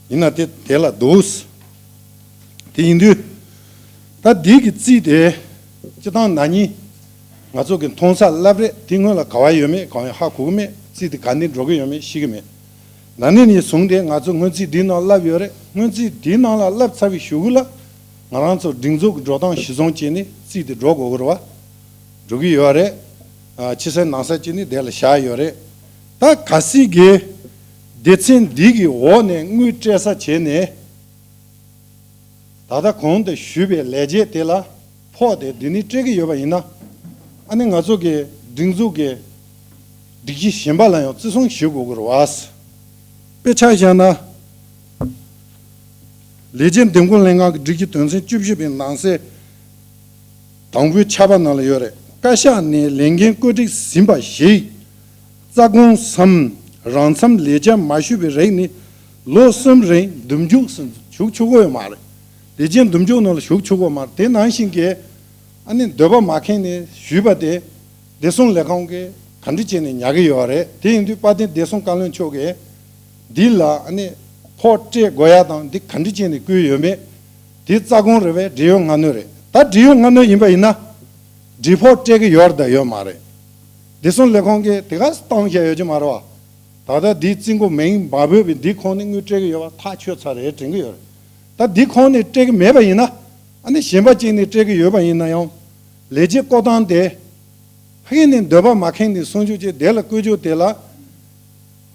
ཡིན་ན་དེ་དེ་ལ་འདུག་དེ་ཡིན་དུས། ད་འདི་གི་རྩིས་དེ་སྤྱི་བཏང་ན་ནིང་ང་ཚོ་གི་མཐོང་ས་སླེབས་རེད། དེ་སྔོན་ལ་ག་བ་ཡོད་མེད་གང་ཡང་ཧ་གོ་གི་མེད། རྩིས་དེ་ག་ནས་འགྲོ་གི་ཡོད་མེད་ཤེས་ཀྱི་མེད། ན་ནིང་ནས་བཟུང་སྟེ་ང་ཚོ་སྔོན་རྩིས་འདིའི་ནང་སླེབས་ཡོད་རེད། སྔོན་རྩིས་འདིའི་ནང་ལ་སླེབས་ཚར་བའི་གཞུག་གུ་ལ་ང་རང་ཚོ་སྒྲིག་འཛུགས་ཀྱི་འགྲོ་སྟངས་གཞིར་བཟུང་བྱས་ནས་རྩིས་དེ་འགྲོ་དགོས་ཀྱི་རེད་བ། འགྲོ་གི་ཡོད་རེད། ཨ། ཕྱི་གསལ་ནང་གསལ་བྱས་ནས་དེ་ལ་བཞག་ཡོད་རེད། ད་གལ་སྲིད་ཀྱི་སྡེ་ཚན་འདི་གི་འོག་ནས་དངུལ་སྤྲད་ས་བྱས་ནས། ད་ལྟ་གོང་དུ་ཞུས་པའི་ལས་བྱེད་དེ་ལ་ཕོགས་དེ་འདི་ནས་སྤྲད་ཀྱི་ཡོད་པ་ཡིན་ན། ཨ་ནི་ང་ཚོ་གི་སྒྲིག་འཛུགས་ཀྱི་སྒྲིག་གཞི་གཞན་པ་ལ་ཡང་བརྩི་སྲུང་ཞུ་དགོས་ཀྱི་རེད་བ། དཔེ་ཆ་བཞག་ན། ལས་བྱེད་འདེམས་བསྐོ་ལྷན་ཁང་གི་སྒྲིག་གཞི་དོན་ཚན་བཅུ་བཞི་པའི་ནང་གསེས་དང་པོའི་ཆ་པ་ནང་ལ་ཡོད་རེད། བཀའ་ཤག་ནས་ལས་འགན་བཀོད་སྒྲིག་ཟིན་པ་ཞིག་རྩ་དགོངས་སམ་རང་མཚམས་ལས་བྱ་མ་ཞུས་པའི་རིགས་ནི་ལོ་གསུམ་རིང་འདེམས་འཇུག་སུ་ཞུགས་ཆོག་གི་ཡོད་མ་རེད། ལས་བྱེད་འདེམས་འཇུག་ནང་ལ་ཞུགས་ཆོག་གི་ཡོད་མ་རེད། དེ་ནང་བཞིན་གྱི་ཨ་ནི་འདོད་པ་མ་ཁེངས་ནས་ཞུས་པ་དེ་བདེ་སྲུང་ལས་ཁང་གི་ ག་འདྲ་བྱས་ནས་ཉར་གྱི་ཡོད་རེད། དེ་ཡིན་དུས་དཔལ་ལྡན་བདེ་སྲུང་བཀའ་བློན་མཆོག་གིས་འདི་ལ་ཨ་ནི་ཕོགས་སྤྲད་དགོས་ཡ་དང་འདི་ག་འདྲ་བྱས་ནས་བསྐུར་ཡོད་མེད། དེ་རྩ་དགོངས་རེད་པས། འབྲེལ་ཡོད་སྔ་སྣུར་རེད། ད་འབྲེལ་ཡོད་སྔ་སྣུར་ཡིན་པ་ཡིན་ན་འབྲེལ་ཕོགས་སྤྲད་ཀྱི་ཡོད་རེད་དང་ཡོད་མ་རེད། བདེ་སྲུང་ལས་ཁུངས་ཀྱིས་དེ་ག་བཏང་བཞག་ཡོད་ཀྱི་མ་རེད་བ། ད་ལྟ་འདིའི་རྩིས་འགོ་མིང་མ་བོས་པའི་འདི་ཁོངས་ནས་དངུལ་སྤྲད་ཀྱི་ཡོད་པ་ཐག་ཆོད་ཚར་རེད་དྲན་གྱི་ཡོད་རེད། ད་འདི་ཁོངས་ནས་སྤྲད་ཀྱི་མེད་པ་ཡིན་ན། ཨ་ནི་གཞན་པ་གཅིག་ནས་སྤྲད་ཀྱི་ཡོད་པ་ཡིན་ན་ཡང་། ལས་བྱེད་བསྐོ་སྟངས་དེ་ཕ་གི་ནས་འདོད་པ་མ་ཁེངས་ནས་གསུང་ཆོས་བྱས་དེ་ལ་བཀོད་ཆོག་དེ་ལ།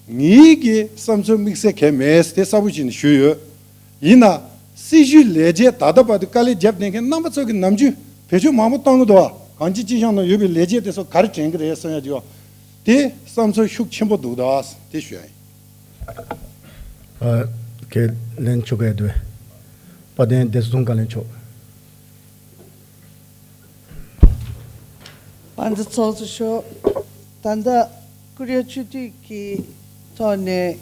ངེད་ཀྱི་བསམ་ཚུལ་དམིགས་བསལ་གང་མེད་དེ་གསལ་པོ་བྱས་ནས་ཞུས་ཡོད། ཡིན་ན། སྲི་ཞུའི་ལས་བྱེད་ད་ལྟ་བར་དུ་དཀའ་ལས་བརྒྱབ་བསྡད་མཁན་རྣམ་པ་ཚོ་གི་ནམ་རྒྱུན་བེད་སྤྱོད་མང་པོ་གཏོང་གི་འདུག་བ། གང་ཅི་སྤྱི་བྱང་ནང་ཡོད་པའི་ལས་བྱེད་དེ་ཚོ་ག་རེ་དྲན་གི་རེད་བསམ་ཡ་ཅིག་ཡོད། དེ་བསམ་ཚུལ་ཤུགས་ཆེན་པོ་འདུག་ད་དེ་ཞུ་ཡ་ཡིན། ཨ། ཁས་ལེན་ཆོག་གི་འདུག་དཔལ་ལྡན་བདེ་སྲུང་བཀའ་བློན་མཆོག་དཔལ་ལྡན་ཚོགས་གཙོ་མཆོག་ད་ལྟ་ཀོ་རི་ཡ་སྤྱི་འཐུས་ཀྱི་ཐོག་ནས་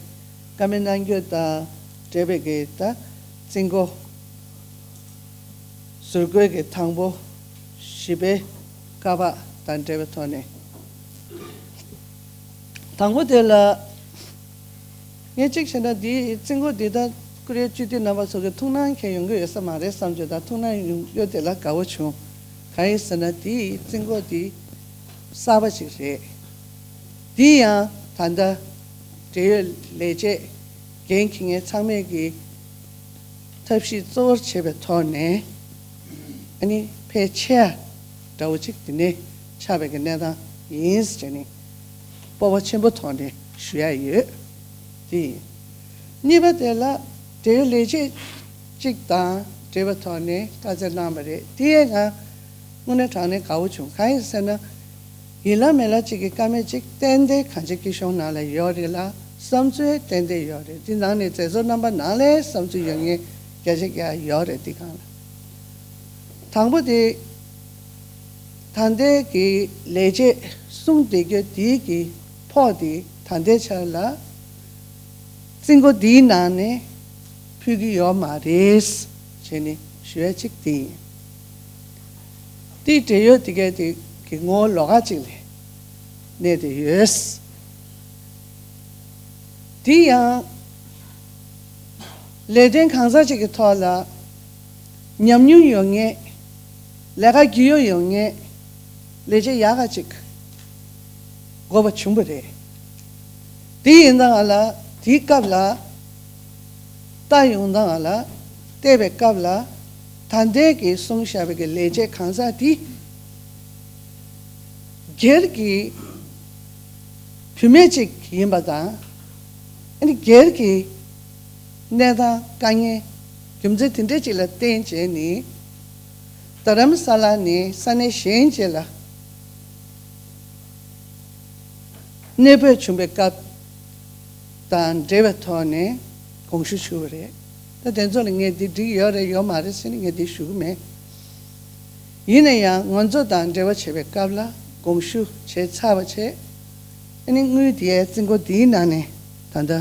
བཀའ་མོལ་གནང་རྒྱུ་དང་འབྲེལ་བའི་གི་ད་རྩིས་འགོ་ཟུར་བཀོད་ཀྱི་དང་པོ་བཞི་པའི་བཀའ་ཕབ་དང་འབྲེལ་བའི་ཐོག་ནས། དང་པོ་དེ་ལ། ངས་གཅིག་བྱས་ན་འདིའི་རྩིས་འགོ་འདི་ད་ཀོ་རི་ཡ་སྤྱི་འཐུས་རྣམ་པ་ཚོ་གི་ཐུགས་སྣང་འཁྱེར་ཡོང་གི་ཡོད་ས་མ་རེད་བསམ་བྱུང་། ད་ཐུགས་སྣང་ཡོང་རྒྱུ་དེ་ལ་དགའ་བོ་བྱུང་། གང་ཡིན་ཟེར་ན་འདིའི་རྩིས་འགོ་འདི་གསར་པ་ཅིག་རེད། འདི་ཡང་ད་ལྟ་འབྲེལ་ཡོད་ལས་བྱེད་འགན་འཁྱེར་མཁན་ཚང་མས་ཀྱི་ཐབས་ཤེས་གཙོ་བོར་བྱས་པའི་ཐོག་ནས་ཨ་ནི་ཕལ་ཆེར་འདྲ་བོ་ཅིག་འདི་ནས་ཆགས་པའི་གི་གནས་སྟངས་ཡིན་ཟེར་ནས་སྤོབས་པ་ཆེན་པོ་ཐོག་ནས་ཞུ་ཡ་ཡོད། དེ་ཡིན། གཉིས་པ་དེ་ལ་འབྲེལ་ཡོད་ལས་བྱེད་ཅིག་དང་འབྲེལ་བའི་ཐོག་ནས་བཀའ་སྩལ་གནང་བ་རེད། དེ་ཡང་ང་དངོས་གནས་དྲང་གནས་དགའ་བོ་བྱུང་། གང་ཡིན་ཟེར་ན། ཡིན་ལ་མིན་ལ་གཅིག་གི་བཀའ་མོལ་གཅིག་ཏན་ཏན་གང་ཅི་སྐྱིད་གཤོངས་ནང་ལ་ཡོད་རེད་ལ། བསམ་ཚུལ་ཏན་ཏན་ཡོད་རེད། འདི་ནང་ནས་མཛད་གཙོ་རྣམ་པ་ནང་ལ་བསམ་ཚུལ་ཡོད་མཁན་བརྒྱ་ཆ་བརྒྱ་ཡོད་རེད། འདི་གང་ལ། དང་པོ་དེ། ད་ལྟའི་གི་ལས་བྱེད་གསུང་བསྡད་རྒྱུ་དེའི་གི་ཕོགས་དེ་ད་ལྟའི་ཆར་ལ་རྩིས་འགོ་འདིའི་ནང་ནས་ཕུལ་གི་ཡོད་མ་རེད་བྱས་ནས་ཞུ་ཡ་གཅིག་དེ་ཡིན། དེའི་འབྲེལ་ཡོད་དེ་གའི་དེ་གི་ངོ་བོ་ལོགས་ཀ་ཅིག་ལ་གནས་བསྡད་ཡོད། དེ་ཡང་ལས་དོན་གང་ཟག་ཅིག་གི་ཐོག་ལ་ཉམས་མྱོང་ཡོད་མཁན། ལས་ཀ་རྒྱུས་ཡོད་ཡོད་མཁན། ལས་བྱེད་ཡག་ག་ཅིག་དགོས་པ་བྱུང་བ་རེད། དེ་ཡིན་ཙང་ལ་དེའི་སྐབས་ལ་ལྟ་ཡོང་ཙང་ལ་བལྟས་པའི་སྐབས་ལ་ད་ལྟའི་གི་གསུངས་བཞག་པའི་གི་ལས་བྱེད་གང་ཟག་དེ་སྒེར་གྱི་བུད་མེད་ཅིག་ཡིན་པ་དང་། ཨ་ནི་སྒེར་གྱི་གནས་སྟངས་དཀའ་ངལ་རྒྱུ་མཚན་དེ་འདྲ་ཅིག་ལ་བརྟེན་བྱས་ནས་རྡ་རམ་ས་ལ་ནས་ས་གནས་གཞན་ཅིག་ལ་གནས་སྤོས་བྱུང་བའི་སྐབས་དང་འབྲེལ་བའི་ཐོག་ནས་དགོངས་ཞུ་ཞུ་བ་རེད། ད་དེ་ཚོ་ལ་ངས་འདི་འགྲིག་ཡོད་རེད་ཡོད་མ་རེད་ཟེར་ནས་ངས་འདི་ཞུ་གི་མེད། ཡིན་ན་ཡང་ང་ཚོ་དང་འབྲེལ་བ་བྱེད་པའི་སྐབས་ལ་དགོངས་ཞུ་བྱས་ཚར་བ་བྱས། ཨ་ནི་དངུལ་དེའི་རྩིས་འགོ་འདིའི་ནང་ནས་ད་ལྟ་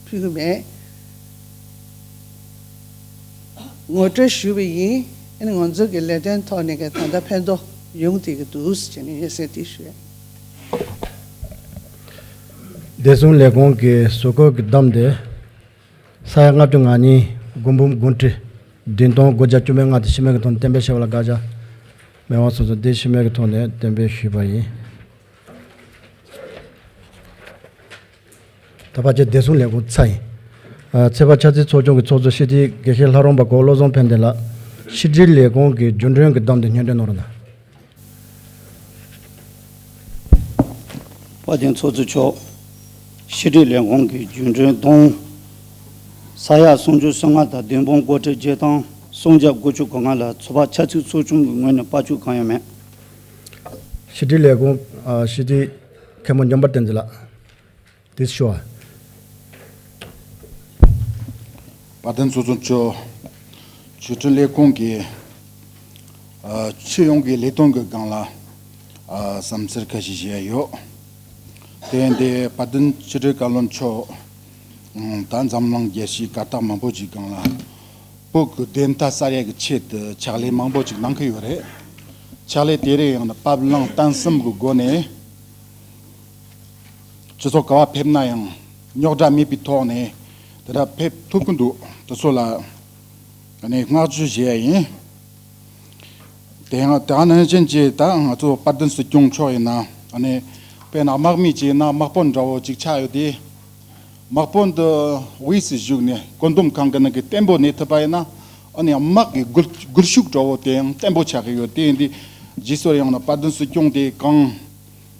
ཕུལ་གི་མེད། ངོ་སྤྲོད་ཞུས་པ་ཡིན། ཨ་ནི་ང་ཚོ་གི་ལས་དོན་ཐོག་ནས་ཀྱི་ད་ལྟ་ཕན་ཐོགས་ཡོང་བསྡད་ཀྱི་འདུག་ཟེར་ནས་ངས་གསལ་འདེབས་ཞུ་ཡ། བདེ་སྲུང་ལས་ཁུངས་ཀྱི་ཟུར་བཀོད་ཀྱི་བསྡོམས་དེ། ས་ཡ་ལྔ་བཅུ་ང་གཉིས། དགུན་འབུམ་དགུན་ཁྲི། འབྲིང་སྟོང་དགུ་བརྒྱ་བཅུ་མེད་ལྔ་དེ་ཤི་རྨས་ཀྱི་ཐོག་ནས་གཏན་འབེབས་བྱས་པ་ལ་དགག་བྱ་མེད་པ་སོང་ཙང་དེ་ཤི་རྨས་ཀྱི་ཐོག་ནས་གཏན་འབེབས་ཞུས་པ་ཡིན། ད་ཕལ་ཆེར་བདེ་སྲུང་ལས་ཁུངས་ཚར་ཡིན། ཨ། ཚེས་པ་ཕྱག་ཚིག་ཚོགས་ཆུང་གི་ཚོགས་གཙོ་སྤྱི་འཐུས་དགེ་བཤེས་ལྷ་རམས་པ་གོ་བློ་བཟང་ཕན་བདེ་ལགས། ཕྱི་དྲིལ་ལས་ཁུངས་ཀྱི་རྒྱུན་གྲོན་གྱི་བསྡོམས་དེ་སྙན་སྒྲོན་གནང་རོགས་གནང་། དཔལ་ལྡན་ཚོགས་གཙོ་མཆོག་ཕྱི་དྲིལ་ལས་ཁུངས་ཀྱི་རྒྱུན་གྲོན་བསྡོམས། ས་ཡ་སུམ་ཅུ་སོ་ལྔ་དང་བདུན་འབུམ་སྒོར་ཁྲི་བརྒྱད་སྟོང་སུམ་བརྒྱ་དགུ་བཅུ་གོ་ལྔ་ལ་ཚོགས་པ་ཕྱག་ཚིག་ཚོགས་ཆུང་གི་ངོས་ནས་དཔལ་འབྱོར་གང་ཡང་མེད། ཕྱི་དྲིལ་ལས་ཁུངས། ཨ། སྤྱི་འཐུས་མཁན་པོ་འཇམ་དཔལ་བསྟན་འཛིན་ལགས། དེ་ཞུ་བ། དཔལ་ལྡན་ཚོགས་གཙོ་མཆོག་ཕྱི་དྲིལ་ལས་ཁུངས་ཀྱི། ཨ། སྤྱི་ཡོངས་ཀྱི་ལས་དོན་གྱི་སྒང་ལ། ཨ། བསམ་ཚུལ་ཁ་ཤས་བཤད་ཡོད། དེ་ཡིན་དུས་དཔལ་ལྡན་ཕྱི་དྲིལ་བཀའ་བློན་མཆོག་ད་འཛམ་གླིང་རྒྱལ་སྤྱིའི་དཀའ་རྟགས་མང་པོ་ཅིག་སྒང་ལ་བོད་ཀྱི་བདེན་མཐའ་གསལ་ཡག་གི་ཆེད་དུ་ཕྱག་ལས་མང་པོ་ཅིག་གནང་གི་ཡོད་རེད། ཕྱག་ལས་དེ་རིགས་ཡང་ན་བབ་བརླིང་བརྟན་གསུམ་གྱི་སྒོ་ནས། སྤྱི་ཚོགས་ག་བ་ཕེབས་ན་ཡང་རྙོག་དྲ་མེད་པའི་ཐོག་ནས་དེ་འདྲ་ཕེབས་ཐུབ་ཀྱི་འདུག་དེ་ཚོ་ལ་ཨ་ནི་བསྔགས་བརྗོད་ཞུ་ཡ་ཡིན། དེ་ཡང་དེ་ནང་བཞིན་གྱི་ད་ང་ཚོ་དཔལ་ལྡན་སྲིད་སྐྱོང་མཆོག་ཡིན་ན་ཨ་ནི་དཔེར་ན་དམག་མི་བྱས་ན་དམག་དཔོན་འདྲ་བོ་ཅིག་ཆགས་ཡོད་དེ། དམག་དཔོན་དུ་དབུས་སུ་བཞུགས་ནས་བཀོད་འདོམས་ཁང་གི་ནང་གི་བརྟན་པོ་གནས་ཐུབ་པ་ཡིན་ན་ཨ་ནི་དམག་གི་སྒུལ་སྒུལ་ཤུགས་འདྲ་བོ་དེ་ཡང་བརྟན་པོ་ཆགས་ཀྱི་ཡོད། དེ་ཡིན་དུས་རྗེས་སོར་ཡང་ན་དཔལ་ལྡན་སྲིད་སྐྱོང་དེ་གང་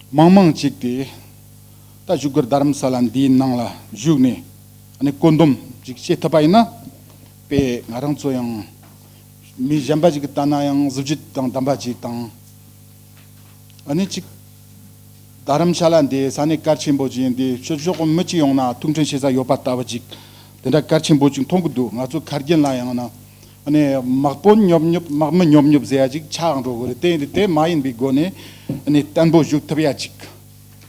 མང་མང་ཅིག་དེ་ད་བཞུགས་སྒར་རྡ་རམ་ས་ལ་འདིའི་ནང་ལ་བཞུགས་ནས་ཨ་ནི་བཀོད་འདོམས་ཅིག་བྱེད་ཐུབ་པ་ཡིན་ན་དཔེ་ང་རང་ཚོ་ཡང་མི་གཞན་པ་ཅིག་གི་ལྟ་ན་ཡང་གཟི་བརྗིད་དང་ལྡན་པ་ཅིག་དང་། ཨ་ནི་ཅིག་རྡ་རམ་ཤ་ལ་འདི་ས་གནས་གལ་ཆེན་པོ་ཅིག་ཡིན་དུས་ཕྱི་ཕྱོགས་མི་ཅིག་ཡོང་ན་ཐུགས་འཕྲིན་བྱེད་ས་ཡོད་པ་ལྟ་བུ་ཅིག་དེ་འདྲ་གལ་ཆེན་པོ་ཅིག་མཐོང་གི་འདུག་ང་ཚོ་ཁ་རྒྱུན་ལ་ཡང་ན་ཨ་ནི་དམག་དཔོན་ཉོབ་ཉོབ་དམག་མི་ཉོབ་ཉོབ་ཟེར་ཡ་ཅིག་ཆགས་འགྲོ་གི་རེད། དེ་ཡིན་དུས་དེ་མ་ཡིན་པའི་སྒོ་ནས་ཨ་ནི་བརྟན་པོ་བཞུགས་ཐུབ་ཡ་ཅིག་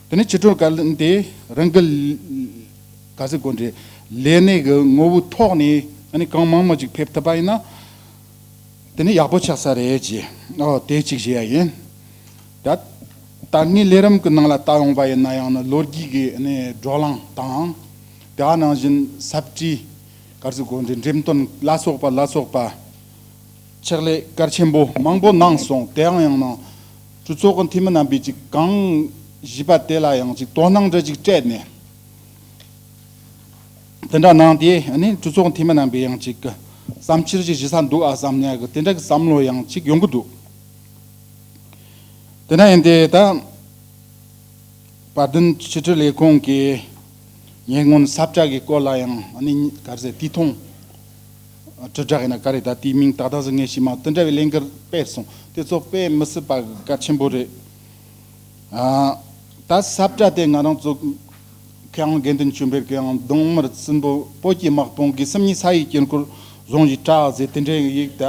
དེ་ནས་ཕྱི་དྲོ་གལ་དེ་རང་གི་ག་ཟེར་དགོས་འདྲེ་ལས་གནས་ཀྱི་ངོ་བོའི་ཐོག་ནས་ཨ་ནི་གང་མང་མང་ཅིག་ཕེབས་ཐུབ་པ་ཡིན་ན། དེ་ནི་ཡག་པོ་ཆགས་ས་རེད་ཅེས། ཨོ་དེ་གཅིག་བཤད་ཡ་ཡིན། ད་ད་ངའི་ལས་རིམ་གྱི་ནང་ལ་བལྟ་ཡོང་བ་ཡིན་ན་ཡང་ན་ལོ་རྒྱུས་ཀྱི་ནི་བགྲོ་གླེང་དང་། དེ་ནང་བཞིན་ས་བཀྲའི་གར་ཟིག་གོ་འདྲི་འགྲེམས་སྟོན་ལ་སོགས་པ་ལ་སོགས་པ་ཕྱག་ལས་གལ་ཆེན་པོ་མང་པོ་གནང་སོང་། དེའང་ཡང་ན་གྲོས་ཚོགས་ཀྱི་འཐུས་མི་རྣམ་པས་ཅིག་གང་བཞེས་པ་དེ་ལ་ཡང་ཅིག་དོ་སྣང་འདྲ་ཅིག་སྤྲད་ནས། དེ་འདྲ་གནང་དེ་ནི་གྲོས་ཚོགས་འཐུས་མི་རྣམ་པས་ཡང་ཅིག་བསམ་འཆར་ཞིག་ཞུ་ས་འདུག་ཨ་བསམ་ནས་དེ་འདྲ་གི་བསམ་བློ་ཡང་ཅིག་ཡོང་གི་འདུག་དེ་འདྲ་ཡིན་དེ་ད་དཔལ་ལྡན་ཕྱི་དྲིལ་ལས་ཁུངས་ཀྱི་ཉེ་སྔོན་ས་བཀྲ་གི་སྐོར་ལ་ཡང་ནི་ག་རེ་ཟེར་དུས་ཐུང་དྲིལ་བསྒྲགས་ཡིན་ན་ག་རེ་ད་དེའི་མིང་ཏག་ཏག་ཟིག་ངས་ཤེས་མ། དེ་འདྲ་བའི་ལས་འགུལ་སྤེལ་སོང་། དེ་ཚོ་དཔེ་མི་སྲིད་པ་གལ་ཆེན་པོ་རེད། ཨ། ད་ས་བཀྲ་དེ་ང་རང་ཚོ་མཁས་དབང་དགེ་འདུན་ཆོས་འཕེལ་གྱི་ཡང་གདོང་དམར་སྲིན་པོ་བོད་ཀྱི་དམག་དཔུང་གིས་སུམ་གཉིས་ས་ཡི་དཀྱིལ་འཁོར་བཟུང་ཞིང་བཀྲ་ཟེར་དེ་འདྲའི་ཡིག་ད་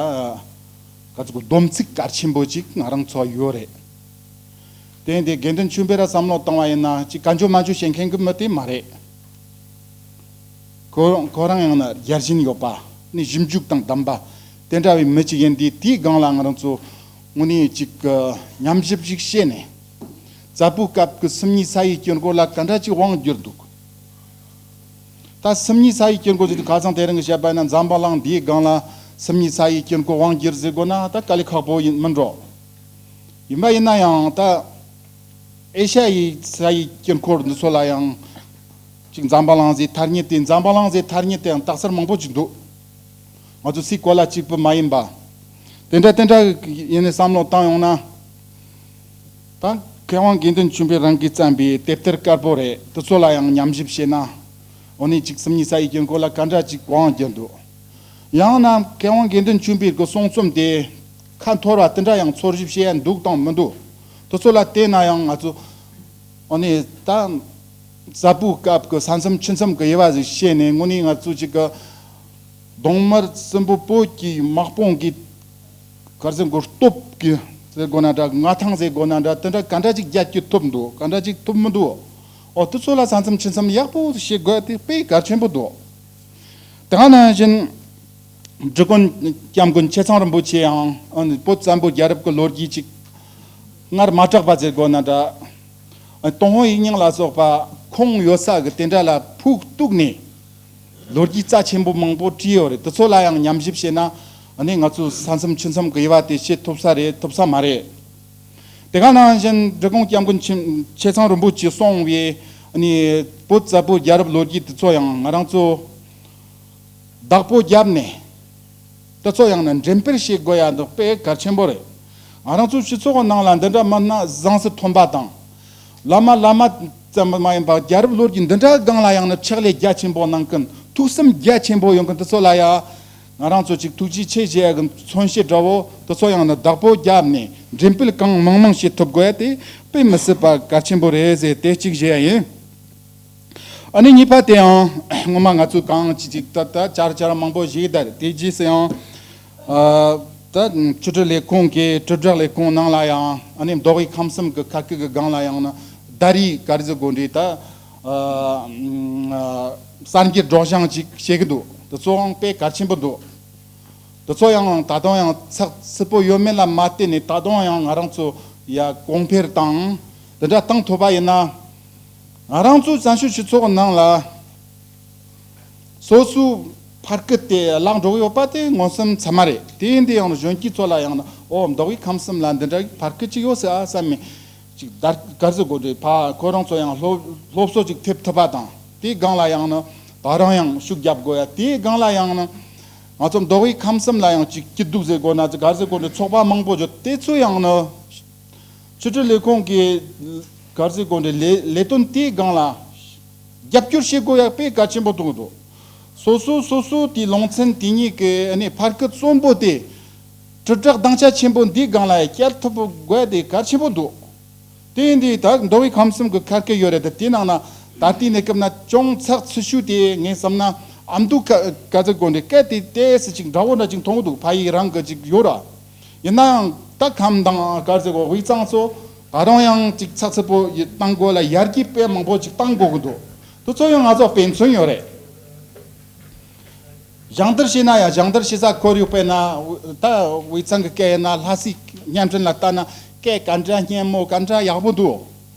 ག་ཚོད་སྡོམ་ཚིག་གལ་ཆེན་པོ་ཅིག་ང་རང་ཚོ་ཡོད་རེད། དེ་ཡིན་དེ་དགེ་འདུན་ཆོས་འཕེལ་ར་བསམ་བློ་བཏང་བ་ཡིན་ན་ཅིག་ག་འཇོ་མ་འཇོ་བྱེད་མཁན་གྱི་མི་དེ་མ་རེད། ཁོ་ཁོ་རང་ཡང་ན་རྒྱལ་ཞེན་ཡོད་པ་ནི་ཞིབ་འཇུག་དང་ལྡན་པ་དེ་འདྲ་བའི་མི་ཅིག་ཡིན་དུས་དེའི་སྒང་ལ་ང་རང་ཚོ་དངོས་གནས་ཅིག་གི་ཉམས་ཞིབ་ཅིག་བྱས་ནས་ཛ་པུའི་སྐབས་ཀྱི་སུམ་གཉིས་ས་ཡི་དཀྱིལ་འཁོར་ལ་ག་འདྲ་ཅིག་དབང་བསྒྱུར་འདུག་ད་སུམ་གཉིས་ས་ཡི་དཀྱིལ་འཁོར་ཟེར་དུས་ཁ་སང་དེ་རིང་གི་བཤད་པ་ཡིན་ན་འཛམ་བུ་གླིང་འདིའི་སྒང་ལ་སུམ་གཉིས་ས་ཡི་དཀྱིལ་འཁོར་དབང་བསྒྱུར་ཟེར་དགོས་ན་ད་དཀའ་ལས་ཁག་པོ་ཡིན་མིན་འགྲོ། ཡིན་པ་ཡིན་ན་ཡང་ད་ཨེ་ཤ་ཡའི་ས་ཡི་དཀྱིལ་འཁོར་འདི་ཚོ་ལ་ཡང་ཅིག་འཛམ་བུ་གླིང་ཟེར་ཐ་སྙད་དེ་འཛམ་བུ་གླིང་ཟེར་ཐ་སྙད་དེ་ཡང་རྟགས་གསལ་མང་པོ་ཅིག་འདུག་ང་ཚོ་སའི་གོ་ལ་གཅིག་པུ་མ་ཡིན་པ། དེ་འདྲ་དེ་འདྲ་ཡིན་ནས་བསམ་བློ་བཏང་ཡོང་ན། ད་མཁས་དབང་དགེ་འདུན་ཆོས་འཕེལ་རང་གིས་བརྩམས་པའི་དེབ་ཐེར་དཀར་པོ་རེད། དེ་ཚོ་ལ་ཡང་ཉམས་ཞིབ་བྱས་ན། འོ་ནི་ཅིག་སུམ་གཉིས་ས་ཡི་དཀྱིལ་འཁོར་ལ་ག་འདྲ་ཅིག་དབང་བསྒྱུར་འདུག་ཡང་ན་མཁས་དབང་དགེ་འདུན་ཆོས་འཕེལ་གྱི་གསུང་རྩོམ་དེ་ཁ་འཐོར་བ་དེ་འདྲ་ཡང་ཚོར་ཞིབ་བྱེད་ཡ་འདུག་དང་མི་འདུག་དེ་ཚོ་ལ་བལྟས་ན་ཡང་ང་ཚོ་ཨ་ནི་ད་ཟབ་པོའི་སྐབས་ཀྱི་ས་མཚམས་ཆུ་མཚམས་ཀྱི་དབྱེ་བ་ཟིག་ཤེས་ནས་དངོས་གནས་ང་ཚོ་ཅིག་གི་གདོང་དམར་སྲིན་པོ་བོད་ཀྱི་དམག་དཔུང་གི་གར་ཟེར་མགོ་སྟོབས་ཀྱི་ཟེར་དགོས་ན་འདྲ་མངའ་ཐང་ཟེར་དགོས་ན་འདྲ་དེ་འདྲ་ག་འདྲ་ཅིག་རྒྱ་སྐྱེད་ཐུབ་འདུག་ག་འདྲ་ཅིག་ཐུབ་མི་འདུག་ཨོ་དེ་ཚོ་ལ་ས་མཚམས་ཆུ་མཚམས་ཡག་པོ་ཤེས་དགོས་དེ་དཔེ་གལ་ཆེན་པོ་འདུག་དེ་ག་ནང་བཞིན། འབྲི་གུང་སྐྱབས་མགོན་ཆེ་ཚང་རིན་པོ་ཆེ་ཡང་ཨ་ནི་བོད་བཙན་པོ་རྒྱལ་རབས་ཀྱི་ལོ་རྒྱུས་ཅིག་སྔར་མ་གྲགས་པ་ཟེར་དགོས་ན་འདྲ། ཨ་ཏུན་ཧོང་ཡིག་རྙིང་ལ་སོགས་པ་ཁུངས་ཡོད་ས་གི་དེ་འདྲ་ལ་ཕུག་གཏུགས་ནས་ལོ་རྒྱུས་རྩ་ཆེན་པོ་མང་པོ་བྲིས་ཡོད་རེད། དེ་ཚོ་ལ་ཡང་ཉམས་ཞིབ་བྱས་ན་ཨ་ནི་ང་ཚོ་ས་མཚམས་ཆུ་མཚམས་ཀྱི་དབྱེ་བ་དེ་ཤེས་ཐུབ་ས་རེད་ཐུབ་ས་མ་རེད། དེ་ག་ནང་བཞིན་འབྲི་གུང་སྐྱབས་མགོན་ཆེ་ཆེ་ཚང་རིན་པོ་ཆེ་གསུངས་པའི་ཨ་ནི་བོད་བཙན་པོ་རྒྱལ་རབས་ལོ་རྒྱུས་དེ་ཚོ་ཡང་ང་རང་ཚོ། བདག་པོ་བརྒྱབ་ནས། དེ་ཚོ་ཡང་ན་འགྲེམས་སྤེལ་བྱེད་དགོས་ཡ་འདུག་དཔེ་གལ་ཆེན་པོ་རེད། ང་རང་ཚོ་སྤྱི་ཚོགས་ནང་ལ་འདི་འདྲ་མིན་ན་བཟང་སུ་ཐོན་པ་དང་། བླ་མ་བླ་མ་ཙམ་མ་ཡིན་པར་རྒྱལ་རབས་ལོ་རྒྱུས་འདི་འདྲ་སྒང་ལ་ཡང་ན་ཕྱག་ལས་རྒྱ་ཆེན་པོ་གནང་མཁན་ཐུགས་སེམས་རྒྱ་ཆེན་པོ་ཡོང་མཁན་དེ་ཚོ་ལ་ཡ། ང་རང་ཚོ་ཅིག་ཐུགས་རྗེ་ཆེ་ཞུ་ཡ་གི་མཚོན་བྱེད་འདྲ་བོ་དེ་ཚོ་ཡང་ན་བདག་པོ་བརྒྱབ་ནས་འགྲེམས་སྤེལ་གང་མང་མང་བྱེད་ཐུབ་དགོས་ཡ་དེ་དཔེ་མི་སྲིད་པ་གལ་ཆེན་པོ་རེད་ཟེར་དེ་གཅིག་ཞུ་ཡ་ཡིན། ཨ་ནི་གཉིས་པ་དེ་ཡང་སྔོན་མ་ང་ཚོས་གང་ཅི་ཅིག་ད་ལྟ་བསྐྱར་བསྐྱར་མང་པོ་ཞིག་ད་དེ་རྗེས་སུ་ཡང་ཨ་ད་ཕྱི་དྲིལ་ལས་ཁུངས་ཀྱི་དྲིལ་བསྒྲགས་ལས་ཁུངས་ནང་ལ་ཡང་ཨ་ནི་མདོ་དབུས་ཁམས་གསུམ་གྱི་ཁ་སྐད་ཀྱི་སྒང་ལ་ཡང་ན་ཟླ་རེའི་ག་རེ་ཟེར་དགོས་འདྲ་ད་ཨ་གསར་འགྱུར་སྒྲོག་སྦྱང་ཅིག་བྱེད་ཀྱི་འདུག་དེ་ཚོའང་དཔེ་གལ་ཆེན་པོ་འདུག་དེ་ཚོ་ཡང་ད་དུང་ཡང་ཚགས་ཚུད་པོ་ཡོད་མེད་ལ་མ་བལྟས་ནས་ད་དུང་ཡང་ང་རང་ཚོ་ཡ་གོང་འཕེལ་དང་དེ་འདྲ་བཏང་ཐུབ་པ་ཡིན་ན། ང་རང་ཚོའི་བཙན་བྱོལ་སྤྱི་ཚོགས་ནང་ལ་སོ་སོའི་ཕ་སྐད་དེ་བརླག་འགྲོ་གི་ཡོད་པ་དེ་མངོན་སུམ་ཚང་མ་རེད། དེ་ཡིན་དུས་ཡང་གཞོན་སྐྱེས་ཚོ་ལ་ཡང་ན་ཨོ་མདོ་དབུས་ཁམས་གསུམ་ལ་འདི་འདྲ་ཕ་སྐད་ཅིག་ཡོད་ཟེར་ཨ་བསམ་མི་ཅིག་དར་གར་ཟེར་དགོས་རེད། ཕ་ཁོ་རང་ཚོ་ཡང་སློབ་སློབ་གསོ་ཅིག་ཐེབས་ཐུབ་པ་དང་། དེའི་སྒང་ལ་ཡང་ན་ད་རང་ཡང་ཤུགས་རྒྱབ་དགོས་ཡ། དེའི་སྒང་ལ་ཡང་ན་ང་ཚོ་མདོ་དབུས་ཁམས་གསུམ་ལ་ཡང་ཅིག་སྐྱིད་སྡུག་ཟེར་དགོས་ན་གར་ཟེར་དགོས་རེད། ཚོགས་པ་མང་པོ་ཡོད། དེ་ཚོ་ཡང་ན་ཕྱི་དྲིལ་ལས་ཁུངས་ཀྱི་གར་ཟེར་དགོས་རེད། ལས་ལས་དོན་དེའི་སྒང་ལ་རྒྱབ་སྐྱོར་བྱེད་དགོས་ཡ་དཔེ་གལ་ཆེན་པོ་མཐོང་གི་འདུག། སོ་སོ་སོ་སོ་དེའི་ལུང་ཚན་དེ་གཉིས་ཀྱི་ཨ་ནི་ཕ་སྐད་གསོན་པོ་དེ་དྲིལ་བསྒྲགས་དབང་ཆ་ཆེན་པོ་འདིའི་སྒང་ལ་ཡ་བསྐྱལ་ཐུབ་དགོས་ཡ་དེ་གལ་ཆེན་པོ་འདུག། དེ་ཡིན་དུས་ད་མདོ་དབུས་ཁམས་གསུམ་གྱི་ཁ་སྐད་ཡོད་རེད། ད་དེའི་ནང་ན་ད་ལྟའི་གནས་སྐབས་ན་ཅུང་ཚགས་ཚུད་ཤོས་དེ་ངས་བསམ་ན་ཨ་མདོ་ཁ་ག་ཚོད་དགོས་འདྲ་སྐད་དེ་ཏོག་ཙམ་ཅིག་འདྲ་བོ་འདྲ་ཅིག་མཐོང་གི་འདུག། ཕ་ཡུལ་རང་གི་ཅིག་ཡོད་ར། ཡིན་ན་ཡང་ད་ཁམས་དང་ག་ཚོད་དགོས། དབུས་གཙང་ཚོ་ད་རུང་ཡང་ཅིག་ཚགས་ཚུད་པོ་ཡི་བཏང་དགོས་ལ་ཡར་རྒྱས་དཔེ་མང་པོ་ཅིག་བཏང་དགོས་ཀྱི་འདུག། དེ་ཚོ་ཡང་ང་ཚོ་དཔེ་མཚོན་ཡོད་རེད། སྦྱང་བརྡར་བྱས་ན་ཡང་སྦྱང་བརྡར་བྱེད་ས་ཁོར་ཡུག་དཔེར་ན་ད་དབུས་གཙང་གི་སྐད་ཡིན་ན་ལྷ་སའི་བརྙན་འཕྲིན་ལ་ལྟ་ན་སྐད་ག་འདྲ་སྙན་མོ་ག་འདྲ་ཡག་པོ་འདུག།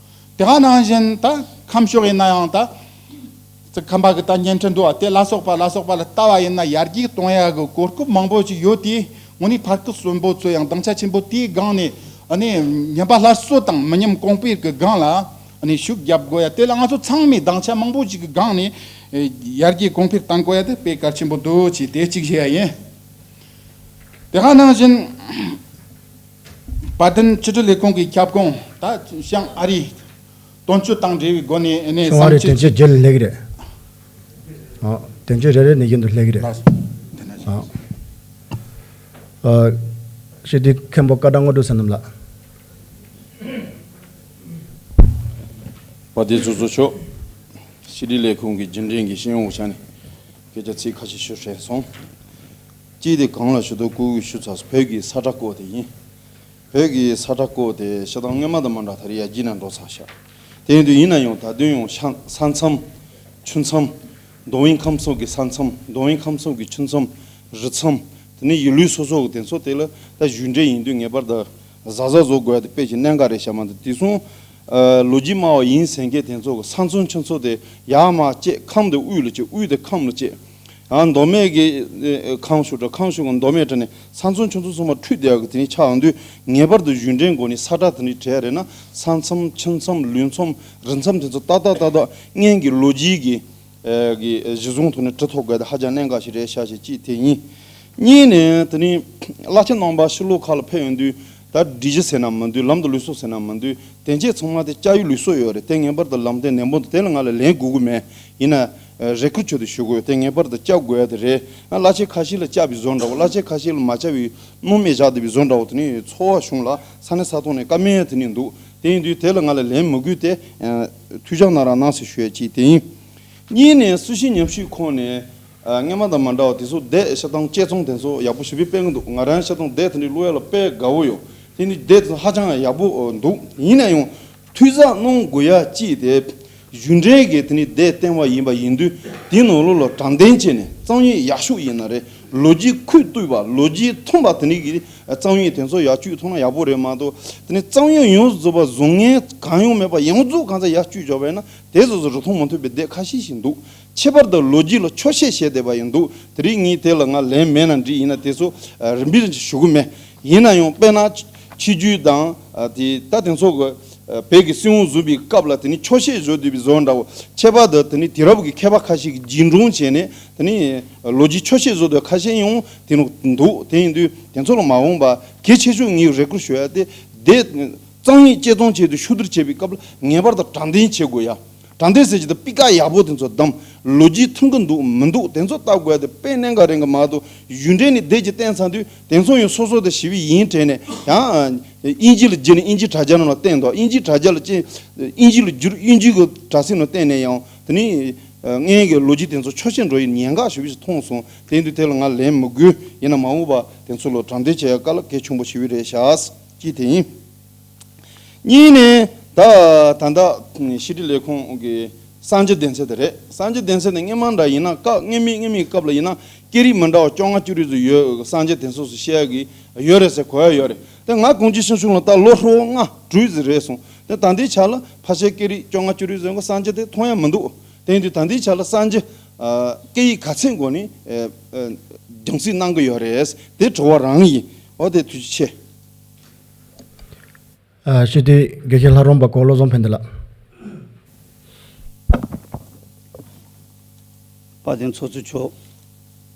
དེ་ག་ནང་བཞིན་ད་ཁམས་ཕྱོགས་ཡིན་ན་ཡང་ད་ཁམས་པ་གི་ད་བརྙན་འཕྲིན་འདུག་ཨ། དེ་ལ་སོགས་པ་ལ་སོགས་པ་ལ་ལྟ་བ་ཡིན་ན་ཡར་རྒྱས་གཏོང་ཡ་གི་གོ་སྐབས་མང་པོ་ཅིག་ཡོད་དེ། དངོས་གནས་ཕ་སྐད་གསོན་པོ་ཚོ་ཡང་དབང་ཆ་ཆེན་པོ་དེའི་སྒང་ནས་ཨ་ནི་ཉམས་པ་སླར་གསོ་དང་མི་ཉམས་གོང་འཕེལ་གྱི་སྒང་ལ་ཨ་ནི་ཤུགས་རྒྱབ་དགོས་ཡ། དེ་ལ་ང་ཚོ་ཚང་མས་དབང་ཆ་མང་པོ་ཅིག་གི་སྒང་ནས་ཨེ་ཡར་རྒྱས་གོང་འཕེལ་གཏང་དགོས་ཡ་དེ་དཔེ་གལ་ཆེན་པོ་འདུག་ཅེས་དེ་གཅིག་བཤད་ཡ་ཡིན། དེ་ག་ནང་བཞིན་བར་དོན་ཕྱི་དྲིལ་ལས་ཁུངས་ཀྱི་ཁྱབ་ཁོངས་ད་བྱང་ཨ་རིའི་དོན་གཅོད་དང་འབྲེལ་བའི་སྒོ་ནས་ཨ་ནི་བྱང་ཨ་རིའི་བསམ་དོན་གཅོད་གཅོད་རྒྱལ་ལེགས་རེད། ཨ། དོན་གཅོད་རེ་རེ་ནས་རྒྱུན་དུ་ལེགས་རེད། ལགས་སོ། དེ་ནས་ཨ། ཨ། ཞི་བདེ་མཁན་པོ་ཀ་ཌ་དངོས་གྲུབ་བསོད་ནམས་ལགས། དཔལ་ལྡན་ཚོགས་གཙོ་མཆོག། ཕྱི་དྲིལ་ལས་ཁུངས་ཀྱི་རྒྱུན་ལྡན་གྱི་སྤྱི་ཡོངས་ཀྱི་ཆ་ནས་སྐད་ཆ་ཚིག་ཁ་ཤས་ཞུ་དྲན་སོང་། གཅིག་དེ་གོང་ལ་ཞུ་དོན་སྐུ་གིས་ཞུ་ཚར་སོང་། བོད་ཀྱི་ས་ཁྲ་སྐོར་དེ་ཡིན། བོད་ཀྱི་ས་ཁྲ་སྐོར་དེ་ཤ་སྟག་སྔོན་མ་དང་མ་འདྲ་ད་རེས་ཡར་རྒྱས་ནས་འགྲོ་ཚར་ཤག། དེ་ཡིན་དུས་ཡིན་ན་ཡང་ད་དུང་ཡང་ཤང་ས་མཚམས། ཆུ་མཚམས། མདོ་དབུས་ཁམས་གསུམ་གྱི་ས་མཚམས། མདོ་དབུས་ཁམས་གསུམ་གྱི་ཆུ་མཚམས། རི་མཚམས། དེ་ནས་ཡུལ་ལུང་སོ་སོ་གི་དེ་ཚོ་དེ་ལ་ད་གཞུང་འབྲེལ་ཡིན་དུས་ངེས་པར་དུ་གཟབ་གཟབ་བཟོ་དགོས་ཡ་དེ་དཔེ་ཅིག་གནད་འགག་རེད་ཤག་མ་གཏོགས་དེང་སང་། ཨ། ལོ་རྒྱུས་སྨྲ་བ་ཡིན་ཟེར་མཁན་དེ་ཚོ་གི་ས་མཚམས་ཆུ་མཚམས་དེ་ཡར་མར་བཅད། ཁམས་དེ་དབུས་ལ་བཅད། དབུས་དེ་ཁམས་ལ་བཅད། ཨ། མདོ་སྨད་ཀྱི་ཨ་ཁམས་ཕྱོགས་འདྲ། ཁམས་ཕྱོགས་ཀྱི་མདོ་སྨད་འདྲ་ནས་ས་མཚམས་ཆུ་མཚམས་ཚང་མ་འཁྲུགས་བསྡད་ཡག་གི་དེ་ནས་ཆགས་ཡོང་དུས་ངེས་པར་དུ་གཞུང་འབྲེལ་སྒོ་ནས་ས་ཁྲ་དེ་འདྲ་བྲིས་ཡ་རེད་ན་ས་མཚམས་ཆུ་མཚམས་ལུང་མཚམས་རི་མཚམས་དེ་ཚོ་ཏག་ཏག་ཏག་ཏག་སྔོན་གྱི་ལོ་རྒྱུས་ཀྱི་ཨ་གི་གཞི་བཟུང་ཐོག་ནས་འབྲི་ཐུབ་དགོས་དེ་ཧ་ཅང་གནད་འགག་ཞིག་རེད་ཤག་ཅེས་གཅིག་དེ་ཡིན། གཉིས་ནས་དེ་ནས་བླ་ཆེན་རྣམ་པ་ཕྱི་ལོགས་ཁག་ལ་ཕེབས་ཡོང་དུས་ད་སྒྲིག་གཞི་ཟེར་ན་མི་འདུག། ལམ་དང་ལུགས་སྲོལ་ཟེར་ན་མི་འདུག། དེ་འདྲ་ཚང་མ་དེ་བཅའ་ཡིག་ལུགས་སྲོལ་ཡོད་རེད། དེ་ངེས་པར་དུ་ལམ་སྟོན་ནན་པོ་འདུག། དེ་ལ་ང་ལ་ལན་དགོས་ཀྱི་མེད། ཡིན་ན་རེ་སྐུལ་བྱས་ཏེ་ཞུ་དགོས་ཡོད། དེ་ངེས་པར་དུ་བཅའ་དགོས་ཡ་དེ་རེད། ང་བླ་ཆེན་ཁ་ཤས་ལ་བཅའ་བའི་བཟོ་འདྲ་བོ། བླ་ཆེན་ཁ་ཤས་ལ་མ་བཅའ་བའི་སྣང་མེད་བཞག་བསྡད་པའི་བཟོ་འདྲ་བོ། དེ་ནས་ཚོར་བ་བྱུང་ལ་ས་གནས་ས་ཐོག་ནས་བཀའ་མོལ་དེ་ནས་འདུག། དེ་ཡིན་དུས་དེ་ལ་ང་ལ་ལན་མི་དགོས་ཏེ། ཐུགས་ཞིབ་གནང་རོགས་གནང་ཟེར་ཞུ་ཡ་གཅིག་དེ་ཡིན། གཉིས་ནས་སྲི་ཞུ་ཉམས་ཞིབ་ཁང་ནས། ཨ། སྔོན་མ་དང་མ་འདྲ་བ་དེ་ཚོ་དེབ་ཤ་སྟག་དཔྱད་རྩོམ་དེ་ཚོ་ཡག་པོ་ཞེ་པོ་སྤེལ་གི་འདུག། ང་རང་ཤ་སྟག་དེབ་དེ་འདྲ་ཀློག་ཡ་ལ་དཔེ་དགའ་བོ་ཡོད། དེ་ནི་དེབ་དེ་ཚོ་ཧ་ཅང་ཡག་པོ་འདུག། ཡིན་ན་ཡང་ཐུགས་གཟབ་གནང་དགོས་ཡ་གཅིག་དེ་གཞུང་འབྲེལ་གྱི་དེ་ནི་དེབ་བཏོན་པ་ཡིན་པ་ཡིན་དུས་དེའི་ནང་ལོགས་ལ་དྲང་བདེན་བྱས་ནས་རྩོམ་ཡིག་ཡག་ཤོས་ཡིན་ན་རེད། ལོ་རྒྱུས་ཁུངས་གཏུགས་པ། ལོ་རྒྱུས་མཐུན་པ་དེ་འདྲ་གི་རྩོམ་ཡིག་དེ་ཚོ་ཡར་བཅུག་ཐུབ་ན་ཡག་པོ་རེད་མ་གཏོགས། དེ་ནི་རྩོམ་ཡིག་ཡོངས་སུ་རྫོགས་པ་བཟོ་མཁན་གང་ཡོང་མེད་པ་ཡོངས་རྫོགས་གང་ཚ་ཡར་བཅུག་འཇོག་པ་ཡིན་ན་དེ་སོ་སོ་རིན་ཐང་མི་མཐུན་པའི་དེབ་ཁ་ཤས་ཤིག་འདུག། ཁྱད་པར་དུ་ལོ་རྒྱུས་ལ་འཁྱོག་བཤད་བྱས་བསྡད་པ་ཡང་འདུག། དེ་རིང་ངས་དེ་ལ་ང་ལན་མེད་ན་འགྲིག། ཡིན་ན་དེ་ཚོ་རིམ་པས་ཞུ་གི་མེད། ཡིན་ན་ཡང་དཔེར་ན་ཆོས་བརྒྱུད་དང་དེ་ད་དེ་ཚོ་གི་བོད་ཀྱི་སྲིད་དབང་བཟུང་བའི་སྐབས་ལ་དེ་ནི་འཁྱོག་བཤད་བཟོ་བསྡད་པའི་བཟོ་འདྲ་བོ། ཁྱད་པར་དུ་དེ་ནི་དུས་རབས་ཀྱི་མཁས་པ་ཁ་ཤས་ཀྱིས་རྒྱུན་འཁྱོངས་བྱས་ནས་དེ་ནི་ལོ་རྒྱུས་འཁྱོག་བཤད་བཟོ་བསྡད་ཁ་ཤས་ཡང་དེ་ནི་འདུག། དེ་ཡིན་དུས་དེ་ཚོ་ལ་མ་འོངས་པ་གལ་ཆེ་ཤོས་ངས་རེ་སྐུལ་ཞུ་ཡ་དེ་དེ་རྩོམ་ཡིག་དཔྱད་རྩོམ་བྱས་ཏེ་ཕྱོགས་བསྡུར་བྱེད་པའི་སྐབས་ལ་ངེས་པར་དུ་དྲང་བདེན་བྱེད་དགོས་ཡ། དྲང་བདེན་ཟེར་གྱི་དེ་སྤུས་ཀ་ཡག་པོ་དེ་ཚོ་བདམས། ལོ་རྒྱུས་མཐུན་གྱི་འདུག་མི་འདུག་དེ་ཚོ་ལྟ་དགོས་ཡ་དེ་དཔེ་གནད་འགག་རེད་གི་མ་གཏོགས། གཞུང་འབྲེལ་ནས་དེབ་ཅིག་བཏོན་ཚར་དུས་དེ་ཚོ་ཡང་སོ་སོ་དེ་ཞིབ་ཡིན་དྲན་ནས་ཡང་དབྱིན་ཇི་ལ་བསྒྱུར་ནས་དབྱིན་ཇིའི་དྲ་རྒྱ་ནང་ལ་བཏོན་འདུག། དབྱིན་ཇིའི་དྲ་རྒྱ་ལ་ཅི་དབྱིན་ཇི་ལ་བསྒྱུར། དབྱིན་ཇི་གི་དྲ་ཚིགས་ནང་བཏོན་ནས་ཡང་དེ་ནི་སྔོན་གྱི་ལོ་རྒྱུས་དེ་ཚོ་འཁྱོག་བཤད་འགྲོ་ཡི་ཉེན་ཁ་ཞེ་པོ་ཞིག་མཐོང་སོང་། དེ་ཡིན་དུས་དེ་ལ་ང་ལན་མི་དགོས། ཡིན་ན་མ་འོངས་པ་དེ་ཚོ་ལ་དྲང་བདེན་བྱེད་ཡ་སྐབས་ལ་གལ་ཆེན་པོ་ཞེ་པོ་རེད་ཤག། ཅི་དེ་ཡིན། གཉིས་ནས་ད་ད་ལྟ་ཕྱི་དྲིལ་ལས་ཁུངས་ཀྱི་གསར་འགྱུར་དོན་ཚན་དེ་རེད། གསར་འགྱུར་དོན་ཚན་དེ་སྔོན་མ་འདྲ་ཡིན་ན་སྐབས་སྔོན་མའི་སྔོན་མའི་སྐབས་ལ་ཡིན་ན་སྐད་རིགས་མི་འདྲ་བ་བཅོ་ལྔ་བཅུ་རེ་ཙམ་ཡོད། གསར་འགྱུར་དོན་ཚན་སུ་བཤད་ཀྱི་ཡོད་རེད་ཟེར་གོ་ཡ་ཡོད་རེད། དེ་ང་གངས་ཅན་སྐྱིད་གཤོངས་ལ་ད་ལོ་ཧྲིལ་པོ་ལྔ་དྲུག་ཙམ་རེད་སོང་། ད་ལྟའི་ཆ་ལ་ཕལ་ཆེར་སྐད་རིགས་བཅོ་ལྔ་བཅུ་དྲུག་ཟེར་མཁན་གསར་འགྱུར་དེ་མཐོང་ཡ་མི་འདུག་དེ་ཡིན་དུས་ད་ལྟའི་ཆ་ལ་གསར་འགྱུར་སྐད་ཡིག་ག་ཚད་སྒོ་ནས་རྒྱང་སྲིང་གནང་གི་ཡོད་རེད། དེ་དྲི་བ་རང་ཡིན། འོ་དེ་ཐུགས་རྗེ་ཆེ། ཨ། སྤྱི་འཐུས་དགེ་བཤེས་ལྷ་རམས་པ་གོ་བློ་བཟང་ཕན་བདེ་ལགས། དཔལ་ལྡན་ཚོགས་གཙོ་མཆོག་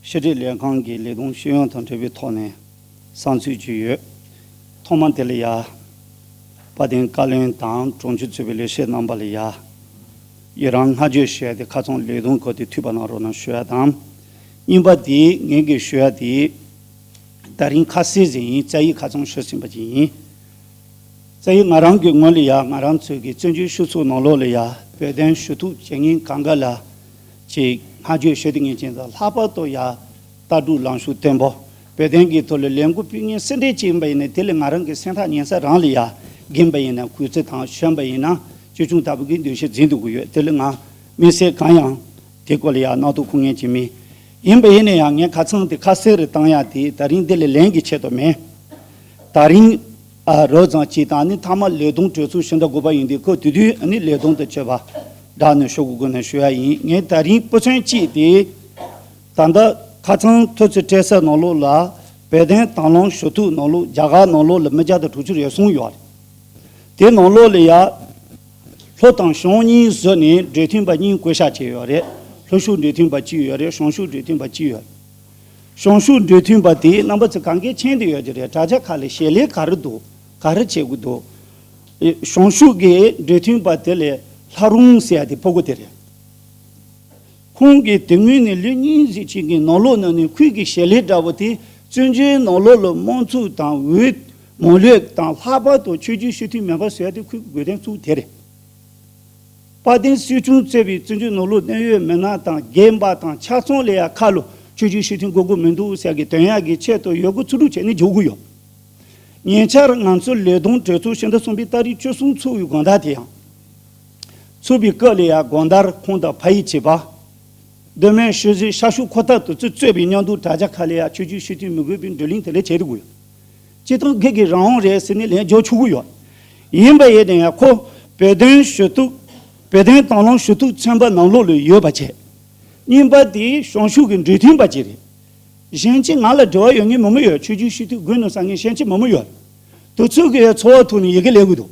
ཕྱི་དྲིལ་ལས་ཁང་གི་ལས་དོན་ཤེས་ཡོན་དང་འབྲེལ་བའི་ཐོག་ནས་བསམ་ཚུལ་ཅིག་ཡོད། ཐོག་མ་དེ་ལ་ཡ། དཔལ་ལྡན་བཀའ་བློན་དང་དྲུང་ཆེ་གཙོས་པའི་ལས་བྱེད་རྣམ་པ་ལ་ཡ། ཡི་རང་བསྔགས་བརྗོད་ཞུ་ཡ་དེ་ཁ་ཚང་ལས་དོན་སྐོར་དེ་འཐུས་པ་གནང་རོགས་གནང་ཞུ་ཡ་དང་། གཉིས་པ་དེ་ངེད་ཀྱིས་ཞུ་ཡ་དེ། ད་རིང་ཁ་གསལ་ཟིན་ཡིན། རྩ་ཡིག་ཁ་ཚང་ཞུ་ཟིན་པ་ཅིག་ཡིན། རྩ་ཡིག་ང་རང་གི་ངོས་ལ་ཡ། ང་རང་ཚོའི་གི་བཙན་བྱོལ་སྤྱི་ཚོགས་ནང་ལོགས་ལ་ཡ། བོད་དོན་ཞུ་གཏུག་བྱེད་མཁན་གང་ག་ལ་ཅིག་བསྔགས་བརྗོད་ཞུ་དེ་ངེས་ཅན་དང་། ལྷག་པར་དུ་ཡ་ལྟ་གྲུབ་ལངས་ཕྱོགས་བརྟན་པོ། བོད་དོན་གྱི་ཐོག་ལ་ལས་འགུལ་སྤེལ་མཁན་སུ་འདྲ་ཅིག་ཡིན་པ་ཡིན་ན། དེ་ལ་ང་རང་གི་སེམས་ཐག་ཉེ་ས་རང་ལ་ཡ། རྒན་པ་ཡིན་ན་གུས་བརྩི་དང་། གཞོན་པ་ཡིན་ན་ཅོལ་ཆུང་ལྟ་བུ་གི་འདུ་ཤེས་འཛིན་འདུག་གི་ཡོད། དེ་ལ་ང་དམིགས་བསལ་གང་ཡང་དེ་སྐོར་ལ་ཡ་རྣམ་རྟོག་འཁོར་མཁན་ཅིག་མིན། ཡིན་པ་ཡིན་ན་ཡང་ངས་ཁ་ཚང་དེ་ཁ་གསལ་རེ་བཏང་ཡ་དེ། ད་རིང་འདི་ལ་ལན་གྱི་ཆེད་དུ་མིན། ད་རིང་ཨ་རོབ་ཙམ་ཅིག་དང་། ཨ་ནི་མཐའ་མ་ལས་དོན་གྲོས་ཚོགས་ཕྱི་ཟླ་དགུ་པ་ཡིན་དུས། ཁོ་དེ་དུས་ཨ་ནི་ལས་དོན་དང་བཅས་པ་བསྒྲགས་ནས་ཞུ་དགོས་དགོས་ན་ཞུ་ཡ་ཡིན། ངས་ད་རིང་སྤུ་མཚོན་གཅིག་དེ། ད་ལྟ་ཁ་ཚང་ཐོག་ཚད་སྤྲད་ས་ནང་ལོགས་ལ། བོད་དོན་དང་བླངས་ཞུ་གཏུག་ནང་ལོགས། རྒྱ་གར་ནང་ལོགས་ལ་མི་བརྒྱ་དང་དྲུག་ཅུ་རེ་གསུམ་ཡོད་རེད། དེ་ནང་ལོགས་ལ་ཡ། ལྷོ་དང་བྱང་གཉིས་བཟོས་ནས་འབྲེལ་མཐུད་པ་གཉིས་བསྐོ་བཞག་བྱས་ཡོད་རེད། ལྷོ་ཕྱོགས་འབྲེལ་མཐུད་པ་གཅིག་ཡོད་རེད། བྱང་ཕྱོགས་འབྲེལ་མཐུད་པ་གཅིག་ཡོད་རེད། བྱང་ཕྱོགས་འབྲེལ་མཐུད་པ་དེ་རྣམ་པ་ཚོ་གང་གས་མཁྱེན་བསྡད་ཡོད་ཀྱི་རེད། དྲ་རྒྱ་ཁག་ལ་བྱེད་ལས་ག་རེ་འདུག་ག་རེ་བྱེད་དགོས་འདུག་བྱང་ཕྱོགས་ཀྱི་འབྲེལ་མཐུད་པ་དེ་ལ་ལྷ་རམས་ཟེར་ཡ་དེ་ཕྲུ་གུ་དེ་རེད། ཁོང་གིས་དེ་སྔོན་ནས་ལོ་གཉིས་ཙམ་ཅིག་གི་ནང་ལོགས་ནང་ནས་ཁོང་གི་བྱེད་ལས་འདྲ་བོ་དེ། བཙན་བྱོལ་ནང་ལོགས་ལ་དམངས་གཙོ་དང་འོས་མང་ལོས་དང་། ལྷག་པར་དུ་ཆོས་བརྒྱུད་སྤྱི་འཐུས་མེད་པ་བཟོ་ཡ་དེ་ཁོང་གི་དགོས་དོན་གཙོ་བོ་དེ་རེད། དཔལ་ལྡན་སྲིད་སྐྱོང་གཙོས་པའི་བཙན་བྱོལ་ནང་ལོགས་གནད་ཡོད་མི་སྣ་དང་རྒན་པ་དང་ཆ་ཚང་ལ་ཡ་ཁ་ལོ་ཆོས་བརྒྱུད་སྤྱི་འཐུས་དགོས་དགོས་མི་འདུག་ཟེར་གི་དོན་ཡ་གི་ཆེད་དུ་ཡོད་དགུ་ཚུགས་སྒྲུབ་བྱས་ནས་འཇོག་གི་ཡོད། ཉེ་ཆར་ང་ཚོའི་ལས་དོན་གྲོས་ཚོགས་ཕྱི་ཟླ་གསུམ་པའི་ཏ་རིག་བཅུ་གསུམ་ཚོགས་པའི་དགོང་དག་དེ་ཡང་། ཚོགས་པའི་སྐབས་ལ་ཡ་དགོང་དག་ཁོང་དང་ཕ་ཡུལ་གཅིག་པ། མདོ་སྨད་ཤུལ་བཞི་ཤར་ཕྱོགས་འཁོར་ཐག་དེ་ཚོས་གཙོས་པའི་མཉམ་འདུས་དྲ་རྒྱ་ཁག་ལ་ཡ་ཆོས་བརྒྱུད་སྤྱི་འཐུས་མི་དགོས་པའི་བགྲོ་གླེང་དེ་འདྲ་བྱས་འདུག་གོ། སྤྱིར་བཏང་སྒེར་གྱི་རང་དབང་རེད་ཟེར་ནས་ལན་འཇོག་ཆོག་གི་ཡོད། ཡིན་པ་ཡིན་ན་ཡང་ཁོ་བོད་དོན་ཞུ་གཏུག་བོད་དོན་དང་བླངས་ཞུ་གཏུག་ཚན་པ་ནང་ལོགས་ལ་ཡོད་པ་བྱས། གཉིས་པ་དེ་བྱང་ཕྱོགས་ཀྱི་འབྲེལ་མཐུད་པ་ཅིག་རེད། གཞན་གཅིག་ང་ལ་འབྲེལ་བ་ཡོད་མཁན་མང་པོ་ཡོད། ཆོས་བརྒྱུད་སྤྱི་འཐུས་དགོས་ནོ་བསམ་མཁན་གཞན་གཅིག་མང་པོ་ཡོད། དེ་ཚོ་གི་འཚོ་བ་ཐོག་ནས་ཡི་གེ་ལས་དགོས་འདུག་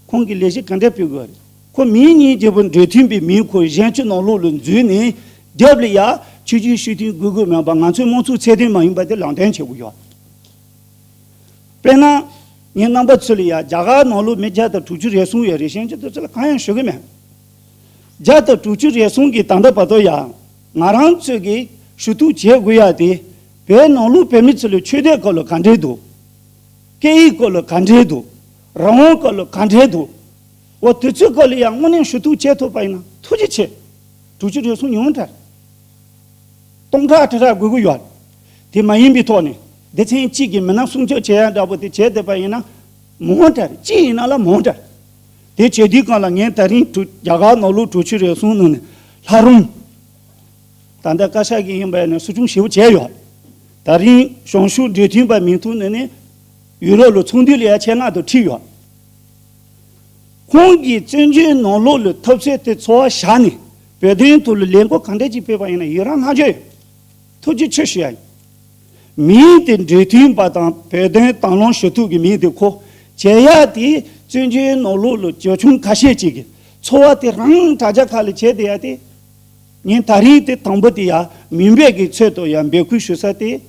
ཁོང་གིས་ལས་གཞི་ག་འདྲ་སྤེལ་དགོས་རེད། ཁོ་མིང་གཉིས་བརྗེ་པོ་འབྲེལ་མཐུད་པའི་མིང་ཁོ་གཞན་གཅིག་ནང་ལོགས་ལ་འཛུལ་ནས། རྒྱབ་ལ་ཡ་ཆོས་བརྒྱུད་སྤྱི་འཐུས་དགོས་དགོས་མིན་པ། ང་ཚོའི་དམངས་གཙོའི་ཚད་ལྡན་མ་ཡིན་པ་དེ་ལམ་སྟོན་བྱེད་དགོས་ཡོད། དཔེར་ན། ངས་རྣམ་པ་ཚོ་ལ་ཡ་རྒྱ་གར་ནང་ལོགས་མི་བརྒྱ་དང་དྲུག་ཅུ་རེ་གསུམ་ཡོད་རེད། གཞན་གཅིག་དེ་ཚོ་ལ་གང་ཡང་ཞུ་གི་མེད། བརྒྱ་དང་དྲུག་ཅུ་རེ་གསུམ་གྱི་ད་ལྟ་བར་དུ་ཡང་ང་རང་ཚོས་ཀྱི་ཞུ་གཏུག་བྱེད་དགོས་ཡ་དེ། བོད་ནང་ལོགས་བོད་མི་ཚོ་ལ་ཆོས་དད་སྐོར་ལ་ག་འདྲས་འདུག་སྐད་ཡིག་སྐོར་ལ་ག་འདྲས་འདུག་རང་དབང་སྐོར་ལ་ག་འདྲས་འདུག་འོ་དེ་ཚོའི་སྐོར་ལ་ཡང་དངོས་གནས་ཞུ་གཏུག་བྱེད་ཐུབ་པ་ཡིན་ན་ཐུགས་རྗེ་ཆེ། དྲུག་ཅུ་རེ་གསུམ་ཉུང་དྲགས། སྟོང་ཕྲག་ཁྲི་ཕྲག་དགོས་ཀྱི་ཡོད། དེ་མ་ཡིན་པའི་ཐོག་ནས་སྡེ་ཚན་གཅིག་གི་མི་སྣ་སྲུང་སྐྱོབ་བྱེད་ཡ་འདྲ་པོ་དེ་བྱས་བསྡད་པ་ཡིན་ན། མང་དྲགས། གཅིག་ཡིན་ན་ལ་མང་དྲགས། དེ་བྱེད་དུས་སྒང་ལ་ངས་ད་རིང་དྲུག་རྒྱ་གར་ནང་ལོགས་དྲུག་ཅུ་རེ་གསུམ་ནང་ནས་ལྷ་རམས། ད་ལྟ་བཀའ་ཤག་གིས་ཡིན་པ་ཡིན་ན་གསོ་སྐྱོང་ཞེ་པོ་བྱས་ཡོད། ད་རིང་བྱང་ཕྱོགས་འབྲེལ་མཐུད་པ་མིང་ཐོག་ནས་ནི་ཡུ་རོབ་ལ་ཚོགས་འདུ་ལ་ཡ་ཆེད་མངགས་དུ་ཁྲིད་ཡོད། ཁོང་གིས་བཙན་བྱོལ་ནང་ལོགས་ལ་ཐོབ་ཚད་དེ་འཚོ་བ་བཞག་ནས་བོད་དོན་ཐོག་ལ་ལས་འགུལ་གང་འདྲ་ཅིག་སྤེལ་བ་ཡིན་ན་ཡི་རང་བསྔགས་བརྗོད་ཡོད། ཐུགས་རྗེ་ཆེ་ཞུ་ཡ་ཡིན། མིང་དེ་འབྲེལ་མཐུད་པ་དང་བོད་དོན་དང་བླངས་ཞུ་གཏུག་གི་མིང་དེ་ཁོ་བྱེད་ཡ་དེ་བཙན་བྱོལ་ནང་ལོགས་ལ་ཇོ་ཆུང་ཁ་ཤས་ཅིག་གི་འཚོ་བ་དེ་རང་དྲ་རྒྱ་ཁག་ལ་བྱས་བསྡད་ཡ་དེ། ངས་ད་རིང་དེ་དང་པོ་དེ་ཡ་མིང་འབོད་ཀྱི་ཚུལ་དུ་ཡ་འབོད་སྐུལ་ཞུ་ས་དེ།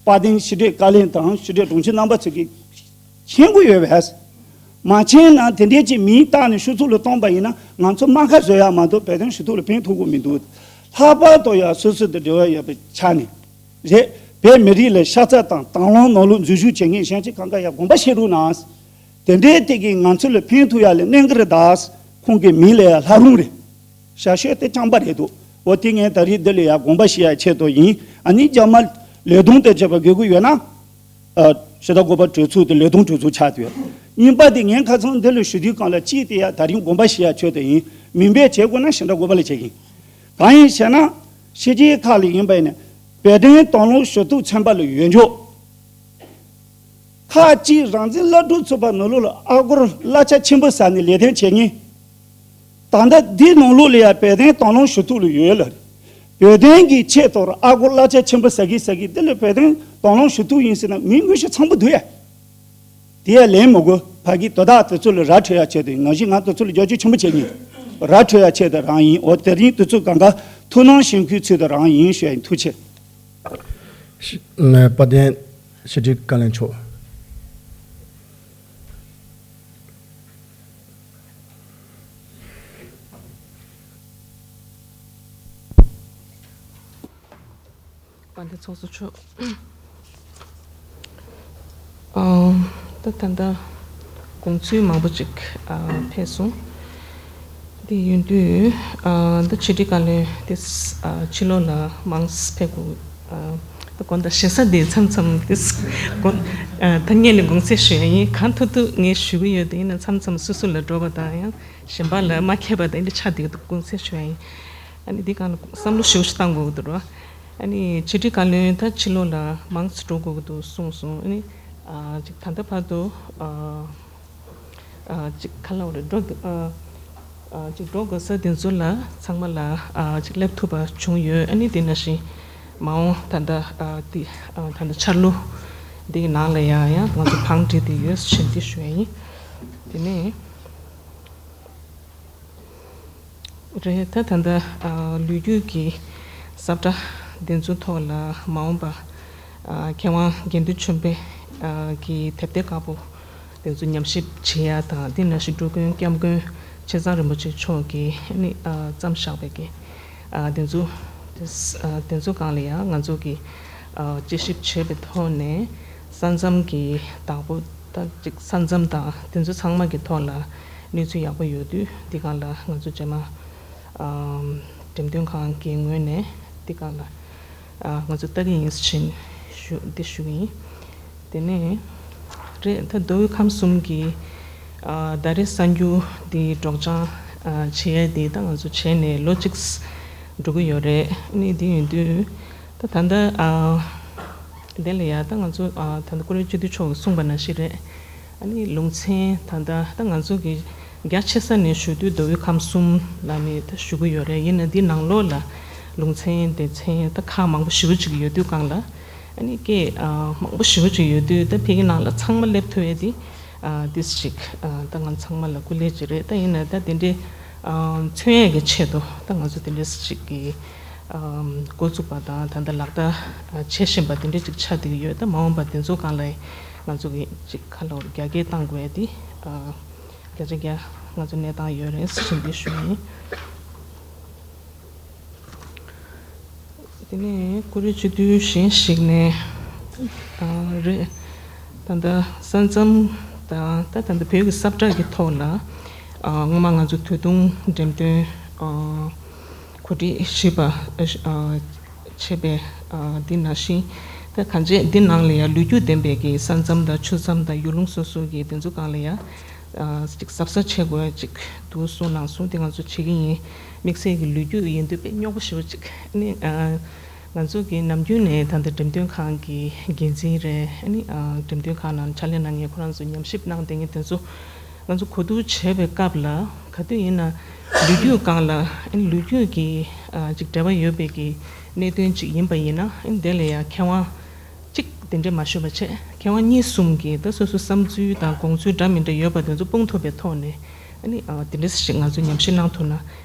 དཔལ་ལྡན་ཕྱི་དྲིལ་བཀའ་བློན་དང་ཕྱི་དྲིལ་དྲུང་ཆེ་རྣམ་པ་ཚོ་གིས་མཁྱེན་གྱི་ཡོད་པས། མ་མཁྱེན་ན་དེ་འདྲས་ཀྱི་མིང་བཏགས་ནས་ཕྱི་ཚུལ་ལ་གཏོང་པ་ཡིན་ན་ང་ཚོ་རྨ་ཁ་བཟོ་ཡ་མ་གཏོགས་བོད་དོན་ཞུ་གཏུག་ལ་ཕན་ཐོགས་ཀྱི་མི་འདུག་ལྷག་པར་དུ་ཡ་སོ་སོ་དང་འབྲེལ་བ་ཡོད་པའི་ཆ་ནས་རེད། བོད་མི་རིགས་ལ་ཤ་ཚ་དང་དང་བླངས་ནང་ལོགས་འཛུལ་ཞུགས་བྱེད་མཁན་གཞན་གཅིག་གང་ག་ཡ་དགོངས་པ་བཞེས་རོགས་གནང་། དེ་འདྲའི་སྟེང་གི་ང་ཚོ་ལ་ཕན་ཐོགས་ཡ་ལ་གནོད་གི་རེད་ད། ཁོང་གི་མིང་ལ་ཡ་ལྷ་རམས་རེད། ཞལ་བཤད་དེ་རྐྱང་པ་རེད་འདུག་འོ་དེ་ངས་ད་རེས་འདི་ལ་ཡ་དགོངས་པ་བཞེས་ཡ་ཆེད་དུ་ཡིན། ཨ་ནི་རྒྱ་མ་ལས་དོན་དེ་བྱེད་པ་དགོས་ཀྱི་ཡོད་ན། ཨ། ཕྱི་ཟླ་དགུ་པ་གྲོས་ཚོགས་དེ་ལས་དོན་གྲོས་ཚོགས་ཆགས་ཡོད། གཉིས་པ་དེ་ངས་ཁ་སང་འདི་ལ་ཞུ་དུས་སྒང་ལ་གཅིག་དེ་ཡ་ད་རིང་དགོངས་པ་བཞེས་ཡ་ཆེད་དུ་ཡིན། མིང་འབོད་བྱེད་དགོས་ན་ཕྱི་ཟླ་དགུ་པ་ལ་བྱེད་ཀྱི་ཡིན། གང་ཡིན་ཞེ་ན། ཕྱི་རྒྱལ་ཁག་ལ་ཡིན་པ་ཡིན་ན་བོད་དོན་དང་བླངས་ཞུ་གཏུག་ཚན་པ་ལ་ཡོད་འཇོག་ཁག་ཅིག་རང་བཙན་སླར་གསོ་ཚོགས་པ་ནང་ལོགས་ལ་ཨ་སྒོར་གླ་ཆ་ཆེན་པོ་ཟ་ནས་ལས་དོན་བྱེད་མཁན། ད་ལྟ་འདི་ནང་ལོགས་ལ་ཡང་བོད་དོན་དང་བླངས་ཞུ་གཏུག་ལ་ཡོད་ལ། བོད་དོན་གྱི་ཆེད་དུ་ཨ་སྒོར་གླ་ཆ་ཆེན་པོ་ཟ་གི་ཟ་གི་འདི་ལ་བོད་དོན་དང་བླངས་ཞུ་གཏུག་ཡིན་ཟེར་ན་མི་དངོས་གཞི་ཚང་པོ་འདུག་ཡ། དེ་ཡང་ལན་མི་དགོས། ཕ་གི་དོ་བདག་དེ་ཚོ་ལ་ར་འཕྲོད་ཡ་ཆེད་དུ་ཡིན། ནང་བཞིན་ང་དེ་ཚོ་ལ་རྒྱབ་སྐྱོར་ཆེན་པོ་བྱེད་ཀྱི་ཡིན། ར་འཕྲོད་ཡ་ཆེད་དུ་རང་ཡིན། འོ་དེ་རིང་དེ་ཚོ་གང་ག་ཐུགས་སྣང་ཞུ་མཁན་ཚོ་དུ་རང་ཡིན་ཞུ་ཡ་ཡིན། ཐུགས་ཆེ། ལགས། དཔལ་ལྡན་ཕྱི་དྲིལ་བཀའ་བློན་མཆོག་དཔལ་ལྡན་ཚོགས་གཙོ་མཆོག་ཨ། ད་ད་ལྟ་དགོངས་ཚུལ་མང་པོ་ཅིག་ཨ་ཕེབས་སོང་། དེ་ཡིན་དུས་ཨ་ད་ཕྱི་དྲིལ་བཀའ་བློན་དེ་ཨ་ཕྱི་ལོགས་ལ་མང་ཙམ་ཕེབས་དགོས། ཨ་ད་དགོངས་དག་ཞེ་ས་དེ་མཚམས་མཚམས་དེ་དགོངས་ཨ་ཐ་སྙད་ནས་དགོངས་སེལ་ཞུ་ཡ་ཡིན། གང་ཐུབ་ཐུབ་ངས་ཞུ་གི་ཡོད། དེ་ཡིན་ན་མཚམས་མཚམས་སོ་སོ་ལ་འགྲོ་བ་དང་ཡང་། གཞན་པ་ལ་མ་མཁས་པ་དང་འདི་ཆ་འདི་ག་དུ་དགོངས་སེལ་ཞུ་ཡ་ཡིན། ཨ་ནི་འདི་གང་ལ་བསམ་བློ་ཞེ་པོ་ཞིག་བཏང་དགོས་ཀྱི་འདུག་ར། ཨ་ནི་ཕྱི་དྲིལ་བཀའ་བློན་ད་ཕྱི་ལོགས་ལ་མང་ཙམ་འགྲོ་དགོས་ཀྱི་འདུག་གསུངས་སོང་། ཨ་ནི་ཨ་ཅིག་ད་ལྟ་བར་དུ་ཨ་ཨ་ཅིག་ག་ལ་འོ་རེད་འགྲོ་འདུག་ཨ་ཨ་ཅིག་འགྲོ་དགོས་ས་དེ་ཚོ་ལ་ཚང་མ་ལ་ཨ་ཅིག་སླེབས་ཐུབ་པ་བྱུང་ཡོད། ཨ་ནི་དེ་ནང་བཞིན་མ་འོངས་ད་ལྟ་ཨ་དེ་ཨ་ད་ལྟ་འཆར་ལོ་འདི་གི་ནང་ལ་ཡང་ཡང་ང་ཚོ་བང་སྒྲིག་བསྡད་ཡོད་ཟེར་འདི་ཞུ་ཡ་ཡིན། དེ་ནས། རེད། ད་ད་ལྟ་ཨ་ལོ་རྒྱུས་ཀྱི་ས་བཀྲ་འདི་ཚོ་ཐོག་ལ་མ་འོངས་པ་ཨ་མཁས་དབང་དགེ་འདུན་ཆོས་འཕེལ་ཨ་གྱི་དེབ་ཐེར་དཀར་པོ་འདི་ཚོ་ཉམས་ཞིབ་བྱེད་ཡ་དང་། དེ་ནང་བཞིན་འགྲོ་མགོན་སྐྱབས་མགོན་ཆེ་ཚང་རིན་པོ་ཆེ་མཆོག་གིས་ཨ་ནི་ཨ་བརྩམས་བཞག་པའི་གི་ཨ་འདི་ཚོ་ཨ་འདི་ཚོ་སྒང་ལ་ཡང་ང་ཚོ་གི་ཨ་དཔྱད་ཞིབ་བྱས་པའི་ཐོག་ནས་ས་མཚམས་ཀྱི་བདག་པོ་ད་ཅིག་ས་མཚམས་དང་དེ་ཚོ་ཚང་མ་གི་ཐོག་ལ་གནས་ཚུལ་ཡག་པོ་ཡོད་དུས་འདི་སྒང་ལ་ང་ཚོ་རྗེས་མ་ཨམ་འགྲེམས་སྟོན་ཁང་གི་ངོས་ནས་འདི་སྒང་ལ་ཨ་ང་ཚོ་ལྟ་གི་ཡིན་ཟེར་ཞུ་འདི་ཞུ་གི་ཡིན། དེ་ནས་རེད། ད་མདོ་དབུས་ཁམས་གསུམ་གྱི་ཨ་ཟླ་རེ་གསར་འགྱུར་འདི་སྒྲོག་སྦྱང་ཨ་བྱེད་ཡས་འདི་ད་ང་ཚོ་བྱས་ནས་ལོ་གཅིག་འགྲོ་གི་ཡོད་རེད། ཨ་ནི་འདི་ཡིན་དུས། ད་ད་ལྟ་ཨ་དེ་ལ་ཡ་ད་ང་ཚོ་ཨ་ད་ལྟ་བཀུར་འོས་སྤྱི་འཐུས་མཆོག་གིས་གསུངས་པ་ནང་བཞིན་རེད། ཨ་ནི་ལུང་ཚན་ད་ལྟ་ད་ང་ཚོ་གི་རྒྱ་ཆེ་ས་ནས་ཞུ་དུས་མདོ་དབུས་ཁམས་གསུམ་ལ་ནི་ད་ཞུ་གི་ཡོད་རེད། ཡིན་ན་འདི་ནང་ལོགས་ལ་ལུང་ཚན་སྡེ་ཚན་ད་ཁག་མང་པོ་ཞེ་པོ་ཅིག་ཡོད་དུས་སྒང་ལ། ཨ་ནི་སྐད་ཨ་མང་པོ་ཞེ་པོ་ཅིག་ཡོད་དུས་ད་ཕ་གི་ནང་ལ་ཚང་མ་སླེབས་ཐུབ་ཡས་དེ་ཨ་ཏིས་ཅིག་ཨ་ད་ང་ཚང་མ་ལ་སྐུ་ལས་ཅིག་རེད། ད་ཡིན་ན་ད་དེ་འདྲའི་ཨ་མཚོན་ཡས་ཀྱི་ཆེད་དུ་ད་ང་ཚོ་དེ་འདྲའི་ཅིག་གི་ཨམ་འགོ་བཙུགས་པ་དང་ད་ལྟ་ལག་བསྟར་ཨ་བྱེད་བཞིན་པ་དེ་འདྲ་ཅིག་ཆགས་བསྡད་ཀྱི་ཡོད། ད་མ་འོངས་པ་དེ་ཚོ་སྒང་ལ་ང་ཚོ་གི་ཅིག་ཁ་ལོ་རྒྱ་སྐྱེད་བཏང་དགོས་ཡ་དེ་ཨ་བརྒྱ་ཆ་བརྒྱ་ང་ཚོ་གནས་སྟངས་ཡོད་རེད་ཟེར་འདི་ཞུ་ཡིན། དེ་ནས་བཀུར་འོས་སྤྱི་འཐུས་གཞན་ཞིག་ནས་ཨ་རེད། ད་ལྟ་ས་མཚམས་དང་ད་ད་ལྟ་བོད་ཀྱི་ས་བཀྲ་གི་ཐོག་ལ་ཨ་སྔོན་མ་ང་ཚོ་ད་དུང་འགྲེམས་སྟོན་ཨ་གོ་སྒྲིག་ཞུས་པ་ཨ་བྱས་པའི་ཨ་འདི་ནང་བཞིན་ད་གང་ཅི་འདི་ནང་ལ་ཡང་ལོ་རྒྱུས་ལྡན་པའི་གི་ས་མཚམས་དང་ཆུ་མཚམས་དང་ཡུལ་ལུང་སོ་སོ་གི་དེ་ཚོ་སྒང་ལ་ཡང་ཨ་ཅིག་གཟབ་གཟབ་བྱེད་དགོས་ཅིག་འདུག་གསུངས་གནང་སོང་། དེ་ང་ཚོ་བྱེད་ཀྱི་ཡིན། དམིགས་བསལ་གྱི་ལོ་རྒྱུས་ཡིན་དུས་དཔེ་རྙོག་པོ་ཞེ་པོ་ཅིག་ནི་ཨ་ང་ཚོ་གི་ནམ་རྒྱུན་ནས་ད་ལྟ་འགྲེམས་སྟོན་ཁང་གི་འགན་འཛིན་རེད། ཨ་ནི་ཨ་འགྲེམས་སྟོན་ཁང་ནང་ཕྱག་ལས་གནང་མཁན་ཁོ་རང་ཚོ་ཉམས་ཞིབ་གནང་བསྡད་མཁན་དེ་ཚོ་ང་ཚོ་གོ་བསྡུར་བྱས་པའི་སྐབས་ལ་ག་དུས་ཡིན་ན་ལོ་རྒྱུས་སྒང་ལ་ཨ་ནི་ལོ་རྒྱུས་ཀྱི་ཨ་ཅིག་འབྲེལ་བ་ཡོད་པའི་གི་གནད་དོན་ཅིག་ཡིན་པ་ཡིན་ན་ཨ་ནི་དེ་ལ་ཡང་མཁས་དབང་གཅིག་དེ་འདྲས་མ་ཞུས་པ་བྱས་མཁས་དབང་གཉིས་གསུམ་གྱིས་ད་སོ་སོའི་བསམ་ཚུལ་དང་དགོངས་ཚུལ་འདྲ་མི་འདྲ་ཡོད་པ་དེ་ཚོ་སྤུངས་ཐུབ་པའི་ཐོག་ནས་ཨ་ནི་ཨ་དེ་འདྲས་ཞིག་ང་ཚོ་ཉམས་ཞིབ་གནང་ཐུབ་ན་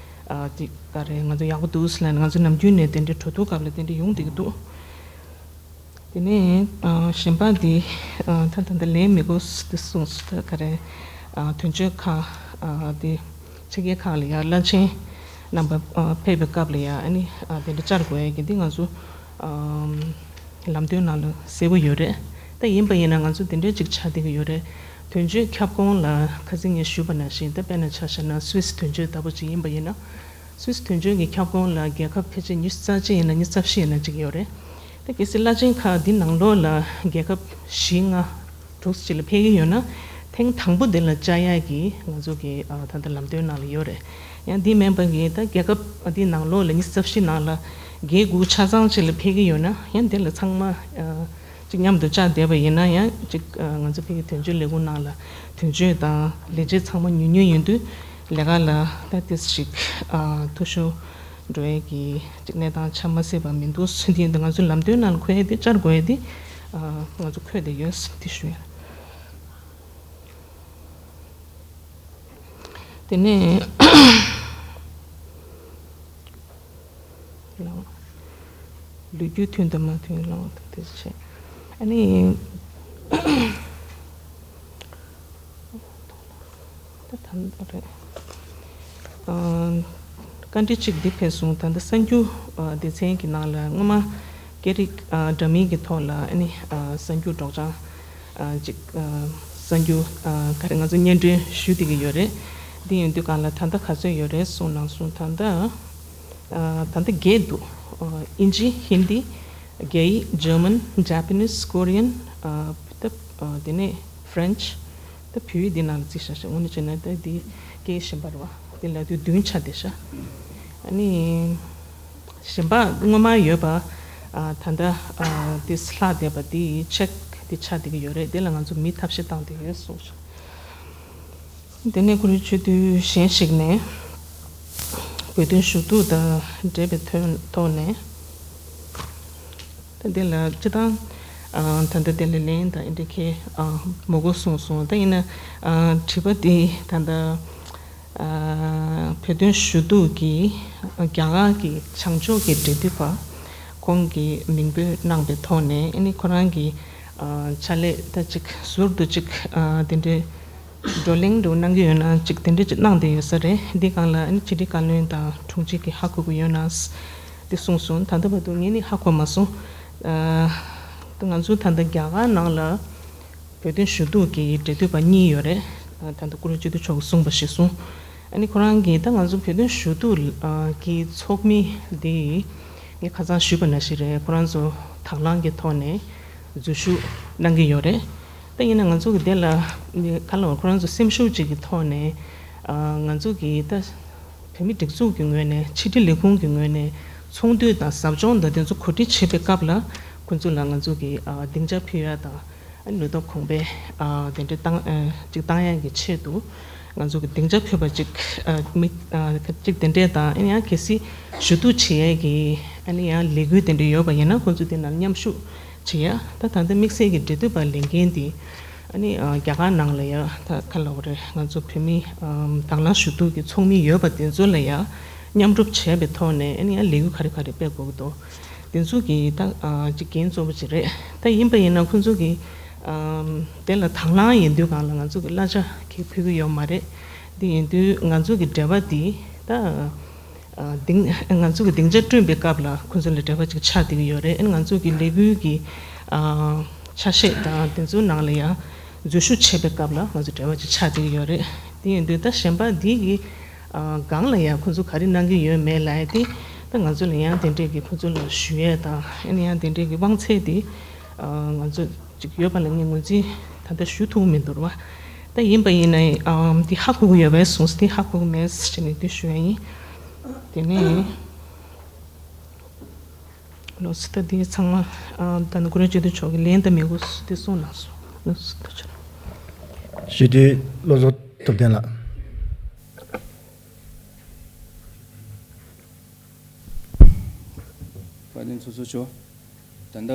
ཨ་དེ་ག་རེ་ང་ཚོ་ཡག་པོ་འདུག་ཟེར་ལབ་ནས་ང་ཚོ་ནམ་རྒྱུན་ནས་དེ་འདྲའི་གྲོས་བསྡུར་སྐབས་ལ་དེ་འདྲ་ཡོང་བསྡད་ཀྱི་འདུག་དེ་ནས་ཨ་གཞན་པ་འདི་ཨ་ད་ད་ལྟ་ལན་མི་དགོས་ཟེར་གསུངས་སོང་། ད་ག་རེ་ཨ་དོན་གཅོད་ཁག་ཨ་དེ་ཕྱི་རྒྱལ་ཁག་ལ་ཡ་བླ་ཆེན་རྣམ་པ་ཨ་ཕེབས་པའི་སྐབས་ལ་ཡ་ཨ་ནི་ཨ་དེ་འདྲ་བཅར་དགོས་ཡ་གི་འདི་ང་ཚོ་ཨ་ལམ་སྟོན་ནང་ལ་གསལ་པོ་ཡོད་རེད། ད་ཡིན་པ་ཡིན་ན་ང་ཚོ་དེ་འདྲ་ཅིག་ཆགས་བསྡད་ཀྱི་ཡོད་རེད། དོན་གཅོད་ཁྱབ་ཁོངས་ལ་ཁ་སང་ངས་ཞུས་པ་ནང་བཞིན་ད་དཔེར་ན་ཆ་བཞག་ན་སུད་སི་དོན་གཅོད་ལྟ་བུ་ཅིག་ཡིན་པ་ཡིན་ན། སུད་སི་དོན་གཅོད་ཀྱི་ཁྱབ་ཁོངས་ལ་རྒྱལ་ཁབ་ཕལ་ཆེར་ཉི་ཤུ་རྩ་གཅིག་ཡིན་ན་ཉི་ཤུ་རྩ་བཞི་ཡིན་ན་གཅིག་ཡོད་རེད། ད་གལ་སྲིད་བླ་ཆེན་ཁག་འདི་ནང་ལོགས་ལ་རྒྱལ་ཁབ་བཞི་ལྔ་དྲུག་ཅིག་ལ་ཕེབས་ཀྱི་ཡོད་ན་ཐེངས་དང་པོ་འདི་ལ་བཅར་ཡག་གི་ང་ཚོ་གི་ཨ་ད་ལྟ་ལམ་སྟོན་ནང་ལ་ཡོད་རེད། ཡང་འདི་མིན་པ་གི་ད་རྒྱལ་ཁབ་འདི་ནང་ལོགས་ལ་ཉི་ཤུ་རྩ་བཞི་ནང་ལ་བརྒྱད་དགུ་ཆ་ཚང་ཅིག་ལ་ཕེབས་ཀྱི་ཡོད་ན་ཡང་འདི་ལ་ཚང་མ་ཨ་ ཅིག་མཉམ་དུ་བཅར་བསྡད་པ་ཡིན་ན་ཡང་ཅིག་ང་ཚོ་ཕ་གི་དོན་གཅོད་ལས་ཁུངས་ནང་ལ་དོན་གཅོད་དང་ལས་བྱེད་ཚང་མ་ཉུང་ཉུང་ཡིན་དུས་ལས་ཀ་ལ་ད་ཏིས་ཞིག་འཐུས་ཤོར་འགྲོ་ཡས་ཀྱི་ཅིག་གནས་སྟངས་ཆགས་མ་སྲིད་པ་མི་འདུག་ཟེར། དེ་ཡིན་དུས་ང་ཚོའི་ལམ་སྟོན་ནང་ལ་འཁོད་ཡས་དེ་བཅར་དགོས་ཡས་དེ་ང་ཚོ་འཁོད་བསྡད་ཡོད་ཟེར་དེ་ཞུ་ཡ། དེ་ནས་ལོ་རྒྱུས་མཐུན་དང་མ་མཐུན་ལོ་དེ་བྱས། ཨ་ནི་ད་ད་རེད། ཨ། བཀའ་འདྲི་གཅིག་འདི་ཕེབས་སོང་། ད་ལྟ་གསར་འགྱུར་ཨ་སྡེ་ཚན་གྱི་ནང་ལ་སྔོན་མ་སྐད་རིགས་ཨ་འདྲ་མིན་གྱི་ཐོག་ལ་ཨ་ནི་ཨ་གསར་འགྱུར་སྒྲོག་སྦྱང་ཨ་ཅིག་ཨ་གསར་འགྱུར་ཨ་ག་རེ་ང་ཚོ་སྙན་སྒྲོན་ཞུ་བསྡད་ཀྱི་ཡོད་རེད། འདི་ཡིན་དུས་གང་ལ་ད་ལྟ་ག་ཚོད་ཡོད་རེད་གསུངས་གནང་སོང་། ད་ལྟ་ཨ་ད་ལྟ་བརྒྱད་འདུག་ཨ་ཨིན་ཇི། ཧིན་དི། རྒྱ་ཡིག། German། Japanese། Korean། ཨ་ད་ཨ་དེ་ནས་French། ད་བོད་ཡིག་འདི་ནང་ལ་བརྩིས་བཞག་ཤག་དངོས་གནས་བྱས་ན་ད་འདི་སྐད་གཞན་པ་རེད་བ། འདི་ལབ་དུས་བདུན་ཆགས་བསྡད་ཤག་ཨ་ནི་གཞན་པ་སྔོན་མ་ཡོད་པ་ཨ་ད་ལྟ་ཨ་དེ་ལྷག་བསྡད་པ་འདི་ཅེཀ་འདི་ཆགས་བསྡད་ཀྱི་ཡོད་རེད། དེ་ལ་ང་ཚོ་མི་ཐབས་ཤེས་བཏང་བསྡད་ཡོད་གསུངས་ཤག་དེ་ནས་ཁོ་རང་ཆོས་དུས་གཞན་ཞིག་ནས་བོད་དོན་ཞུ་གཏུག་དང་འབྲེལ་བའི་ཐོག་ནས། ད་འདི་ལ་སྤྱི་བཏང་ཨ་ད་ལྟ་དེ་ལ་ལན་དང་ཨེ་འདྲ་ཁེ་ཨ་མོ་གོ་གསུངས་སོང་། ད་ཡིན་ན་ཨ་དྲི་བ་འདི་ད་ལྟ་ཨ་བོད་དོན་ཞུ་གཏུག་གི་རྒྱ་གར་གྱི་བྱང་ཕྱོགས་ཀྱི་འབྲེལ་མཐུད་པ་ཁོང་གི་མིང་འབོད་གནང་པའི་ཐོག་ནས་ཨ་ནི་ཁོ་རང་གི་ཨ་ཕྱག་ལས་ད་ཅིག་ཟུར་དུ་ཅིག་ཨ་དེ་འདྲའི་བགྲོ་གླེང་འདྲ་བོ་གནང་གི་ཡོད་ན་ཅིག་དེ་འདྲ་ཅིག་གནང་བསྡད་ཡོད་ས་རེད། འདི་སྒང་ལ་ཨ་ནི་ཕྱི་དྲིལ་བཀའ་བློན་དང་དྲུང་ཆེ་གིས་ཧ་གོ་གི་ཡོད་ན་དེ་གསུངས་སོང་། ད་ལྟ་བར་དུ་ངས་ནི་ཧ་གོ་མ་སོང་། ཨ་ད་ང་ཚོ་ད་ལྟ་རྒྱ་གར་ནང་ལ་བོད་དོན་ཞུ་གཏུག་གི་འབྲེལ་མཐུད་པ་གཉིས་ཡོད་རེད། ད་ལྟ་སྐུ་ངོ་སྤྱི་འཐུས་མཆོག་གིས་གསུངས་པ་གཞིར་བཟུང་། ཨ་ནི་ཁོ་རང་གིས་ད་ང་ཚོ་བོད་དོན་ཞུ་གཏུག་གི་ཚོགས་མི་འདི་ངས་ཁ་སང་ཞུས་པ་ནང་བཞིན་རེད། ཁོ་རང་ཚོ་དང་བླངས་ཀྱི་ཐོག་ནས་འཛུལ་ཞུགས་གནང་གི་ཡོད་རེད། ད་ཡིན་ན་ང་ཚོ་གི་དེ་ལ་ག་ལ་ཁོ་རང་ཚོ་སེམས་ཤུགས་གཅིག་གི་ཐོག་ནས་ང་ཚོ་གི་ད་བོད་མི་སྒྲིག་འཛུགས་ཀྱི་ངོས་ནས་ཕྱི་དྲིལ་ལས་ཁུངས་ཀྱི་ངོས་ནས་ཚོགས་འདུ་དང་ཟབ་སྦྱོང་དང་དེ་ཚོ་གོ་སྒྲིག་བྱེད་པའི་སྐབས་ལ་ཁོ་ཚོ་ལ་ང་ཚོ་གི་སྡིངས་ཆ་ཕུལ་ཡ་དང་། ཨ་ནི་ལུས་སྟོབས་གོང་འཕེལ་ཨ་དེ་འདྲ་བཏང་ཨ་ཅིག་བཏང་ཡག་གི་ཆེད་དུ་ང་ཚོ་གི་སྡིངས་ཆ་ཕུལ་བ་ཅིག་ཨ་མི་ཨ་ཅིག་དེ་འདྲས་དང་ཨ་ནི་ཡང་གལ་སྲིད་ཞུ་གཏུག་བྱེད་ཡག་གི་ཨ་ནི་ཡང་ལས་འགུལ་དེ་འདྲ་ཡོད་པ་ཡིན་ན་ཁོང་ཚོ་དེ་ནང་མཉམ་ཞུགས་བྱེད་ཡ། ད་ད་ལྟ་དམིགས་བསལ་གྱི་འབྲེལ་མཐུད་པ་ལས་འགན་དེ་ཨ་ནི་ཨ་རྒྱ་གར་ནང་ལ་ཡ་ད་ག་ལབ་དགོས་རེད། ང་ཚོ་བོད་མི་ཨ་དང་བླངས་ཞུ་གཏུག་གི་ཚོགས་མི་ཡོད་པ་དེ་ཚོ་ལ་ཡ་མཉམ་རུབ་བྱས་པའི་ཐོག་ནས་ཨ་ནི་ཡང་ལས་འགུལ་ག་རེ་ག་རེ་སྤེལ་དགོས་ཀྱི་འདུག་དེ་ཚོ་གི་ད་ཨ་ཅིག་འགན་གཙོ་བོ་ཅིག་རེད། ད་ཡིན་པ་ཡིན་ན་ཁོང་ཚོ་གི་ཨམ་དེ་ལ་དང་བླངས་ཡིན་དུས་སྒང་ལ་ང་ཚོ་གི་གླ་ཆ་གི་ཕུལ་གི་ཡོད་མ་རེད། དེ་ཡིན་དུས་ང་ཚོ་གི་འབྲེལ་བ་དེ་ད་ཨ་སྡིངས་ང་ཚོ་གི་སྡིངས་ཆ་བསྐྲུན་པའི་སྐབས་ལ་ཁོང་ཚོ་ལ་འབྲེལ་བ་ཅིག་ཆགས་བསྡད་ཀྱི་ཡོད་རེད། ཨ་ནི་ང་ཚོ་གི་ལས་འགུལ་གི་ཨ་ཆ་ཤས་དང་དེ་ཚོའི་ནང་ལ་ཡང་འཛུལ་ཞུགས་བྱེད་པའི་སྐབས་ལ་ང་ཚོ་འབྲེལ་བ་ཅིག་ཆགས་བསྡད་ཀྱི་ཡོད་རེད། དེ་ཡིན་དུས་ད་གཞན་པ་འདི་གི་ཨ་སྒང་ལ་ཡང་ཁོང་ཚོ་ག་རེ་གནང་གི་ཡོད་མེད་ལབ་ཡ་དེ་ད་ང་ཚོ་ལ་ཡང་དེ་འདྲས་ཀྱི་ཁོང་ཚོ་ལ་ཞུ་ཡས་དང་ཨ་ནི་ཡང་དེ་འདྲས་ཀྱི་དབང་ཚད་དེ་ཨ་ང་ཚོ་ཅིག་ཡོད་པ་ལ་ངས་ངོས་འཛིན་ད་ལྟ་ཞུ་ཐུབ་མི་འདུག་ར་བ། ད་ཡིན་པ་ཡིན་ན་ཨ་འདི་ཧ་གོ་གི་ཡོད་པའི་གསུངས་སོ། འདི་ཧ་གོ་གི་མེད་ཟེར་ནས་འདི་ཞུ་ཡ་ཡིན། དེ་ནས་ལོ་སི་ད་འདི་ཚང་མ་ཨ་ད་ནི་སྐུ་ངོ་སྤྱི་འཐུས་མཆོག་གིས་ལན་ད་མི་དགོས་སུ་འདི་གསུངས་གནང་སོང་། ལོ་སི་ད་ཆ་ཞི་བདེ་བློ་བཟང་ཐུབ་བསྟན་ལགས། བཀའ་བློན་ཚོགས་གཙོ་མཆོག་ད་ལྟ་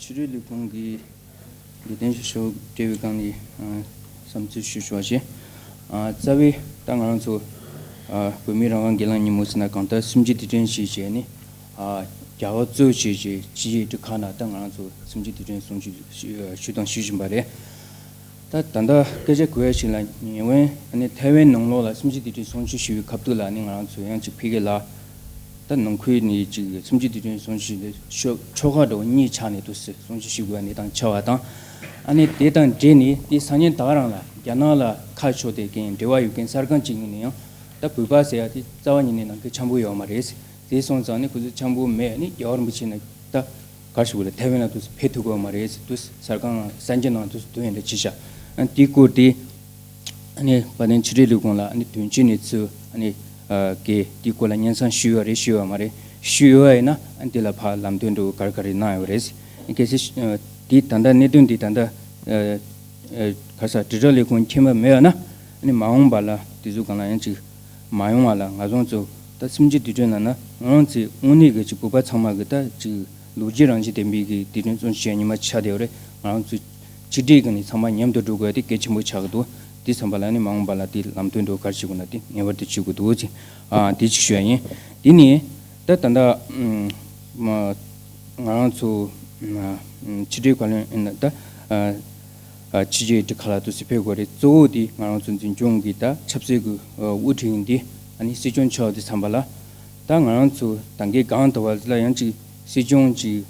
ཕྱི་དྲིལ་ལས་ཁུངས་ཀྱི་འགན་འཛིན་ཞུ་ཞུ་འབྲེལ་བའི་སྒང་ནས་ཨ་བསམ་ཚུལ་ཞུ་ཞུ་བ་བྱས། ཨ་རྩ་བའི་ད་ང་རང་ཚོ་ཨ་བོད་མིའི་རང་དབང་སྒེར་ལངས་ཉིན་མོ་ཟེར་ན་གང་ལྟར་སུམ་བརྒྱད་དུས་དྲན་ཞེས་བྱས་ནས་ཨ་རྒྱལ་བ་གཙོས་བྱས་བྱས་སྤྱི་ཡི་སྒྲིག་ཁག་ནང་ད་ང་རང་ཚོ་སུམ་བརྒྱད་དུས་དྲན་སྲུང་བརྩི་ཞུ་ཞུ་དང་ཞུ་བཞིན་པ་རེད། ད་ད་ལྟ་སྐད་ཆ་གོ་ཡ་ཞིག་ལ་ཉེ་སྔོན་ཨ་ནི་ཐའེ་ཝན་ནང་ལོགས་ལ་སུམ་བརྒྱད་དུས་དྲན་སྲུང་བརྩི་ཞུ་བའི་སྐབས་དུས་ལ་ཨ་ནི་ང་རང་ཚོ་ཡང་ཅིག་ཕ་གི་ལ་ད་ནང་ཁུལ་ནས་ཅིག་སུམ་བརྒྱད་དུས་དྲན་སྲུང་བརྩི་ཞུ་དེ་ཆོ་ཆོ་ག་འདྲ་བོ་གཉིས་ཆགས་ནས་འདུག་ཟེར། སྲུང་བརྩི་ཞུ་དགོས་ཡ་གནས་སྟངས་ཆགས་པ་དང་། ཨ་ནི་དེ་དང་འབྲེལ་ནས་དེ་སང་ཉིན་ད་ག་རང་ལ་རྒྱ་ནག་ལ་ཁ་ཕྱོགས་ཏེ་གན་འབྲེལ་བ་ཡོད་མཁན་གསར་ཁང་ཅིག་ཡིན་ན་ཡང་ད་བོད་པ་ཟེར་ཡ་དེ་རྩ་བ་ཉིད་ནས་ནང་ཁུལ་འཆམ་པོ་ཡོད་མ་རེད་ཟེར། དེ་སོང་ཙང་ནི་ཁོ་ཚོ་འཆམ་པོ་མེད་ནི་རྒྱལ་བ་རིན་པོ་ཆེ་ན་ད་གར་ཞུ་གི་ལ་ཐའེ་ཝན་ལ་དུས་ཕེབས་ཐུབ་གི་མ་རེད་ཟེར། དུས་གསར་ཁང་གསར་འགྱུར་ནང་དུས་དོན་ཡིན་འདྲ་ཅི་བྱ། ཨ་དེའི་སྐོར་དེ་ཨ་ནི་བཀའ་བློན་ཕྱི་དྲིལ་ལས་ཁུངས་ལ་ཨ་ནི་དོན་གཅོད་ནས་ཚུར་ཨ་ནི་ཨ་གི་དེའི་སྐོར་ལ་སྙན་སེང་ཞུས་ཡོད་རེད་ཞུས་ཡོད་མ་རེད། ཞུས་ཡོད་ཡིན་ན་ཨ་ནི་དེ་ལ་ཕར་ལམ་སྟོན་འདྲ་བོ་ག་རེ་ག་རེ་གནང་ཡོད་རེད། གལ་སྲིད་ཨ་ དེ་ད་ལྟ་གནད་དོན་འདི་ད་ལྟ་ཨ་ཨ་ག་ས་དྲིལ་བསྒྲགས་ལས་ཁུངས་མཁྱེན་པ་མེད་པ་ན་ཨ་ནི་མ་འོངས་པ་ལ་དེ་ཚོ་གང་ལ་ཡང་ཅིག་མ་ཡོང་བ་ལ་ང་ཚོ་ཚོ་ད་སེམས་ཀྱི་དུས་ཚོད་ནང་ན་ང་རང་ཚོའི་དངོས་གནས་ཀྱི་ཅིག་བོད་པ་ཚང་མ་གི་ད་ཅིག་ལོ་རྒྱུས་རང་བཞིན་ལྡན་པའི་གི་དུས་དྲན་བརྩོན་ཞུ་ཉི་མ་ཆགས་བསྡད་ཡོད་རེད། ང་རང་ཚོ་ཆིག་སྒྲིལ་གི་ནི་ཚང་མ་མཉམ་དུ་འགྲོ་དགོས་དེ་གལ་ཆེན་པོ་ཆགས་ཀྱི་འདུག་དེ་བསམ་པ་ལ་ནི་མ་འོངས་པ་ལ་དེ་ལམ་སྟོན་འགྲོ་ག་རེ་བྱེད་དགོས་ན་དེ་ངེས་པར་དུ་བྱེད་དགོས་འདུག་ཅེས་ཨ་དེ་ཅིག་ཞུ་ཡ་ཡིན། དེ་ནི་ད་ད་ལྟ་ཨམ་མ་ང་རང་ཚོ་ཨམ་ཕྱི་དྲིལ་བཀའ་བློན་ཨིན་ད་ཨ་ཨ་ཕྱི་རྒྱལ་དེ་ག་ལ་དུ་སི་ཕེབས་དགོས་རེད། གཙོ་བོ་དེ་ང་རང་ཚོ་འཛིན་སྐྱོང་གི་ད་ཆབ་སྲིད་ཀྱི་ཨ་དབུ་ཁྲིད་ཡིན་དེ་ཨ་ནི་སྲིད་སྐྱོང་ཆགས་དེ་བསམ་པ་ལ་ད་ང་རང་ཚོ་ད་གའི་སྒང་དུ་བ་ལ་ཡང་ཅིག་སྲིད་སྐྱོང་ཅིག་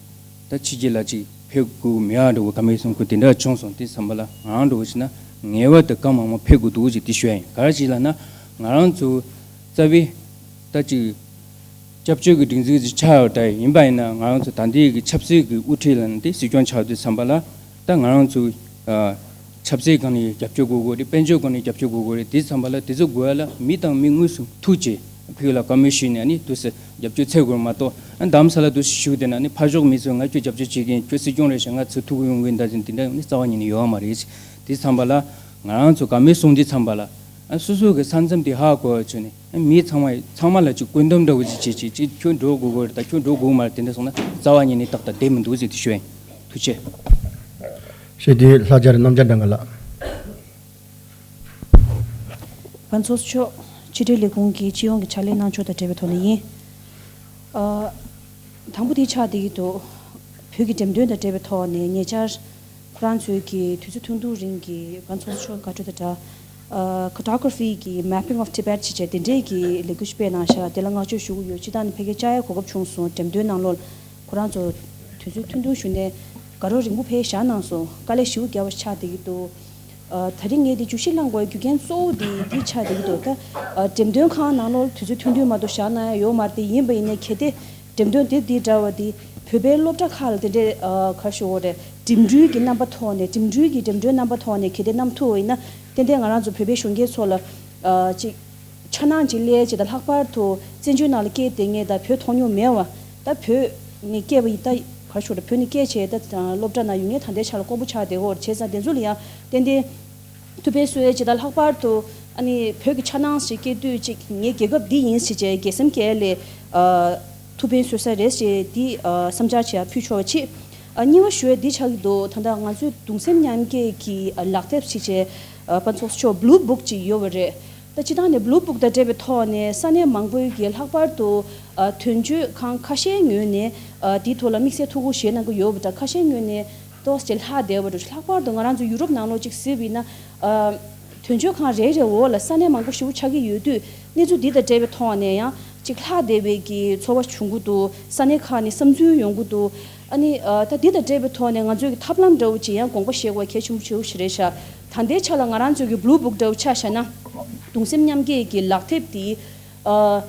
ད་ཕྱི་རྒྱལ་ལ་ཅིག་ཕེབས་དགོས་མེད་ཨ་འགྲོ་གི་ཀ་མེད་སོང་ཁུལ་དེ་འདྲ་བྱུང་སོང་དེ་བསམ་པ་ལ་ང་རང་འགྲོ་གི་ཕྱིན་ན་ངེས་པར་དུ་སྐར་མང་པོ་ཕེབས་དགོས་འདུག་ཅེས་དེ་ཞུ་ཡ་ཡིན། ག་རེ་ཅིག་ལབ་ན་ང་རང་ཚོ་རྩ་བའི་ད་ཅིག་སྐྱབས་བཅོལ་གྱི་སྒྲིག་འཛུགས་ཅིག་ཆགས་ཡོད་ད་ཡིན་པ་ཡིན་ན་ང་རང་ཚོ་ད་ལྟའི་གི་ཆབ་སྲིད་ཀྱི་དབུ་ཁྲིད་ལ་ནི་དེ་སྲིད་སྐྱོང་ཆགས་དུས་བསམ་པ་ལ་ད་ང་རང་ཚོ་ཨ་ཆབ་སྲིད་སྒང་ནས་རྒྱབ་སྐྱོར་དགོས་དགོས་རེད། དཔལ་འབྱོར་སྒང་ནས་རྒྱབ་སྐྱོར་དགོས་དགོས་རེད། དེ་བསམ་པ་ལ་དེ་ཚོ་དགོས་ཡ་ལ་མི་དང་མི་དངོས་སུ་ཐུག་བྱས་ཕུལ་ལ་བཀའ་མོལ་ཞུས་ནས་ཨ་ནི་དུས་སུ་རྒྱབ་སྐྱོར་འཚོལ་དགོས་མ་གཏོགས་ཨ་རྡ་རམ་ས་ལ་དུས་སུ་ཞུགས་བསྡད་ན་ནི་ཕར་ཕྱོགས་མི་ཚོས་ང་ཁྱོད་རྒྱབ་སྐྱོར་བྱེད་ཀྱིན་ཁྱོད་སྲིད་སྐྱོང་རེད་ཤག་ང་ཚོ་ཐུག་གི་ཡོང་གི་ཡིན་ད་ཅིག་དེ་འདྲ་ནི་རྩ་བ་ཉིད་ནས་ཡོད་མ་རེད། དེ་བསམ་པ་ལ་ང་རང་ཚོ་བཀའ་མོལ་གསུང་དུས་བསམ་པ་ལ་ཨ་སོ་སོ་གི་ས་མཚམས་དེ་ཧ་གོ་བ་བྱས་ནས་ཨ་མི་ཚང་མ་ཚང་མ་ལ་ཅིག་བཀོད་འདོམས་འདྲ་བོ་ཅིག་བྱེད་ཅིག་ཅིག་ཁྱོད་འགྲོ་དགོས་དགོས་རེད་ད་ཁྱོད་འགྲོ་དགོས་མ་རེད་དེ་འདྲ་སོང་ན་རྩ་བ་ཉིད་ནས་ཏག་ཏག་བསྡད་མི་འདུག་ཟེར་དེ་ཞུ་ཡ་ཡིན། ཐུགས་རྗེ་ཆེ། ཞེས་དེའི་ལྷག་བཅར་རྣམ་རྒྱལ་སྒྲོལ་དཀར་ལགས། ཕར་ཚོགས་གཙོ་མཆོག་ཕྱི་དྲིལ་ལས་ཁུངས་ཀྱི་སྤྱི་ཡོངས་ཀྱི་ཕྱག་ལས་གནང་ཕྱོགས་དང་འབྲེལ་བའི་ཐོག་ནས་ཡིན། ཨ། དང་པོ་དེ་ཆགས་བསྡད་ཀྱི་འདུག་བོད་ཀྱི་འགྲེམས་སྟོན་དང་འབྲེལ་བའི་ཐོག་ནས་ཉེ་ཆར་ཁོ་རང་ཚོའི་གི་དུས་ཚོད་ཐུང་ཐུང་རིང་གི་ཕར་ཚོགས་གཙོ་མཆོག་བཀའ་འཁྲོལ་དང་སྦྲགས། ཨ། Cartography་གི་Mapping of Tibet་ཅེས་བྱས་དེ་འདྲས་ཀྱི་ལས་འགུལ་ཞིག་སྤེལ་གནང་ཤག་དེ་ལ་བསྔགས་བརྗོད་ཞུ་གི་ཡོད། སྤྱིར་བཏང་ནས་ཕ་གིར་བཅར་ཡའི་གོ་སྐབས་བྱུང་སོང་། འགྲེམས་སྟོན་ནང་ལོགས་ཁོ་རང་ཚོ་དུས་ཚོད་ཐུང་ཐུང་ཞུས་ནས་དགའ་རབ་རིང་པོ་ཕར་བཞག་གནང་སོང་། དཀའ་ལས་ཞེ་པོ་རྒྱབ་པ་ཆགས་བསྡད་ཀྱི་འདུག་ཨ། ད་རིང་ངས་འདི་བརྗོད་གཞི་བླང་དགོས་རྒྱུ་རྐྱེན་གཙོ་བོ་འདི་འདི་ཆགས་བསྡད་ཀྱི་འདུག་ད་ཨ། འགྲེམས་སྟོན་ཁང་ནང་ལོགས་དུས་ཚོད་ཐུང་ཐུང་མ་གཏོགས་བཞག་གནང་ཡ་ཡོད་མ་རེད་དེ། ཡིན་པ་ཡིན་ནའི་གལ་ཏེ་འགྲེམས་སྟོན་དེ་འདི་འདྲ་བ་འདི་བོད་པའི་སློབ་གྲྭ་ཁག་ལ་དེ་འདྲའི་ཨ། ག་རེ་ཞུ་དགོས་རེད། འགྲིམ་འགྲུལ་གྱི་རྣམ་པ་ཐོག་ནས་འགྲིམ་འགྲུལ་གྱི་འགྲེམས་སྟོན་རྣམ་པ་ཐོག་ནས་གལ་ཏེ་བསྣམས་ཐུབ་པ་ཡིན་ན་ཏན་ཏན་ང་རང་ཚོ་བོད་པའི་གཞོན་སྐྱེས་ཚོ་ལ་ཨ། ཅིག་འཆར་སྣང་ཅིག་སླེབས་ཅིག་ད་ལྷག་པར་དུ་བཙན་བྱོལ་ནང་ལ་སྐྱེས་བསྡད་མཁན་ད་བོད་མཐོང་མྱོང་མེད་པ་ད་བོད་ནས་སྐྱེས་པ་ཡིན་ད་ག་རེ་ཞུ་དགོས་རེད། བོད་ནས་སྐྱེས་བྱས་ད་སློབ་གྲྭ་ནང་ཡོད་མཁན་ད་ལྟའི་ཆ་ལ་དཀོན་པོ་ཆགས་བསྡད་ཡོད་རེད། བྱས་ཙང་དེ་ཚོ་ལ་ཡང་ཏན་ཏན་ཐུགས་ཕན་གསོས་ཡས་ཅིག་དང་། ལྷག་པར་དུ་ཨ་ནི་བོད་ཀྱི་འཆར་སྣང་ཞིག་སྐྱེ་དུས་ཅིག་ངའི་རྒྱལ་ཁབ་འདི་ཡིན་ཟེར་བྱས་དགེ་སེམས་སྐྱེ་ལས་ཨ། ཐུགས་ཕན་གསོས་ས་རེད་ཅེས་འདི་ཨ། བསམ་འཆར་ཅིག་ཡང་ཕུལ་ཆོག་པ་བྱེད། ཨ། གཉིས་པ་ཞུ་ཡས་འདི་ཆགས་ཀྱི་འདུག་ད་ལྟ་ང་ཚོའི་གདུང་སེམས་མཉམ་སྐྱེད་ཀྱི་ཨ། ལག་དེབ་ཞིག་བྱས་ཨ། ཕར་ཚོགས་གཙོ་མཆོག་Blue Book་ཅིག་ཡོད་པ་རེད། ད་སྤྱིར་བཏང་ནས་Blue Book་དང་འབྲེལ་བའི་ཐོག་ནས་ས་གནས་མང་པོའི་གི་ལྷག་པར་དུ་ཨ། དོན་གཅོད་ཁང་ཁ་ཤས་ངོས་ནས་ཨ། འདིའི་ཐོག་ལ་དམིགས་བསལ་ཐུགས་ཁུར་བཞེས་གནང་གི་ཡོད་པ་འདྲ། ཁ་ཤས་ངོས་ནས་ཏོག་ཙམ་ལྷག་བསྡད་པ་འདྲ། ལྷག་པར་དུ་ང་རང་ཚོ་ཡུ་རོབ་ནང་ལོགས་ཅིག་གཟིགས་པ་ཡིན་ན་ཨ། དོན་གཅོད་ཁང་རེ་རེ་འོག་ལ་ས་གནས་མང་པོ་ཞེ་པོ་ཆགས་ཀྱི་ཡོད་དུས་གནས་ཚུལ་འདི་དང་འབྲེལ་བའི་ཐོག་ནས་ཡང་ཅིག་ལྷག་བསྡད་པའི་གི་ཚོར་བ་བྱུང་གི་འདུག་ས་གནས་ཁག་ནས་བསམ་ཚུལ་ཡོང་གི་འདུག་ཨ་ནི་ཨ། ད་འདི་དང་འབྲེལ་བའི་ཐོག་ནས་ང་ཚོའི་གི་ཐབས་ལམ་འདྲ་བོ་ཅིག་ཡང་དགོངས་པ་བཞེས་དགོས་གལ་ཆེན་པོ་ཆེ་བོ་ཞིག་རེད་ཤག་ད་ལྟའི་ཆ་ལ་ང་རང་ཚོའི་གི་Blue Book་འདྲ་བོ་ཆ་བཞག་ན་གདུང་སེམས་མཉམ་སྐྱེད་ཀྱི་ལག་དེབ་འདི་ཨ།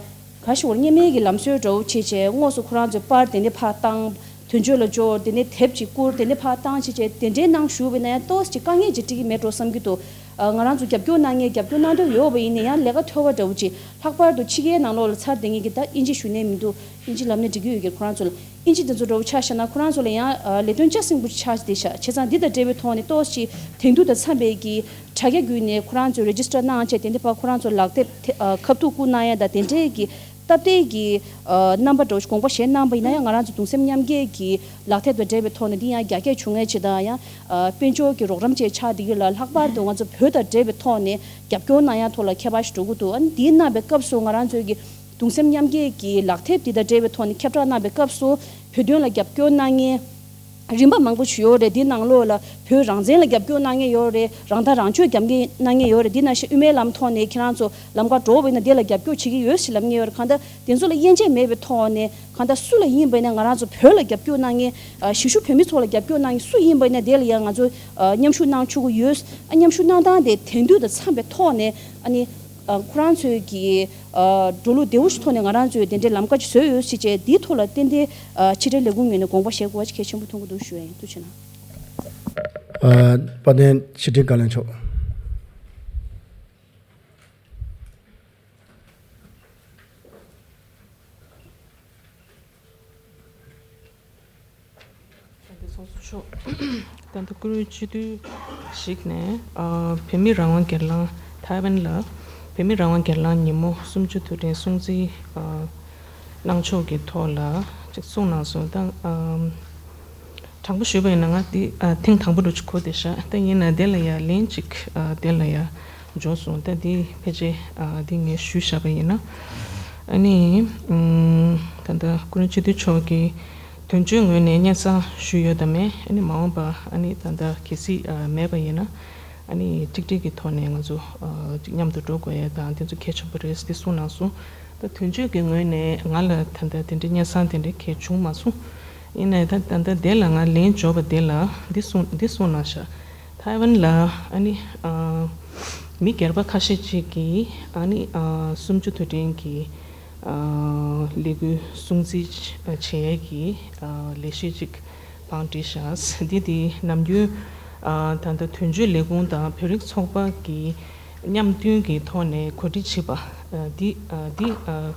ག་ཞུ་བར་སྔོན་མའི་གི་ལམ་སྲོལ་འདྲ་བོ་བྱས་བྱས་དངོས་སུ་ཁོ་རང་ཚོའི་པར་དེ་འདྲ་ཕར་བཏང་། དོན་གཅོད་ལ་འབྱོར་དེ་འདྲ་དེབ་ཅིག་བསྐུར་དེ་འདྲ་ཕར་བཏང་བྱས་བྱས་དེ་འདྲའི་གནང་ཞུ་བས་ན་ཡང་ཏོག་ཙམ་དཀའ་ངལ་ཅིག་འཕྲད་ཀྱི་མེད་འགྲོ་བསམ་གྱི་འདུག་ཨ། ང་རང་ཚོ་རྒྱབ་སྐྱོར་གནང་མཁན་རྒྱབ་སྐྱོར་གནང་འདོད་ཡོད་པ་ཡིན་ན་ཡང་ལས་ཀ་ཐོལ་པ་འདྲ་བོ་ཅིག་ལྷག་པར་དུ་ཕྱི་རྒྱལ་ནང་ལོགས་ལ་ཚར་བསྡད་མཁན་གྱི་ད་དབྱིན་ཇི་ཞུ་མཁན་མི་འདུག་དབྱིན་ཇི་ལམ་ནས་འགྲིག་གི་ཡོད་ཀྱི་ཁོ་རང་ཚོ་ལ། དབྱིན་ཇི་དེ་ཚོ་འདྲ་བོ་ཆ་བཞག་ན་ཁོ་རང་ཚོ་ལ་ཡང་ཨ། ལས་དོན་ལྕགས་སྲིན་པོ་ཆགས་བསྡད་ཤག་བྱས་ཙང་འདི་དང་འབྲེལ་བའི་ཐོག་ནས་ཏོག་ཙམ་དེང་དུས་དང་འཚམས་པའི་གི་དྲ་རྒྱ་བརྒྱུད་ནས་ཁོ་རང་ཚོས་རེ་ཇི་སི་ཊར་གནང་བྱས་དེ་འདྲ་ཕར་ཁོ་རང་ཚོ་ལག་དེབ་དེ་ཨ། ཁ་ཐུག་བསྐུར་གནང་ཡ་དང་དེ་འདྲའི་གི་སྟབས་བདེ་གི་ཨ། རྣམ་པ་འདྲ་བོ་ཞིག་དགོངས་པ་བཞེས་གནང་པ་ཡིན་ན་ཡང་ང་རང་ཚོ་གདུང་སེམས་མཉམ་སྐྱེད་ཀྱི་ལག་དེབ་དང་འབྲེལ་བའི་ཐོག་ནས་འདི་ཡང་རྒྱ་སྐྱེད་བྱུང་ངེས་ཆེད་དང་ཡང་ཨ། དཔལ་འབྱོར་གྱི་རོགས་རམ་བཅས་ཆགས་བསྡད་ཀྱི་ལ། ལྷག་པར་དུ་ང་ཚོ་བོད་དང་འབྲེལ་བའི་ཐོག་ནས་རྒྱབ་སྐྱོར་གནང་ཡ་ཐོག་ལ་ཁྱད་པར་ཞིག་འགྲོ་གི་འདུག་ཨ་ནི་འདིའི་རྣམ་པའི་སྐབས་སུ་ང་རང་ཚོའི་གི་གདུང་སེམས་མཉམ་སྐྱེད་ཀྱི་ལག་དེབ་འདི་དང་འབྲེལ་བའི་ཐོག་ནས་ཁྱབ་བསྒྲགས་གནང་པའི་སྐབས་སུ་བོད་དོན་ལ་རྒྱབ་སྐྱོར་གནང་མཁན་རིམ་པ་མང་པོ་ཞིག་ཡོད་རེད། འདི་ནང་ལོགས་ལ་བོད་རང་བཙན་ལ་རྒྱབ་སྐྱོར་གནང་མཁན་ཡོད་རེད། རང་ཐག་རང་གཅོད་རྒྱབ་མཁན་གནང་མཁན་ཡོད་རེད། འདི་ནང་བཞིན་དབུ་མའི་ལམ་ཐོག་ནས་ཁྱེད་རང་ཚོ་ལམ་ཁ་འགྲོ་བ་ཡིན་ན་འདི་ལ་རྒྱབ་སྐྱོར་བྱེད་ཀྱི་ཡོད་ཞེས་ལབ་མཁན་ཡོད་རེད། གང་ལྟར་དེ་ཚོ་ལ་དབྱེ་འབྱེད་མེད་པའི་ཐོག་ནས་གང་ལྟར་སུ་ལ་ཡིན་པ་ཡིན་ན་ང་རང་ཚོ་བོད་ལ་རྒྱབ་སྐྱོར་གནང་མཁན་ཨ། གཞིས་བཞུགས་བོད་མི་ཚོ་ལ་རྒྱབ་སྐྱོར་གནང་མཁན་སུ་ཡིན་པ་ཡིན་ན་དེ་ལ་ཡང་ང་ཚོ་ཨ། མཉམ་ཞུགས་གནང་ཆོག་གི་ཡོད། ཨ། མཉམ་ཞུགས་གནང་སྟངས་དེ་དེང་དུས་དང་འཚམས་པའི་ཐོག་ནས་ཨ་ནི། ཨ། ཁོ་རང་ཚོའི་གི་ཨ། འགྲོ་ལུགས་བདེ་བོ་ཞིག་ཐོག་ནས་ང་རང་ཚོས་དེ་འདྲའི་ལམ་ཁ་ཅིག་བཟོས་ཡོད་ཟེར་བྱས་འདིའི་ཐོག་ལ་ཏན་ཏན་ཨ། ཕྱི་དྲིལ་ལས་ཁུངས་ངོས་ནས་དགོངས་པ་བཞེས་དགོས་པ་ཞིག་གལ་ཆེན་པོ་མཐོང་གི་འདུག་ཞུ་ཡ་ཡིན། ཐུགས་རྗེ་གནང་། ཨ། དཔལ་ལྡན་ཕྱི་དྲིལ་བཀའ་བློན་མཆོག་ཚོགས་གཙོ་མཆོག་ད་ལྟ་བཀུར་འོས་སྤྱི་འཐུས་ཤིག་ནས་ཨ་བོད་མི་རང་དབང་སྒེར་ལངས། ཐའེ་ཝན་ལ་བོད་མི་རང་དབང་སྒེར་ལངས་ཉིན་མོ་གསུམ་བཅུ་དུས་དྲན་སྲུང་བརྩི་ཨ་གནང་ཕྱོགས་ཀྱི་ཐོག་ལ་ཅིག་གསུངས་གནང་སོང་། ད་ཨ་དྲང་པོ་ཞུས་པ་ཡིན་ན་ང་འདི་ཨ་ཐེངས་དང་པོ་རུ་ཅིག་གོ་བསྡད་ཤག་ད་ཡིན་ན་དེ་ལ་ཡ་ལན་ཅིག་ཨ་དེ་ལ་ཡ་འབྱོར་སོང་། ད་འདི་ཕལ་ཆེར་ཨ་འདི་ངས་ཞུས་བཞག་པ་ཡིན་ན། ཨ་ནི་ཨམ་ད་ལྟ་སྐུ་ངོ་སྤྱི་འཐུས་མཆོག་གིས་དོན་གཅོད་ངོས་ནས་སྙན་སེང་ཞུས་ཡོད་དམ་མེད། ཨ་ནི་མ་འོངས་པ་ཨ་ནི་ད་ལྟ་གལ་སྲིད་ཨ་མེད་པ་ཡིན་ན་ཨ་ནི་གཅིག་སྒྲིལ་གྱི་ཐོག་ནས་ང་ཚོ་ཨ་ཅིག་མཉམ་དུ་འགྲོ་དགོས་ཡ་དང་དེ་ཚོ་གལ་ཆེན་པོ་རེད་ཟེར་གསུངས་གནང་སོང་། ད་དོན་གཅོད་ཀྱི་ངོས་ནས་ང་ལ་ད་ལྟ་དེ་འདྲའི་སྙན་སེང་དེ་འདྲའི་གལ་བྱུང་མ་སོང་། ཡིན་ནའི་ད་ད་ལྟ་དེ་ལ་ང་ལན་འབྱོར་བ་དེ་ལ་འདི་གསུངས་འདི་གསུངས་གནང་ཤག་ཐའེ་ཝན་ལ་ཨ་ནི་ཨ་མི་སྒེར་པ་ཁ་ཤས་ཅིག་གིས་ཨ་ནི་ཨ་གསུམ་བཅུ་དུས་དྲན་གྱི་ཨ་ལས་འགུལ་སྲུང་བརྩི་བྱེད་ཡས་ཀྱི་ཨ་ལས་གཞི་ཅིག་བང་བསྒྲིགས་ཤག་འདི་དེ་ནམ་རྒྱུན་ཨ་ད་ལྟ་དོན་གཅོད་ལས་ཁུངས་དང་བོད་རིགས་ཚོགས་པ་གི་མཉམ་མཐུན་གྱི་ཐོག་ནས་གོ་སྒྲིག་བྱས་པ་ཨ་འདི་ཨ་འདི་ཨ།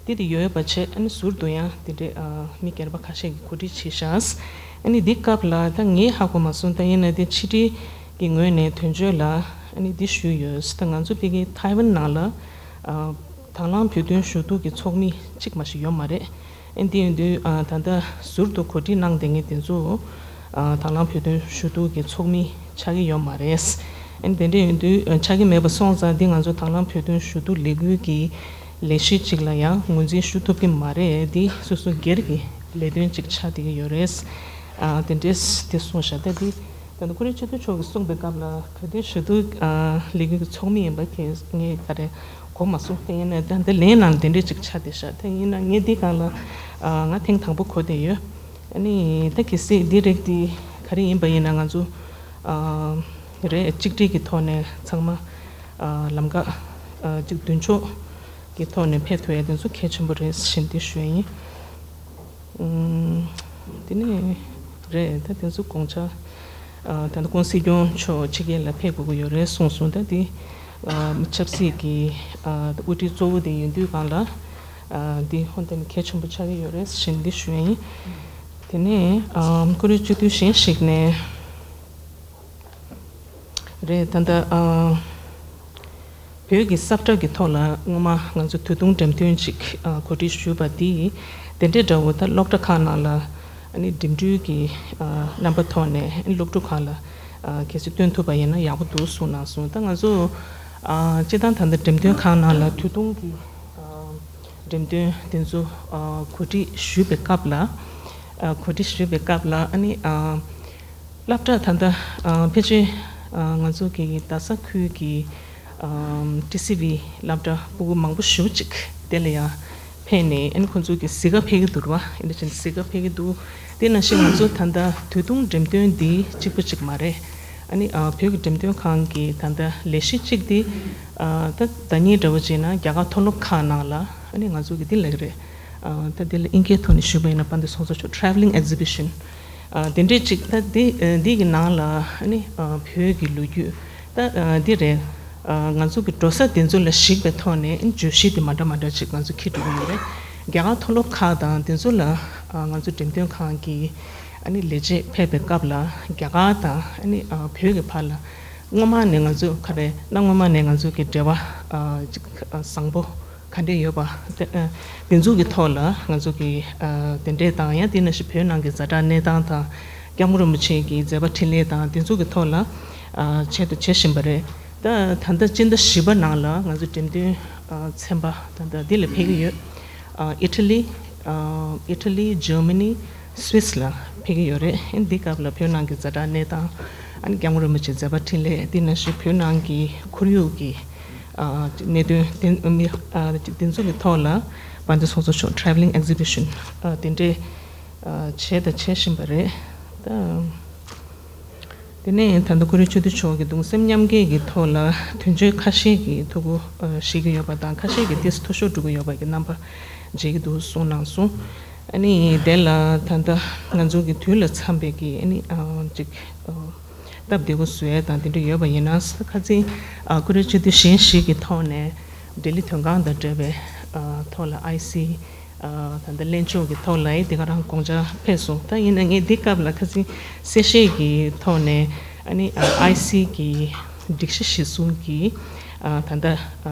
དེ་དེ་ཡོད་པ་བྱས་ཨ་ནི་ཟུར་དུ་ཡང་དེ་འདྲའི་ཨ་མི་སྒེར་པ་ཁ་ཤས་ཀྱིས་གོ་སྒྲིག་བྱས་ཤག་ཨ་ནི་འདི་སྐབས་ལ་ད་ངས་ཧ་གོ་མ་སོང་། ད་ཡིན་ན་དེ་ཕྱི་དྲིལ་གྱི་ངོས་ནས་དོན་གཅོད་ལ་ཨ་ནི་འདི་ཞུས་ཡོད། ད་ང་ཚོ་ཕ་གི་ཐའེ་ཝན་ནང་ལ་ཨ་དང་བླངས་བོད་དོན་ཞུ་གཏུག་གི་ཚོགས་མི་གཅིག་མ་ཞིག་ཡོད་མ་རེད། ཨ་འདི་ཡིན་དུས་ཨ་ད་ལྟ་ཟུར་དུ་གོ་སྒྲིག་གནང་བསྡད་མཁན་དེ་ཚོ་ཨ་དང་བླངས་བོད་དོན་ཞུ་གཏུག་གི་ཚོགས་མི་ཆགས་ཀྱི་ཡོད་མ་རེད། ཨ་ནི་དེ་འདྲ་ཡིན་དུས་ཨ་ཆགས་ཀྱི་མེད་པ་སོང་ཙང་འདི་ང་ཚོ་དང་བླངས་བོད་དོན་ཞུ་གཏུག་ལས་འགུལ་གྱི་ལས་གཞི་གཅིག་ལ་ཡང་ངོས་འཛིན་ཞུ་ཐུབ་ཀྱི་མ་རེད། འདི་སོ་སོ་སྒེར་གྱི་ལས་དོན་གཅིག་ཆགས་བསྡད་ཀྱི་ཡོད་རེད། ཨ་དེ་འདྲས་དེ་གསུངས་ཤག་ད་འདི་ད་ནི་བཀུར་འོས་སྤྱི་འཐུས་མཆོག་གིས་གསུངས་པའི་སྐབས་ལ་བོད་དོན་ཞུ་གཏུག་ཨ་ལས་འགུལ་གྱི་ཚོགས་མི་ཡིན་པ་གས་ངས་ག་རེ་གོ་མ་སོང་། དེ་ཡིན་ན་ད་འདི་ལན་ནང་དེ་འདྲས་ཅིག་ཆགས་བསྡད་ཤག་ད་ཡིན་ན་ངས་འདི་སྒང་ལ་ཨ་ང་ཐེངས་དང་པོ་གོ་བསྡད་ཡོད། ཨ་ནི་ད་གལ་སྲིད་འདི་རིགས་འདི་ག་རེ་ཡིན་པ་ཡིན་ན་ང་ཚོ་ཨ་རེད་གཅིག་སྒྲིལ་གྱི་ཐོག་ནས་ཚང་མ་ཨ་ལམ་ཁ་ཨ་གཅིག་མདུན་ཕྱོགས་ཀྱི་ཐོག་ནས་ཕེབས་ཐུབ་ཡ་དེ་ཚོ་གལ་ཆེན་པོ་རེད་ཟེར་འདི་ཞུ་ཡ་ཡིན། ཨུམ། དེ་ནས་རེད་ད་དེ་ཚོ་དགོངས་འཆར་ཨ་ད་ལྟ་ྋགོང་སྲིད་སྐྱོང་མཆོག་ཕྱི་རྒྱལ་ལ་ཕེབས་དགོས་ཀྱི་ཡོད་རེད་གསུངས་སོང་། ད་དེ་ཨ་ཆབ་སྲིད་ཀྱི་ཨ་དབུ་ཁྲིད་གཙོ་བོ་དེ་ཡིན་དུས་སྒང་ལ་ཨ་འདི་ཧོན་ཏན་གལ་ཆེན་པོ་ཆགས་ཀྱི་ཡོད་རེད་ཟེར་འདི་ཞུ་ཡ་ཡིན། དེ་ནས་ཨ་བཀུར་འོས་སྤྱི་འཐུས་གཞན་ཞིག་ནས་རེད་ད་ལྟ་ཨ་བོད་ཀྱི་ས་བཀྲ་གི་ཐོག་ལ་སྔོན་མ་ང་ཚོ་དུས་ཐུང་འགྲེམས་སྟོན་ཅིག་ཨ་གོ་སྒྲིག་ཞུས་པ་དེ་དེ་འདྲའི་འདྲ་བོ་ད་སློབ་གྲྭ་ཁག་ནང་ལ་ཨ་ནི་འགྲིམ་འགྲུལ་གྱི་ཨ་རྣམ་པ་ཐོག་ནས་སློབ་ཕྲུག་ཁག་ལ་ཨ་གལ་སྲིད་སྟོན་ཐུབ་པ་ཡིན་ན་ཡག་པོ་འདུག་གསུངས་གནང་སོང་། ད་ང་ཚོ་ཨ་སྤྱིར་བཏང་ད་ལྟ་འགྲེམས་སྟོན་ཁང་ནང་ལ་དུས་ཐུང་གི་ཨ་འགྲེམས་སྟོན་དེ་ཚོ་ཨ་གོ་སྒྲིག་ཞུས་པའི་སྐབས་ལ་ཨ་གོ་སྒྲིག་ཞུས་པའི་སྐབས་ལ་ཨ་ནི་ཨ་སློབ་གྲྭ་ད་ལྟ་ཨ་ཕལ་ཆེར་ཨ་ང་ཚོ་གི་རྡ་ས་ཁུལ་གྱི་ཨ་ཊི་སི་ཝི་སློབ་གྲྭ་སྤུ་གུ་མང་པོ་ཞེ་པོ་ཅིག་དེ་ལ་ཡང་ཕེབས་ནས་ཨ་ནི་ཁོང་ཚོ་གི་གཟིགས་ག་ཕེབས་ཀྱི་འདུག་ར། ཨ་ནི་ཅིག་གཟིགས་ག་ཕེབས་ཀྱི་འདུག་དེ་ནང་བཞིན་ང་ཚོ་ད་ལྟ་དུས་ཐུང་འགྲེམས་སྟོན་འདི་གཅིག་པོ་གཅིག་མ་རེད། ཨ་ནི་ཨ་བོད་ཀྱི་འགྲེམས་སྟོན་ཁང་གི་ད་ལྟ་ལས་གཞི་གཅིག་འདི་ཨ་ད་ཟླ་ཉིན་འདྲ་བོ་བྱས་ན་རྒྱ་གར་མཐོ་སློབ་ཁག་ནང་ལ་ཨ་ནི་ང་ཚོ་གི་འདི་ལབ་ཀྱི་རེད། ཨ་ད་འདི་ལ་ཨིན་སྐད་ཐོག་ནས་ཞུས་པ་ཡིན་ན་དཔལ་ལྡན་ཚོགས་གཙོ་མཆོག་travelling exhibition ཨ་དེ་འདྲས་ཅིག་ད་འདི་ཨ་འདི་གི་ནང་ལ་ཨ་ནི་ཨ་བོད་ཀྱི་ལོ་རྒྱུས་ད་ཨ་འདི་རེད། ཨ་ང་ཚོ་གི་འགྲོ་ས་དེ་ཚོ་ལ་གཞིགས་པའི་ཐོག་ནས་ཨ་ནི་བརྗོད་གཞི་དེ་མ་འདྲ་མ་འདྲ་ཅིག་ང་ཚོ་འཁྱེར་འགྲོ་གི་ཡོད་རེད། རྒྱ་གར་མཐོ་སློབ་ཁག་དང་དེ་ཚོ་ལ་ཨ་ང་ཚོ་འགྲེམས་སྟོན་ཁང་གི་ཨ་ནི་ལས་བྱེད་ཕེབས་པའི་སྐབས་ལ་རྒྱ་གར་དང་ཨ་ནི་ཨ་བོད་ཀྱི་བར་ལ་སྔོན་མ་ནས་ང་ཚོ་ག་རེ་གནའ་སྔོན་མ་ནས་ང་ཚོ་གི་འབྲེལ་བ་ཨ་ཅིག་ཨ་བཟང་པོ་ག་འདྲས་ཡོད་པ་དེ་ཨ་དེ་ཚོ་གི་ཐོག་ལ་ང་ཚོ་གི་ཨ་དེ་འདྲས་དང་ཡང་དེ་ནང་བཞིན་བོད་ནང་གི་ཛ་དྲག་གནས་སྟངས་དང་སྐྱབས་མགོན་རིན་པོ་ཆེ་གི་མཛད་པ་འཕྲིན་ལས་དང་དེ་ཚོ་གི་ཐོག་ལ་ཨ་བྱེད་དང་བྱེད་བཞིན་པ་རེད། ད་ད་ལྟ་སྤྱི་ཟླ་བཞི་པ་ནང་ལ་ང་ཚོ་འགྲེམས་སྟོན་ཨ་ཚན་པ་ད་ལྟ་འདི་ལ་ཕེབས་ཀྱི་ཡོད། ཨ་ཨི་ཊ་ལི་ཨ་ཨི་ཊ་ལི་ཇར་མ་ནི་སུད་སི་ལ་ཕེབས་ཀྱི་ཡོད་རེད། ཨ་འདི་སྐབས་ལ་བོད་ནང་གི་ཛ་དྲག་གནས་སྟངས་ཨ་ནི་སྐྱབས་མགོན་རིན་པོ་ཆེའི་མཛད་པ་འཕྲིན་ལས་འདི་ནང་བཞིན་བོད་ནང་གི་ཁོར་ཡུག་གི་ཨ་གནད་དོན་དེ་མི་ཨ་དེ་ཚོ་གི་ཐོག་ལ་དཔལ་ལྡན་ཚོགས་གཙོ་མཆོག་travelling exhibition ཨ་དེ་འདྲས་ཨ་བྱས་དང་བྱེད་བཞིན་པ་རེད། ད་དེ་ནས་ད་ལྟ་བཀུར་འོས་སྤྱི་འཐུས་མཆོག་གིས་གདུང་སེམས་མཉམ་སྐྱེད་ཀྱི་ཐོག་ལ་དོན་གཅོད་ཁ་ཤས་ཀྱི་ཐུགས་ཁུར་ཨ་བཞེས་ཀྱི་ཡོད་པ་དང་ཁ་ཤས་ཀྱིས་ཏོག་ཙམ་འཐུས་ཤོར་འགྲོ་གི་ཡོད་པ་གི་རྣམ་པ་མཇལ་གྱི་འདུག་གསུངས་གནང་སོང་། ཨ་ནི་དེ་ལ་ད་ལྟ་ང་ཚོ་གི་དུས་ལ་འཚམ་པའི་གི་ཨ་ནི་ཨ་ཅིག་ཨ་སྟབས་བདེ་པོ་བཟོ་ཡས་དང་དེ་འདྲ་ཡོད་པ་ཡིན་ན་ཁ་སང་ཨ་བཀུར་འོས་སྤྱི་འཐུས་གཞན་ཞིག་གི་ཐོག་ནས་ལྡི་ལི་དོན་ཁང་དང་འབྲེལ་བའི་ཨ་ཐོག་ལ་ཨའི་སི་ ཨ་ད་ལྟ་ལྷན་ཚོགས་ཀྱི་ཐོག་ལ་ཡིན་དེ་ག་རང་དགོངས་འཆར་ཕེབས་སོང་། ད་ཡིན་ན་ངས་འདི་སྐབས་ལ་ཁ་སང་གསལ་བཤད་ཀྱི་ཐོག་ནས་ཨ་ནི་ཨ་ཨའི་སི་གི་སྒྲིག་གཞི་གཞིར་བཟུང་གི་ཨ་ད་ལྟ་ཨ་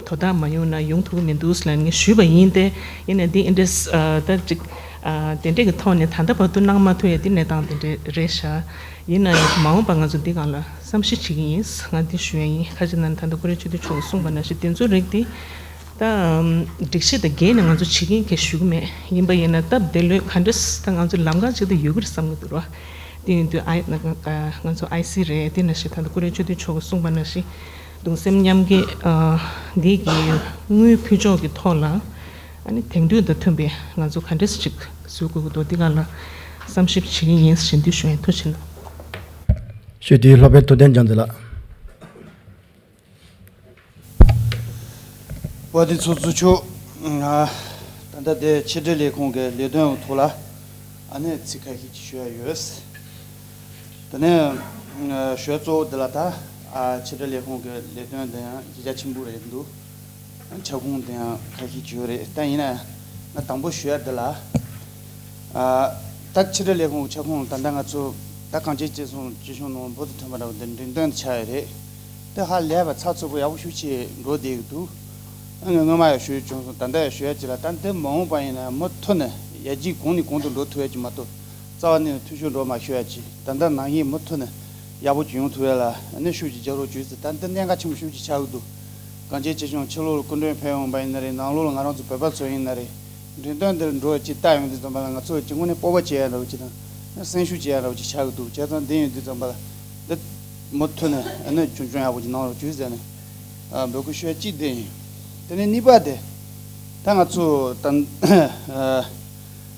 དོ་བདག་མ་ཡོང་ན་ཡོང་ཐུབ་ཀྱི་མི་འདུག་ལབ་ངས་ཞུས་པ་ཡིན་ཏེ། ཡིན་ན་འདི་ཨིན་ཌི་ཨེ་ཨ་ད་ཅིག་ཨ་དེ་འདྲས་ཀྱི་ཐོག་ནས་ད་ལྟ་བར་དུ་གནང་མ་ཐུབ་ཡ་འདི་གནས་སྟངས་དེ་འདྲས་རེད་ཤག་ཡིན་ན་ཡང་མ་འོངས་པ་ང་ཚོ་འདི་སྒང་ལ་བསམ་གཞིག་བྱེད་ཀྱི་ཡིན། ང་འདི་ཞུ་ཡ་ཡིན། ཁ་ཅིག་ན་ད་ལྟ་ཀུ་རེ་ཆོས་སྡེ་མཆོག་གིས་གསུངས་པ་ནང་བཞིན་དེ་ཚོའི་རིགས་འདི་ད་སྒྲིག་གཞི་དང་འགལ་ནས་ང་ཚོ་བྱེད་ཀྱི་ཡིན་གྱི་ཞུ་གི་མེད། ཡིན་པ་ཡིན་ན་སྟབས་བདེ་ལོས་ག་འདྲས་ད་ང་ཚོ་ལམ་ཁ་ཅིག་ཏུ་ཡོད་ཀྱི་རེད་བསམ་གྱི་འདུག་ར། དེ་ཡིན་དུས་ཨའི་ང་ཚོ་ཨའི་སི་རེད། དེ་ནང་བཞིན་ད་ལྟ་ཀུ་རེ་ཆོས་སྡེ་མཆོག་གིས་གསུངས་པ་ནང་བཞིན་གདུང་སེམས་མཉམ་སྐྱེད་འདི་གི་དངུལ་ཕུལ་ཕྱོགས་ཀྱི་ཐོག་ལ་ཨ་ནི་དེང་དུས་དང་མཐུན་པའི་ང་ཚོ་ག་འདྲས་ཅིག་བཟོ་དགོས་ཀྱི་འདུག་འདི་སྒང་ལ་བསམ་ཞིབ་བྱེད་ཀྱི་ཡིན་ཞེས་འདི་ཞུ་ཡིན། ཐུགས་རྗེ་གནང་། ཞུ་དེ་སློབ་དཔོན་ཐུབ་བསྟན་རྒྱལ་མཚན་ལགས། བ་དེ་ཚོ་ཚུ་ཆོག་ང་ད་ལྟ་དེ་ཕྱི་དྲིལ་ལས་ཁུངས་ཀྱི་ལས་དོན་ཐོག་ལ་ཨ་ནི་ཚིག་ཁ་ཤས་ཅིག་ཞུ་ཡ་ཡོད། དེ་ནས་ཞུ་ཡ་གཙོ་བོ་འདི་ལ་ད་ཨ་ཕྱི་དྲིལ་ལས་ཁུངས་ཀྱི་ལས་དོན་དེ་ཡང་གཞི་རྒྱ་ཆེན་པོ་རེད་འདུག་ཁྱབ་ཁོངས་དེ་ཡང་ཁ་ཤས་ཅིག་ཡོད་རེད། ད་ཡིན་ན་ང་དང་པོ་ཞུ་ཡ་འདི་ལ། ཨ་ད་ཕྱི་དྲིལ་ལས་ཁུངས་ཁྱབ་ཁོངས་ད་ལྟ་ང་ཚོ་ད་གངས་ཅན་སྐྱིད་གསུང་སྐྱིད་གཤོངས་ནང་འབུ་དང་ཐོན་པ་འདྲ་བོ་འདི་འགྲེམས་སྟོན་དུ་ཆགས་ཡོད་རེད། དེ་ཧ་ལས་པ་ཚགས་ཚུད་པོ་ཡག་པོ་ཤུགས་ཆེ་འགྲོ་བསྡད་ཀྱི་འདུག་ཨ་ངས་སྔོན་མ་ཡང་ཞུས་བྱུང་སོང་། ད་ལྟ་ཡང་ཞུ་ཡ་ཅིག་ལ། ད་འདི་མ་འོངས་པ་ཡིན་ན་མུ་མཐུད་ནས་ཡར་རྒྱས་གོང་ནས་གོང་དུ་འགྲོ་ཐུབ་ཡ་ཅིག་མ་གཏོགས་རྩ་བ་ནས་འཐུས་ཤོར་འགྲོ་མ་ཤོར་ཡ་ཅིག་ད་ལྟ་ནང་བཞིན་མུ་མཐུད་ནས་ཡག་པོ་ཅིག་ཡོང་ཐུབ་ཡ་ལ་ཨ་ནི་ཤུགས་ཅིག་རྒྱག་རོགས་བྱོས་ཟེར། ད་འདི་གནད་འགག་ཆེན་པོ་ཤུགས་ཅིག་ཆགས་ཀྱི་འདུག་གངས་ཅན་སྐྱིད་གཤོངས་ཕྱི་ལོགས་ལ་སྐུ་མགྲོན་ཕེབས་ཡོང་པ་ཡིན་ན་རེད། ནང་ལོགས་ལ་ང་རང་ཚོ་བོད་པ་ཚོ་ཡིན་ན་རེད། འགྲེམས་སྟོན་འདིར་འགྲོ་ཅིག་ལྟ་ཡོང་དུས་ཙམ་པ་ལ་ང་ཚོ་ཅིག་དངོས་གནས་སྤོབས་པ་སྐྱེ་ཡ་འདྲ་བོ་ཅིག་དང་སེམས་ཤུགས་སྐྱེ་ཡ་འདྲ་བོ་ཅིག་ཆགས་ཀྱི་འདུག་བྱས་ཙང་འདི་ཡོང་དུས་ཙམ་པ་ལ་འདི་མུ་མཐུད་ནས་ཨ་ནི་ཆུང་ཆུང་ཡག་པོ་ཅིག་གནང་རོགས་བྱོས་ཟེར་ནས་ཨ་འབོད་སྐུལ་ཞུ་ཡ་གཅིག་འདི་ཡིན། དེ་ནས་གཉིས་པ་དེ་ད་ང་ཚོ་ད་ཨ་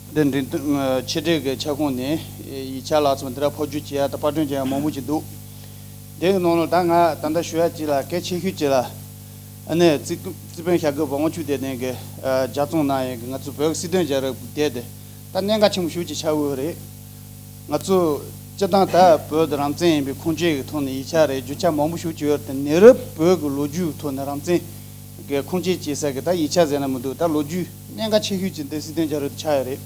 འདི་འགྲེམས་སྟོན་ཕྱི་དྲིལ་གྱི་ཁྱབ་ཁོངས་ནས་ཡིག་ཆ་ལ་སོགས་འདི་འདྲ་འཕོ་འགྱུར་བྱེད་ཡ་དང་པར་སྐྲུན་བྱེད་ཡ་མང་པོ་ཅིག་འདུག་དེའི་ནང་ལ་ད་ང་ད་ལྟ་ཞུ་ཡ་གཅིག་ལ་གལ་ཆེ་ཤོས་གཅིག་ལ། ཨ་ནི་རྩིས་རྩིས་དཔོན་ཤར་ཁུག་པ་དབང་ཕྱུག་བསྟན་འཛིན་གྱིས་ཨ་ལྗགས་རྩོམ་གནང་ཡོད་གི། ང་ཚོ་བོད་ཀྱི་སྲིད་དོན་བྱ་རིམ་དེ་དེ་ད་གནད་འགག་ཆེན་པོ་ཞེ་པོ་ཅིག་ཆགས་ཡོད་རེད། ང་ཚོ་སྤྱིར་བཏང་ད་བོད་དེ་རང་བཙན་ཡིན་པའི་ཁུངས་སྐྱེལ་གྱི་ཐོག་ནས་ཡིག་ཆ་རེད། རྒྱུ་ཆ་མང་པོ་ཞེ་པོ་ཅིག་ཡོད་རེད་དེ། ནེ་རབས་བོད་ཀྱི་ལོ་རྒྱུས་ཐོག་ནས་རང་བཙན་གྱི་ཁུངས་སྐྱེལ་བྱེད་ས་གི་ད་ཡིག་ཆ་ཟེར་ན་མི་འདུག་ད་ལོ་རྒྱུས་གནད་འགག་ཆེ་ཤོས་ཅིག་འདི་སྲིད་དོན་བྱ་རིམ་དུ་ཆགས་ཡོད་རེད།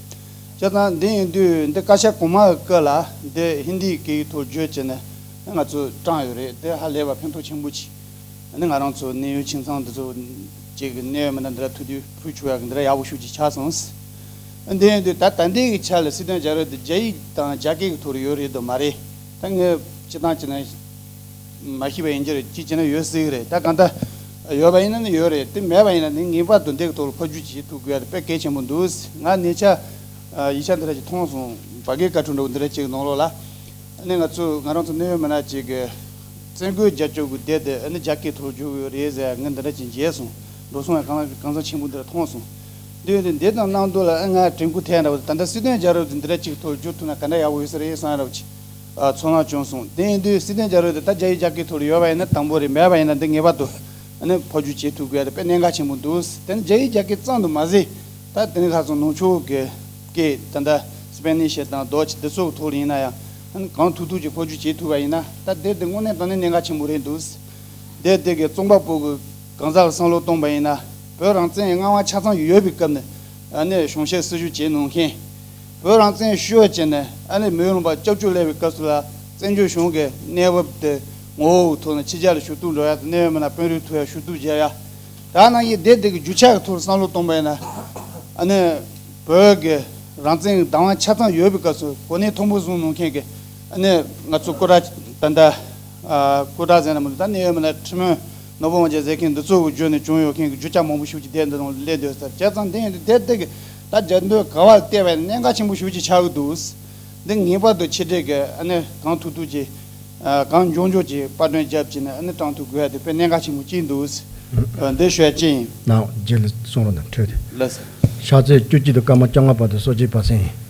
བྱས་ཙང་འདི་ཡིན་དུས་འདི་བཀའ་ཤག་གོང་མ་གི་སྐབས་ལ་འདི་ཧིན་དིའི་སྐད་ཡིག་ཐོག་བསྒྱུར་བྱས་ནས་ང་ཚོས་བཀྲམ་ཡོད་རེད། དེ་ཧ་ལས་པ་ཕན་ཐོགས་ཆེན་པོ་ཅིག་ཨ་ནི་ང་རང་ཚོ་གནད་ཡོད་ཁྱིམ་ཚང་འདི་ཚོ་ཅིག་གི་གནད་ཡོད་མི་སྣ་འདི་འདྲ་ཐུག་དུས་ཕུལ་ཆོག་ཡག་གི་འདི་འདྲ་ཡག་པོ་ཞེ་པོ་ཅིག་ཆགས་སོང་། འདི་ཡིན་དུས་ད་ད་ལྟའི་གི་ཆ་ལ་སྲིད་དོན་བྱ་རིམ་འདི་རྒྱ་ཡིག་དང་རྒྱ་སྐད་ཀྱི་ཐོག་ལ་ཡོད་རེད་དོ་མ་རེད། ད་ངས་སྤྱིར་བཏང་བྱས་ན་མ་ཤེས་པ་ཡིན་གྱི་རེད། ཅིག་བྱས་ན་ཡོད་སྲིད་གི་རེད། ད་གང་ལྟར་ཡོད་པ་ཡིན་ན་ནི་ཡོད་རེད། དེ་མེད་པ་ཡིན་ན་ནི་ངེས་པར་དུ་འདི་གི་ཐོག་ལ་འཕོ་འགྱུར་བྱེད་ཐུབ་དགོས་ཡ་དེ་དཔེ་གལ་ཆེན་པོ་འདུག་ང་ཉེ་ཆར་ཡིག་ཆ་འདི་འདྲ་ཅིག་མཐོང་སོང་། བར་བརྒལ་བཀའ་འཁྲོལ་འདྲ་བོ་འདི་འདྲ་ཅིག་གི་ནང་ལོགས་ལ། ཨ་ནི་ང་ཚོ་ང་རང་ཚོ་གནད་ཡོད་མི་སྣ་ཅིག་གིས་བཙན་རྒོལ་རྒྱག་ཕྱོགས་ཀྱི་སྡེ་དེ་ཨ་ནི་རྒྱ་སྐད་ཐོག་བསྒྱུར་དགོས་རེད་ཟེར་ངས་འདི་འདྲ་ཅིག་མཇལ་སོང་། འགྲོ་སོང་ཡང་གང་གང་ཟག་ཆེན་པོ་འདི་འདྲ་མཐོང་སོང་། འདི་འདི་འདི་དང་གནང་འདུག་ལ་ཨ་ང་དྲན་སྐུལ་ཐེངས་འདྲ་བོ་ད་ལྟ་སྲིད་དོན་བྱ་རིམ་དེ་འདི་འདྲ་ཅིག་ཐོག་བསྒྱུར་ཐུབ་ན་ག་འདྲ་ཡག་པོ་ཡོད་ས་རེད་བསམ་འདྲ་བོ་ཅིག་ཨ་ཚོར་སྣང་བྱུང་སོང་། དེ་ཡིན་དུས་སྲིད་དོན་བྱ་རིམ་དེ་ད་རྒྱ་ཡིག་རྒྱ་སྐད་ཐོག་ལ་ཡོད་པ་ཡིན་ན་དང་པོ་རེད། མེད་པ་ཡིན་ན་འདི་ངེས་པར་དུ་ཨ་ནི་འཕོ་འགྱུར་བྱེད་ཐུབ་དགོས་ཡ་དེ་དཔེ་གནད་འགག་ཆེན་པོ་འདུག་དེ་ནི་རྒྱ་ཡིག་རྒྱ་སྐད་ཙམ་དུ་མ་ཟད། ད་དེ་ནི་ཁ་སང་ནུབ་ཕྱོགས་ཀྱི་སྐད་ད་ལྟ་སི་པེ་ནི་ཤི་དང་ཌོ་ཆི་འདི་ཚོ་གི་ཐོག་ལ་ཡིན་ན་ཡང་གང་ཐུབ་ཐུབ་ཀྱིས་འཕོ་འགྱུར་བྱེད་ཐུབ་པ་ཡིན་ན་ད་དེ་དེ་དངོས་གནས་དྲང་གནས་གནད་འགག་ཆེན་པོ་རེད་འདུག་དེ་དེ་གི་རྩོམ་པ་པོ་གི་གང་ཟག་ལ་བསམ་བློ་གཏོང་པ་ཡིན་ན་བོད་རང་བཙན་གྱི་རྔ་བ་ཆ་ཚང་ཡོད་པའི་སྐབས་ནས་ཨ་ནི་གཞུང་བཤེར་སྲི་ཞུ་བྱས་གནང་མཁན། བོད་རང་བཙན་ཤོར་བྱས་ནས་ཨ་ནི་མི་ཡོང་ལུང་པ་སྐྱབས་བཅོལ་སླེབས་པའི་སྐབས་སུ་ལ་བཙན་བྱོལ་གཞུང་གི་གནས་བབ་དེ་ངོ་བོ་གི་ཐོག་ནས་ཕྱི་རྒྱལ་ལ་ཞུ་གཏུག་འགྲོ་ཡ་དང་གནད་ཡོད་མི་སྣ་དཔོན་རིགས་ཐུག་ཡ་ཞུ་གཏུག་བྱེད་ཡ། ད་ནང་བཞིན་བདེ་སྡུག་གི་རྒྱུ་ཆ་གི་ཐོག་བསམ་བློ་གཏོང་པ་ཡིན་ན། ཨ་ནི་བོད་ཀྱི་རང་བཙན་གྱི་བདག་དབང་ཆ་ཚང་ཡོད་པའི་སྐབས་སུ་གོ་གནས་མཐོན་པོ་བཟུང་གནང་མཁན་གྱི་ཨ་ནི་ང་ཚོ་སྐུ་དྲག་ད་ལྟ་ཨ་སྐུ་དྲག་ཟེར་ན་མི་འདུག་ད་གནད་ཡོད་མི་སྣ་ཁྲི་སྨོན་ནོར་བུ་དབང་རྒྱལ་ཟེར་མཁན་འདི་ཚོ་གི་བརྒྱུད་ནས་བྱུང་ཡོད་མཁན་གྱི་རྒྱུ་ཆ་མང་པོ་ཞིག་ཅིག་དེ་འདི་ནང་སླེབས་འདུག་ཟེར། བྱས་ཙང་དེ་ཡིན་དུས་དེ་དེ་གི་ད་རྒྱབ་མདུན་ག་བ་ལ་བལྟས་པ་ཡིན་ན་གནད་འགག་ཆེན་པོ་ཞིག་ཅིག་ཆགས་ཀྱི་འདུག་འདི་ངེས་པར་དུ་ཕྱི་འབྲེལ་གྱི་ཨ་ནི་གང་ཐུབ་ཐུབ་ཀྱིས། ཨ་གང་མགྱོགས་མགྱོགས་ཀྱིས་པར་སྐྲུན་རྒྱབ་ཀྱི་ནས་ཨ་ནི་དྲང་ཐུབ་དགོས་ཡ་དེ་དཔེ་གནད་འགག་ཆེན་པོ་གཅིག་འདུག་ཨ་འདི་ཞུ་ཡ་གཅིག་ཡིན། ནའོ་རྗེས་ལ་གསུང་རོགས་གནང་། འཕྲོས་ཏེ། ལགས་སོ། ཕྱག་ཚོད་བཅུ་གཅིག་དང་སྐར་མ་བཅོ་ལྔ་བར་དུ་གསོལ་ཇའི་བར་གསེང་ཡིན།